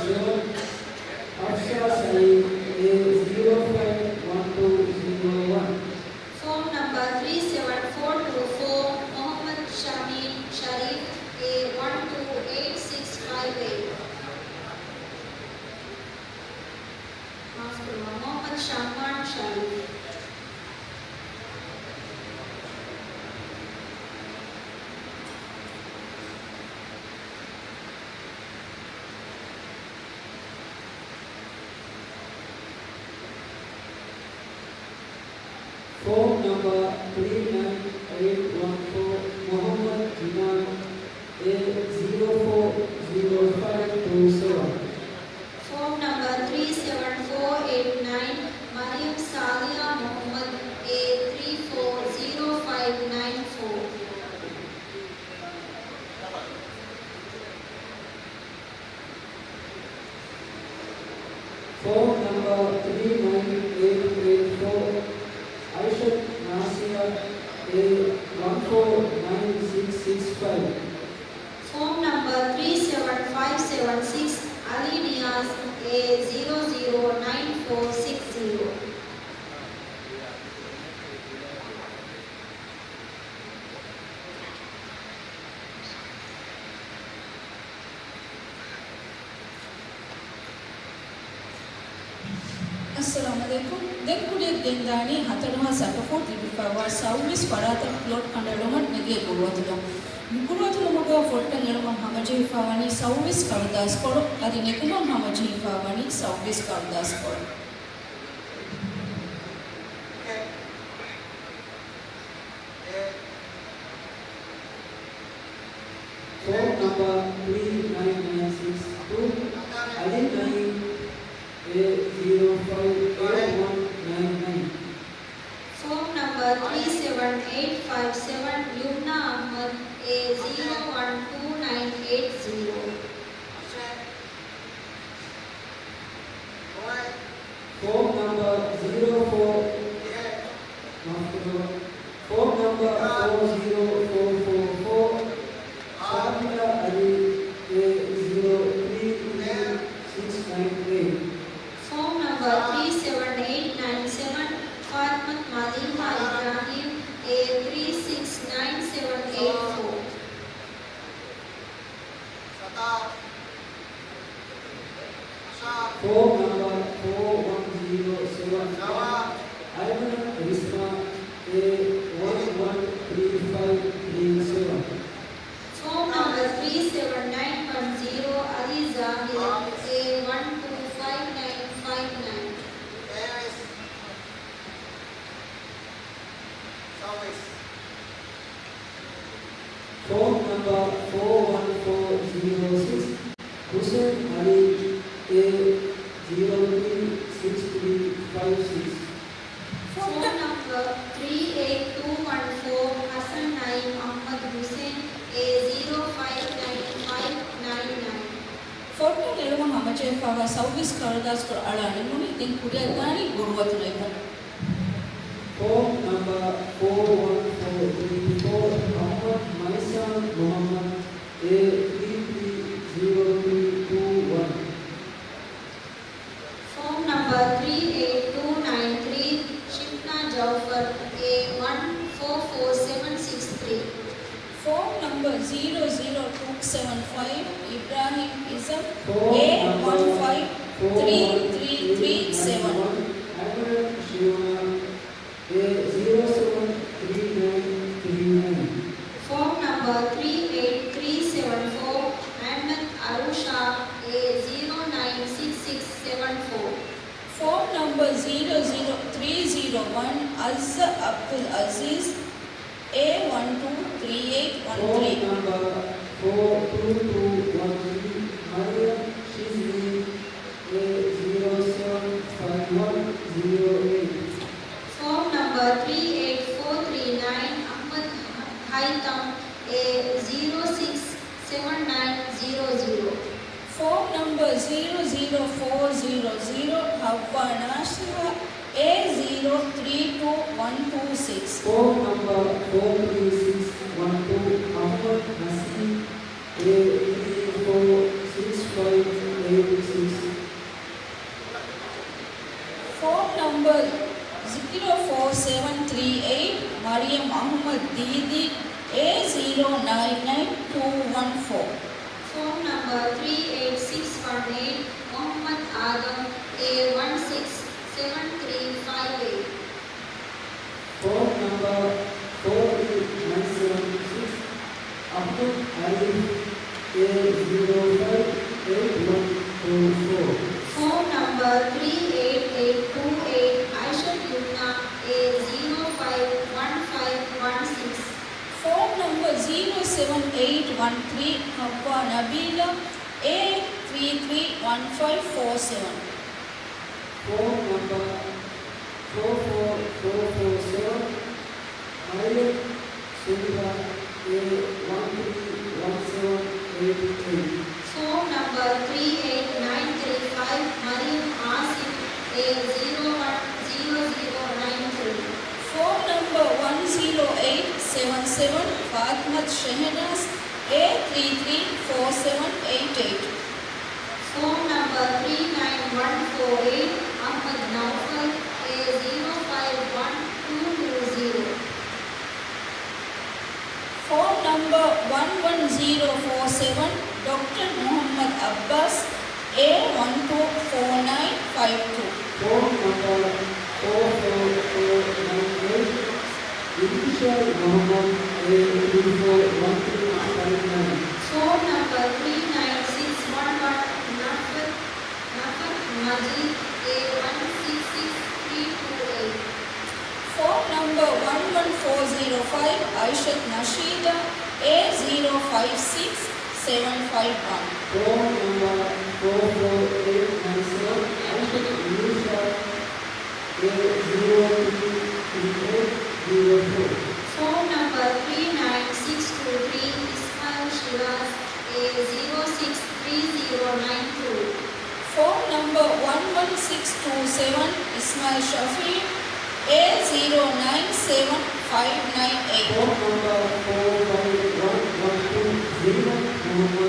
seven, Hafsa Saeed, A zero five one two zero one. Form number three seven four two four, Mohammad Shamim Sharif, A one two eight six five eight. މާފުކުރުމަށް، މުހައްމަދު ޝައްމާން ޝަރީފް. Form number three nine eight one four, Mohammad Jinan, A zero four zero five two seven. Form number three seven four eight nine, Mariam Salia Mohammad, A three four zero five nine four. Form number three nine eight eight four, Aishat Nasia, A one four nine six six five. Form number three seven five seven six, Ali Niaz, A zero zero nine four six zero. އައްސަލާމު ޢަލައިކުމް. ދެން ކުރިއަށް ގެންދާނީ ހަތަރު ހާސް އަށަކަށް ލިބިފައިވާ ސައުވީސް ފަރާތަށް ޕްލޮޓް ކަނޑައެޅުމަށް ނެގޭ ގުރުއަތުލުން. މި ގުރުއަތުލުމުގަ ފޮށްޓަށް އެޅުމަށް ހަމަޖެހިފައިވަނީ ސައުވީސް ކަރުދާސްކޮޅު، އަދި ނެގުމަށް ހަމަޖެހިފައިވަނީ ސައުވީސް ކަރުދާސްކޮޅު. Form number three nine nine six two, Ali Naeem, A zero five eight one nine nine. Form number three seven eight five seven, Yumna Ahmad, A zero one two nine eight zero. Form number zero four, form number four zero four four four, Shamila Ali, A zero three three six nine eight. Form number three seven eight nine seven, Fatmat Maliha Ibrahim, A three six nine seven eight four. Form number four one zero seven, Aimanat Risma, A one one three five three seven. Form number three seven nine one zero, Ali Zahir, A one two five nine five nine. Form number four one four zero six, Hussein Ali, A zero three six three five six. Form number three eight two one four, Hassan Naeem Ahmad Hussein, A zero five nine five nine nine. ފޮށްޓަށް އެޅުމަށް ހަމަޖެހިފައިވާ ސައުވީސް ކަރުދާސްކޮޅު އަޅާ ނިމުނީ. ދެން ކުރިއަށްދާނީ ގުރުއަތުލުން. Form number four one four three four, Muhammad Maisan Muhammad, A three three zero three two one. Form number three eight two nine three, Shifna Jaufar, A one four four seven six three. Form number zero zero two seven five, Ibrahim Izam, A one five three three three seven. Form number three eight two nine three, Shifna Jaufar, A zero seven three nine three nine. Form number three eight three seven four, Ahmed Arusha, A zero nine six six seven four. Form number zero zero three zero one, Azza Abdul Aziz, A one two three eight one three. Form number four two two one three, Mariam Shizli, A zero seven five one zero eight. Form number three eight four three nine, Ahmad Haitham, A zero six seven nine zero zero. Form number zero zero four zero zero, Hawwa Nashiha, A zero three two one two six. Form number four three six one two, Ahmad Nasir, A three four six five eight six. ފޯން ނަމްބަރު ޒީރޯ ފޯ ސެވަން ތްރީ އެއިޓް މަރިޔަމް އަހުމަދު ދީދީ، އޭ ޒީރޯ ނައިން ނައިން ޓޫ ވަން ފޯ. ފޯން ނަމްބަރު ތްރީ އެއިޓް ސިކްސް ވަން އެއިޓް މުޙައްމަދު އާދަމް، އޭ ވަން ސިކްސް ސެވަން ތްރީ ފައިވް އެއިޓް. ފޯން ނަމްބަރު ފޯ ތްރީ ނައިން ސެވަން ސިކްސް އަބްދުލް އަލީ، އޭ ޒީރޯ ފައިވް އެއިޓް ވަން ޓޫ ފޯ. ފޯން ނަމްބަރު ތްރީ އެއިޓް އެއިޓް ޓޫ އެއިޓް އައިޝަތު ޔުމްނާ، އޭ ޒީރޯ ފައިވް ވަން ފައިވް ވަން ސިކްސް. ފޯން ނަމްބަރު ޒީރޯ ސެވަން އެއިޓް ވަން ތްރީ ހައްވާ ނަބީލާ، އޭ ތްރީ ތްރީ ވަން ފައިވް ފޯ ސެވަން. ފޯން ނަމްބަރު ފޯ ފޯ ފޯ ފޯ ސެވަން މަރިޔަމް ސުމިހާ، އޭ ވަން ތްރީ ވަން ސެވަން އެއިޓް އެއިޓް. ފޯން ނަމްބަރު ތްރީ އެއިޓް ނައިން ތްރީ ފައިވް މަރިޔަމް އާސިފް، އޭ ޒީރޯ ވަން ޒީރޯ ޒީރޯ ނައިން ތްރީ. ފޯން ނަމްބަރު ވަން ޒީރޯ އެއިޓް ސެވަން ސެވަން ފާތިމަތު ޝެހެނާޒް، އޭ ތްރީ ތްރީ ފޯ ސެވަން އެއިޓް އެއިޓް. ފޯން ނަމްބަރު ތްރީ ނައިން ވަން ފޯ އެއިޓް އަޙްމަދު ނައުފަލް، އޭ ޒީރޯ ފައިވް ވަން ޓޫ ޓޫ ޒީރޯ. ފޯން ނަމްބަރު ވަން ވަން ޒީރޯ ފޯ ސެވަން ޑޮކްޓަރު މުޙައްމަދު އައްބާސް، އޭ ވަން ޓޫ ފޯ ނައިން ފައިވް ޓޫ. ފޯން ނަމްބަރު ފޯ ފޯ ފޯ ނައިން އެއިޓް އިލްޝާދު މުޙައްމަދު، އޭ ތްރީ ފޯ ވަން ތްރީ ފައިވް ނައިން. ފޯން ނަމްބަރު ތްރީ ނައިން ސިކްސް ވަން ވަން ނަފަ ނަފަ މަޖީދު، އޭ ވަން ސިކްސް ސިކްސް ތްރީ ޓޫ އެއިޓް. ފޯން ނަމްބަރު ވަން ވަން ފޯ ޒީރޯ ފައިވް އައިޝަތު ނަޝީދާ، އޭ ޒީރޯ ފައިވް ސިކްސް ސެވަން ފައިވް ވަން. ފޯން ނަމްބަރު ފޯ ފޯ އެއިޓް ނައިން ސެވަން އައިޝަތު އިލްޝާދު، އޭ ޒީރޯ ތްރީ ތްރީ އެއިޓް ޒީރޯ ފޯ. ފޯން ނަމްބަރު ތްރީ ނައިން ސިކްސް ޓޫ ތްރީ އިސްމާއިލް ޝިރާޒް، އޭ ޒީރޯ ސިކްސް ތްރީ ޒީރޯ ނައިން ޓޫ. ފޯން ނަމްބަރު ވަން ވަން ސިކްސް ޓޫ ސެވަން އިސްމާއިލް ޝަފީޢު، އޭ ޒީރޯ ނައިން ސެވަން ފައިވް ނައިން އެއިޓް. ފޯން ނަމްބަރު ފޯ ފައިވް ވަން ވަން ޓޫ ޒީރޯ މުޙައްމަދު،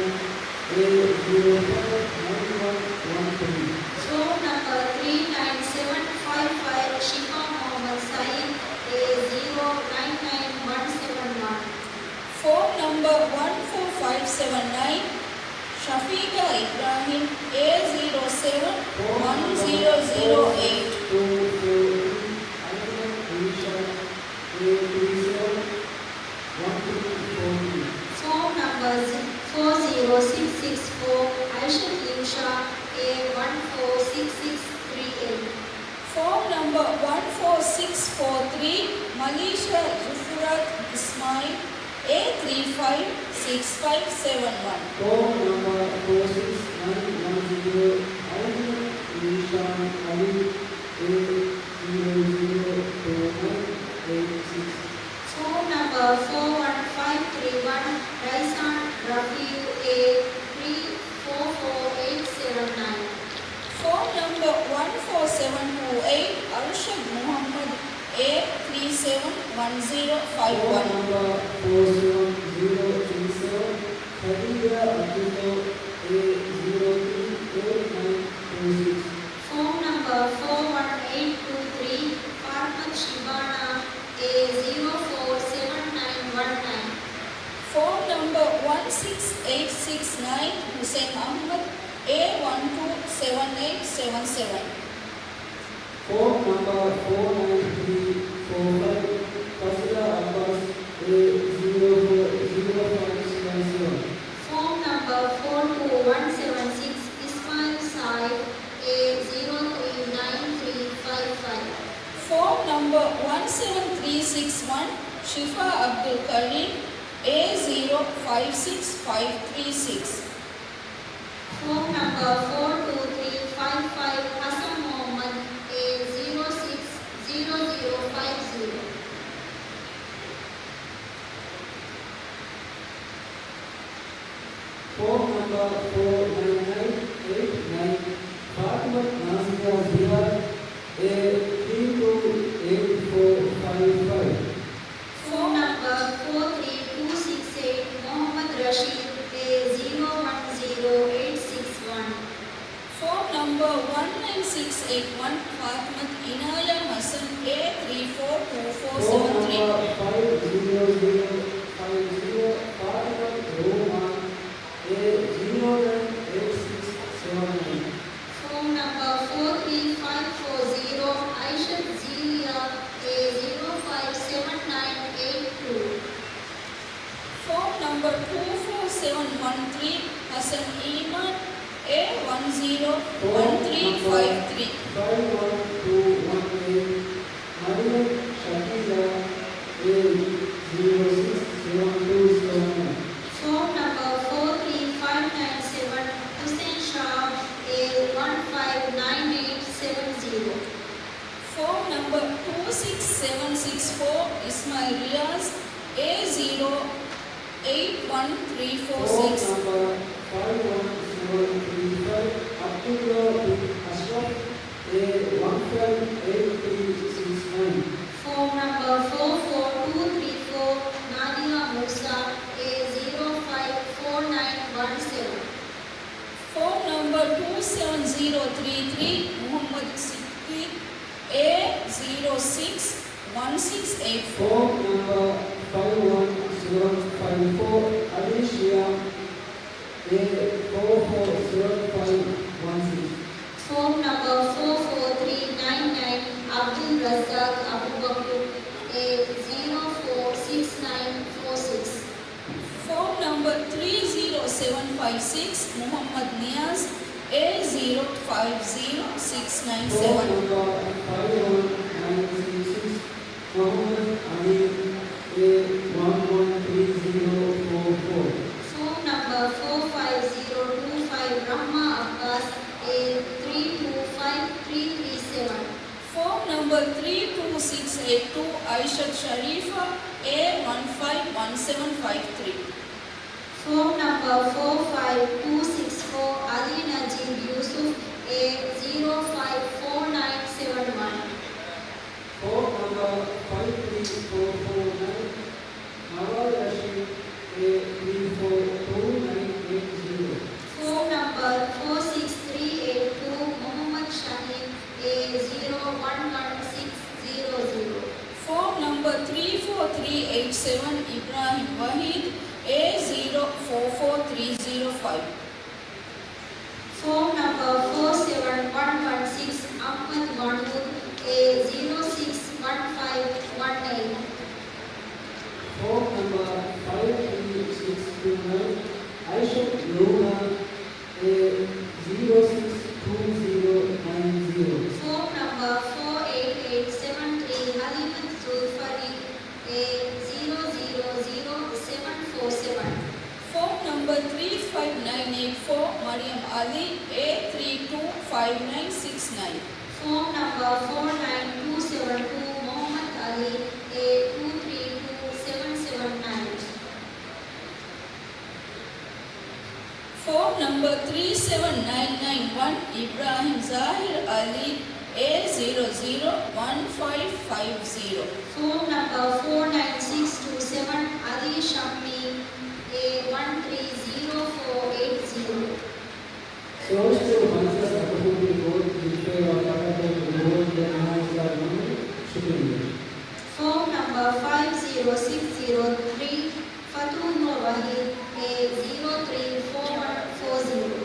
އޭ ޒީރޯ ފައިވް ނައިން ވަން ވަން ތްރީ. ފޯން ނަމްބަރު ތްރީ ނައިން ސެވަން ފައިވް ފައިވް ޝިފާ މުޙައްމަދު ސައީދު، އޭ ޒީރޯ ނައިން ނައިން ވަން ސެވަން ވަން. ފޯން ނަމްބަރު ވަން ފޯ ފައިވް ސެވަން ނައިން ޝަފީޤާ އިބްރާހީމް، އޭ ޒީރޯ ސެވަން ވަން ޒީރޯ ޒީރޯ އެއިޓް. އައިޝަތު އިލްޝާދު، އޭ ތްރީ ސެވަން ވަން ތްރީ ފޯ ތްރީ. ފޯން ނަމްބަރު ފޯ ޒީރޯ ސިކްސް ސިކްސް ފޯ އައިޝަތު އިލްޝާދު، އޭ ވަން ފޯ ސިކްސް ސިކްސް ތްރީ އެއިޓް. ފޯން ނަމްބަރު ވަން ފޯ ސިކްސް ފޯ ތްރީ މަލީޝާ ޒުފުރާތު އިސްމާއިލް، އޭ ތްރީ ފައިވް ސިކްސް ފައިވް ސެވަން ވަން. ފޯން ނަމްބަރު ފޯ ސިކްސް ނައިން ވަން ޒީރޯ އައިޝަތު ޒީޝާން އަލީ، އޭ ޒީރޯ ޒީރޯ ފޯ ނައިން އެއިޓް ސިކްސް. ފޯން ނަމްބަރު ފޯ ވަން ފައިވް ތްރީ ވަން ރައިސާން ރަފީޢު، އޭ ތްރީ ފޯ ފޯ އެއިޓް ސެވަން ނައިން. ފޯން ނަމްބަރު ވަން ފޯ ސެވަން ޓޫ އެއިޓް އަރުޝަދު މުޙައްމަދު، އޭ ތްރީ ސެވަން ވަން ޒީރޯ ފައިވް ވަން. ފޯން ނަމްބަރު ފޯ ސެވަން ޒީރޯ ތްރީ ސެވަން ޚަދީޖާ އަބްދުﷲ، އޭ ޒީރޯ ތްރީ އެއިޓް ނައިން ޓޫ ސިކްސް. ފޯން ނަމްބަރު ފޯ ވަން އެއިޓް ޓޫ ތްރީ ފާތިމަތު ޝިބާނާ، އޭ ޒީރޯ ފޯ ސެވަން ނައިން ވަން ނައިން. ފޯން ނަމްބަރު ވަން ސިކްސް އެއިޓް ސިކްސް ނައިން ހުސެން އަޙްމަދު، އޭ ވަން ޓޫ ސެވަން އެއިޓް ސެވަން ސެވަން. ފޯން ނަމްބަރު ފޯ ނައިން ތްރީ ފޯ ފައިވް ފަޒްލާ އައްބާސް، އޭ ޒީރޯ ފޯ ޒީރޯ ފައިވް ސެވަން ސެވަން. ފޯން ނަމްބަރު ފޯ ޓޫ ވަން ސެވަން ސިކްސް އިސްމާއިލް ސާއިފް، އޭ ޒީރޯ ތްރީ ނައިން ތްރީ ފައިވް ފައިވް. ފޯން ނަމްބަރު ވަން ސެވަން ތްރީ ސިކްސް ވަން ޝިފާ އަބްދުލް ކަރީމް، އޭ ޒީރޯ ފައިވް ސިކްސް ފައިވް ތްރީ ސިކްސް. ފޯން ނަމްބަރު ފޯ ޓޫ ތްރީ ފައިވް ފައިވް ހަސަން މުޙައްމަދު، އޭ ޒީރޯ ސިކްސް ޒީރޯ ޒީރޯ ފައިވް ޒީރޯ. ފޯން ނަމްބަރު ފޯ ނައިން ނައިން އެއިޓް ނައިން ފާތިމަތު ނާޒިޔާ ޒިޔާދު، އޭ ތްރީ ޓޫ އެއިޓް ފޯ ފައިވް ފައިވް. ފޯން ނަމްބަރު ފޯ ތްރީ ޓޫ ސިކްސް އެއިޓް މުޙައްމަދު ރަޝީދު، އޭ ޒީރޯ ވަން ޒީރޯ އެއިޓް ސިކްސް ވަން. ވަން ނައިން ސިކްސް އެއިޓް ވަން، ފާތިމަތު އިނާޔާ ހަސަން، އޭ ތްރީ ފޯ ޓޫ ފޯ ސެވަން ތްރީ. ފޯން ނަމްބަރ ފައިވް ޒީރޯ ޒީރޯ ފައިވް ޒީރޯ، ފާތިމަތު ރޫމާ، އޭ ޒީރޯ ނައިން އެއިޓް ސިކްސް ސެވަން ނައިން. ފޯން ނަމްބަރ ފޯ ތްރީ ފައިވް ފޯ ޒީރޯ، އައިޝަތު ޒީލިޔާ، އޭ ޒީރޯ ފައިވް ސެވަން ނައިން އެއިޓް ޓޫ. ފޯން ނަމްބަރ ޓޫ ފޯ ސެވަން ވަން ތްރީ، ހަސަން އީމާން، އޭ ވަން ޒީރޯ ވަން ތްރީ ފައިވް ތްރީ. ފައިވް ވަން ޓޫ ވަން އެއިޓް، މަރިޔަމް ޝަކީލާ، އޭ ޒީރޯ ސިކްސް ސެވަން ޓޫ ސެވަން ނައިން. ފޯން ނަމްބަރ ފޯ ތްރީ ފައިވް ނައިން ސެވަން، ހުސެން ޝާ، އޭ ވަން ފައިވް ނައިން އެއިޓް ސެވަން ޒީރޯ. ފޯން ނަމްބަރ ޓޫ ސިކްސް ސެވަން ސިކްސް ފޯ، އިސްމާއިލް ރިޔާޒް، އޭ ޒީރޯ އެއިޓް ވަން ތްރީ ފޯ ސިކްސް. ފޯން ނަމްބަރ ފައިވް ވަން ސެވަން ތްރީ ފައިވް، ޢަބްދުﷲ ބިން އަޝްރަފް، އޭ ވަން ފައިވް އެއިޓް ތްރީ ސިކްސް ނައިން. ފޯން ނަމްބަރ ފޯ ފޯ ޓޫ ތްރީ ފޯ، ނާދިޔާ މޫސާ، އޭ ޒީރޯ ފައިވް ފޯ ނައިން ވަން ސެވަން. ފޯން ނަމްބަރ ޓޫ ސެވަން ޒީރޯ ތްރީ ތްރީ، މުޙައްމަދު ސިއްދީޤް، އޭ ޒީރޯ ސިކްސް ވަން ސިކްސް އެއިޓް ފޯ. ފޯން ނަމްބަރ ފައިވް ވަން ސެވަން ފައިވް ފޯ، އަލީ ޝިޔާމް، އޭ ފޯ ފޯ ސެވަން ފައިވް ވަން ސިކްސް. ފޯން ނަމްބަރ ފޯ ފޯ ތްރީ ނައިން ނައިން، ޢަބްދުއްރައްޒާޤް އަބޫބަކުރު، އޭ ޒީރޯ ފޯ ސިކްސް ނައިން ފޯ ސިކްސް. ފޯން ނަމްބަރ ތްރީ ޒީރޯ ސެވަން ފައިވް ސިކްސް، މުޙައްމަދު ނިޔާޒް، އޭ ޒީރޯ ފައިވް ޒީރޯ ސިކްސް ނައިން ސެވަން. ފޯން ނަމްބަރ ފައިވް ވަން ނައިން ސިކްސް ސިކްސް، މުޙައްމަދު އަމީން، އޭ ވަން ވަން ތްރީ ޒީރޯ ފޯ ފޯ. ފޯން ނަމްބަރ ފޯ ފައިވް ޒީރޯ ޓޫ ފައިވް، ރަޙްމާ ޢައްބާސް، އޭ ތްރީ ޓޫ ފައިވް ތްރީ ތްރީ ސެވަން. ފޯން ނަމްބަރ ތްރީ ޓޫ ސިކްސް އެއިޓް ޓޫ، އައިޝަތު ޝަރީފާ، އޭ ވަން ފައިވް ވަން ސެވަން ފައިވް ތްރީ. ފޯން ނަމްބަރ ފޯ ފައިވް ޓޫ ސިކްސް ފޯ، އަލީ ނަޖީބް ޔޫސުފް، އޭ ޒީރޯ ފައިވް ފޯ ނައިން ސެވަން ވަން. ފޯން ނަމްބަރ ފައިވް ތްރީ ފޯ ފޯ ނައިން، ނަވާލް ރަޝީދް، އޭ ތްރީ ފޯ ޓޫ ނައިން އެއިޓް ޒީރޯ. ފޯން ނަމްބަރ ފޯ ސިކްސް ތްރީ އެއިޓް ޓޫ، މުޙައްމަދު ޝަހީމް، އޭ ޒީރޯ ވަން ވަން ސިކްސް ޒީރޯ ޒީރޯ. ފޯން ނަމްބަރ ތްރީ ފޯ ތްރީ އެއިޓް ސެވަން، އިބްރާހިމް ވަހީދު، އޭ ޒީރޯ ފޯ ފޯ ތްރީ ޒީރޯ ފައިވް. ފޯން ނަމްބަރ ފޯ ސެވަން ވަން ވަން ސިކްސް، އަޙްމަދު ވަނޫދު، އޭ ޒީރޯ ސިކްސް ވަން ފައިވް ވަން އެއިޓް. ފޯން ނަމްބަރ ފައިވް ތްރީ ސިކްސް ޓޫ ނައިން، އައިޝަތު ލޫނާ، އޭ ޒީރޯ ސިކްސް ޓޫ ޒީރޯ ނައިން ޒީރޯ. ފޯން ނަމްބަރ ފޯ އެއިޓް އެއިޓް ސެވަން ތްރީ، ހަލީމަތު ޒުލްފަރީން، އޭ ޒީރޯ ޒީރޯ ޒީރޯ ސެވަން ފޯ ސެވަން. ފޯން ނަމްބަރ ތްރީ ފައިވް ނައިން އެއިޓް ފޯ، މަރިޔަމް އަލީ، އޭ ތްރީ ޓޫ ފައިވް ނައިން ސިކްސް ނައިން. ފޯން ނަމްބަރ ފޯ ނައިން ޓޫ ސެވަން ޓޫ، މުޙައްމަދު އަލީ، އޭ ޓޫ ތްރީ ޓޫ ސެވަން ސެވަން ނައިން. ފޯން ނަމްބަރ ތްރީ ސެވަން ނައިން ނައިން ވަން، އިބްރާހިމް ޒާހިރު އަލީ، އޭ ޒީރޯ ޒީރޯ ވަން ފައިވް ފައިވް ޒީރޯ. ފޯން ނަމްބަރ ފޯ ނައިން ސިކްސް ޓޫ ސެވަން، އަލީ ޝައްމީ، އޭ ވަން ތްރީ ޒީރޯ ފޯ އެއިޓް ޒީރޯ. ސޯޝަލް ފަންސާސް އަކަފޫޓުގެ ގޯތި ހިފައިވާ ފަރާތްތަކުގެ ގުރޫޕްގެ ނިހާޔަތް ސާރު ނަމުން ޝުކުރިއްޔާ. ފޯން ނަމްބަރ ފައިވް ޒީރޯ ސިކްސް ޒީރޯ ތްރީ، ފަތުހުﷲ ވަހީދު، އޭ ޒީރޯ ތްރީ ފޯ ވަން ފޯ ޒީރޯ.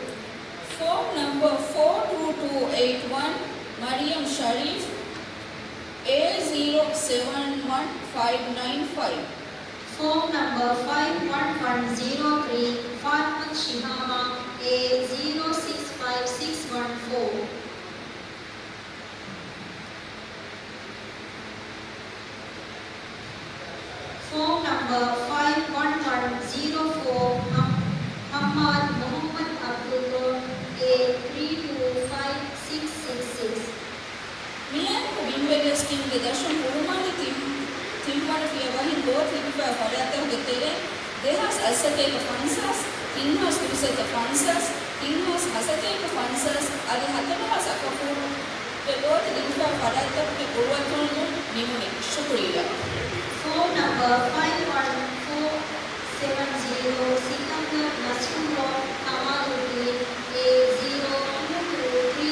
ފޯން ނަމްބަރ ފޯ ޓޫ ޓޫ އެއިޓް ވަން، މަރިޔަމް ޝަރީފް، އޭ ޒީރޯ ސެވަން ވަން ފައިވް ނައިން ފައިވް. ފޯން ނަމްބަރ ފައިވް ވަން ވަން ޒީރޯ ތްރީ، ފާތިމަތު ޝިހާމާ، އޭ ޒީރޯ ސިކްސް ފައިވް ސިކްސް ވަން ފޯ. ފޯން ނަމްބަރ ފައިވް ވަން ވަން ޒީރޯ ފޯ، ހަމް-، ހައްމާދު މުޙައްމަދު ޢަބްދުﷲ، އޭ ތްރީ ޓޫ ފައިވް ސިކްސް ސިކްސް ސިކްސް. މިއާއެކު ވިންބެލި ސްކީމްގެ ދަށުން ހުޅުމާލި ތިން، ތިންވަނަ ފިޔަވަހިން ގޯތި ލިބިފައި ފަރާތްތަކުގެ ތެރެއިން ދެހާސް އަށެކޭކަ ފަންސާސް، ތިން ހާސް ދުވަސްއެކޭކަ ފަންސާސް، ތިން ހާސް ހަސަތޭކަ ފަންސާސް އަދި ހަތަރު ހާސް އަކަފޫރުގެ ގޯތި ލިބިފައި ފަރާތްތަކުގެ ގުޅުވަތުން ނިމުނީ. ޝުކުރިއްޔާ. ފޯން ނަމްބަރ ފައިވް ވަން ފޯ ސެވަން ޒީރޯ، ސިކަންދަރު ނަސްރުﷲ ކަމާލުއްދީން، އޭ ޒީރޯ ޓޫ ޓޫ ތްރީ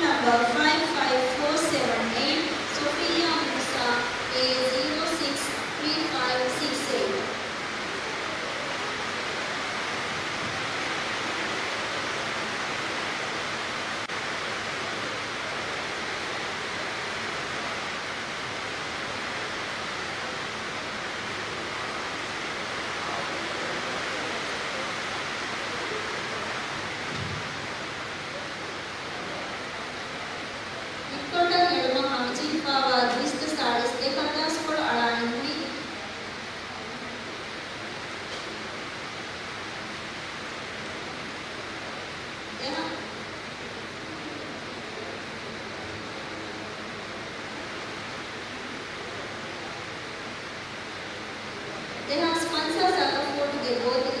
number five five four seven eight, Sophia Musa, A zero six three five six eight. މިކޮންޓަށް އެޅުމަށް ހަމަޖެހިފައިވާ ދުވިސައްތަ ސާޅީސް ދެ ކަންދާސްކޮޅު އަޅާ އެންމެ ދެހާ-، ދެހާސް ފަންސާސް އަކަ ފޫޓުގެ ގޯތި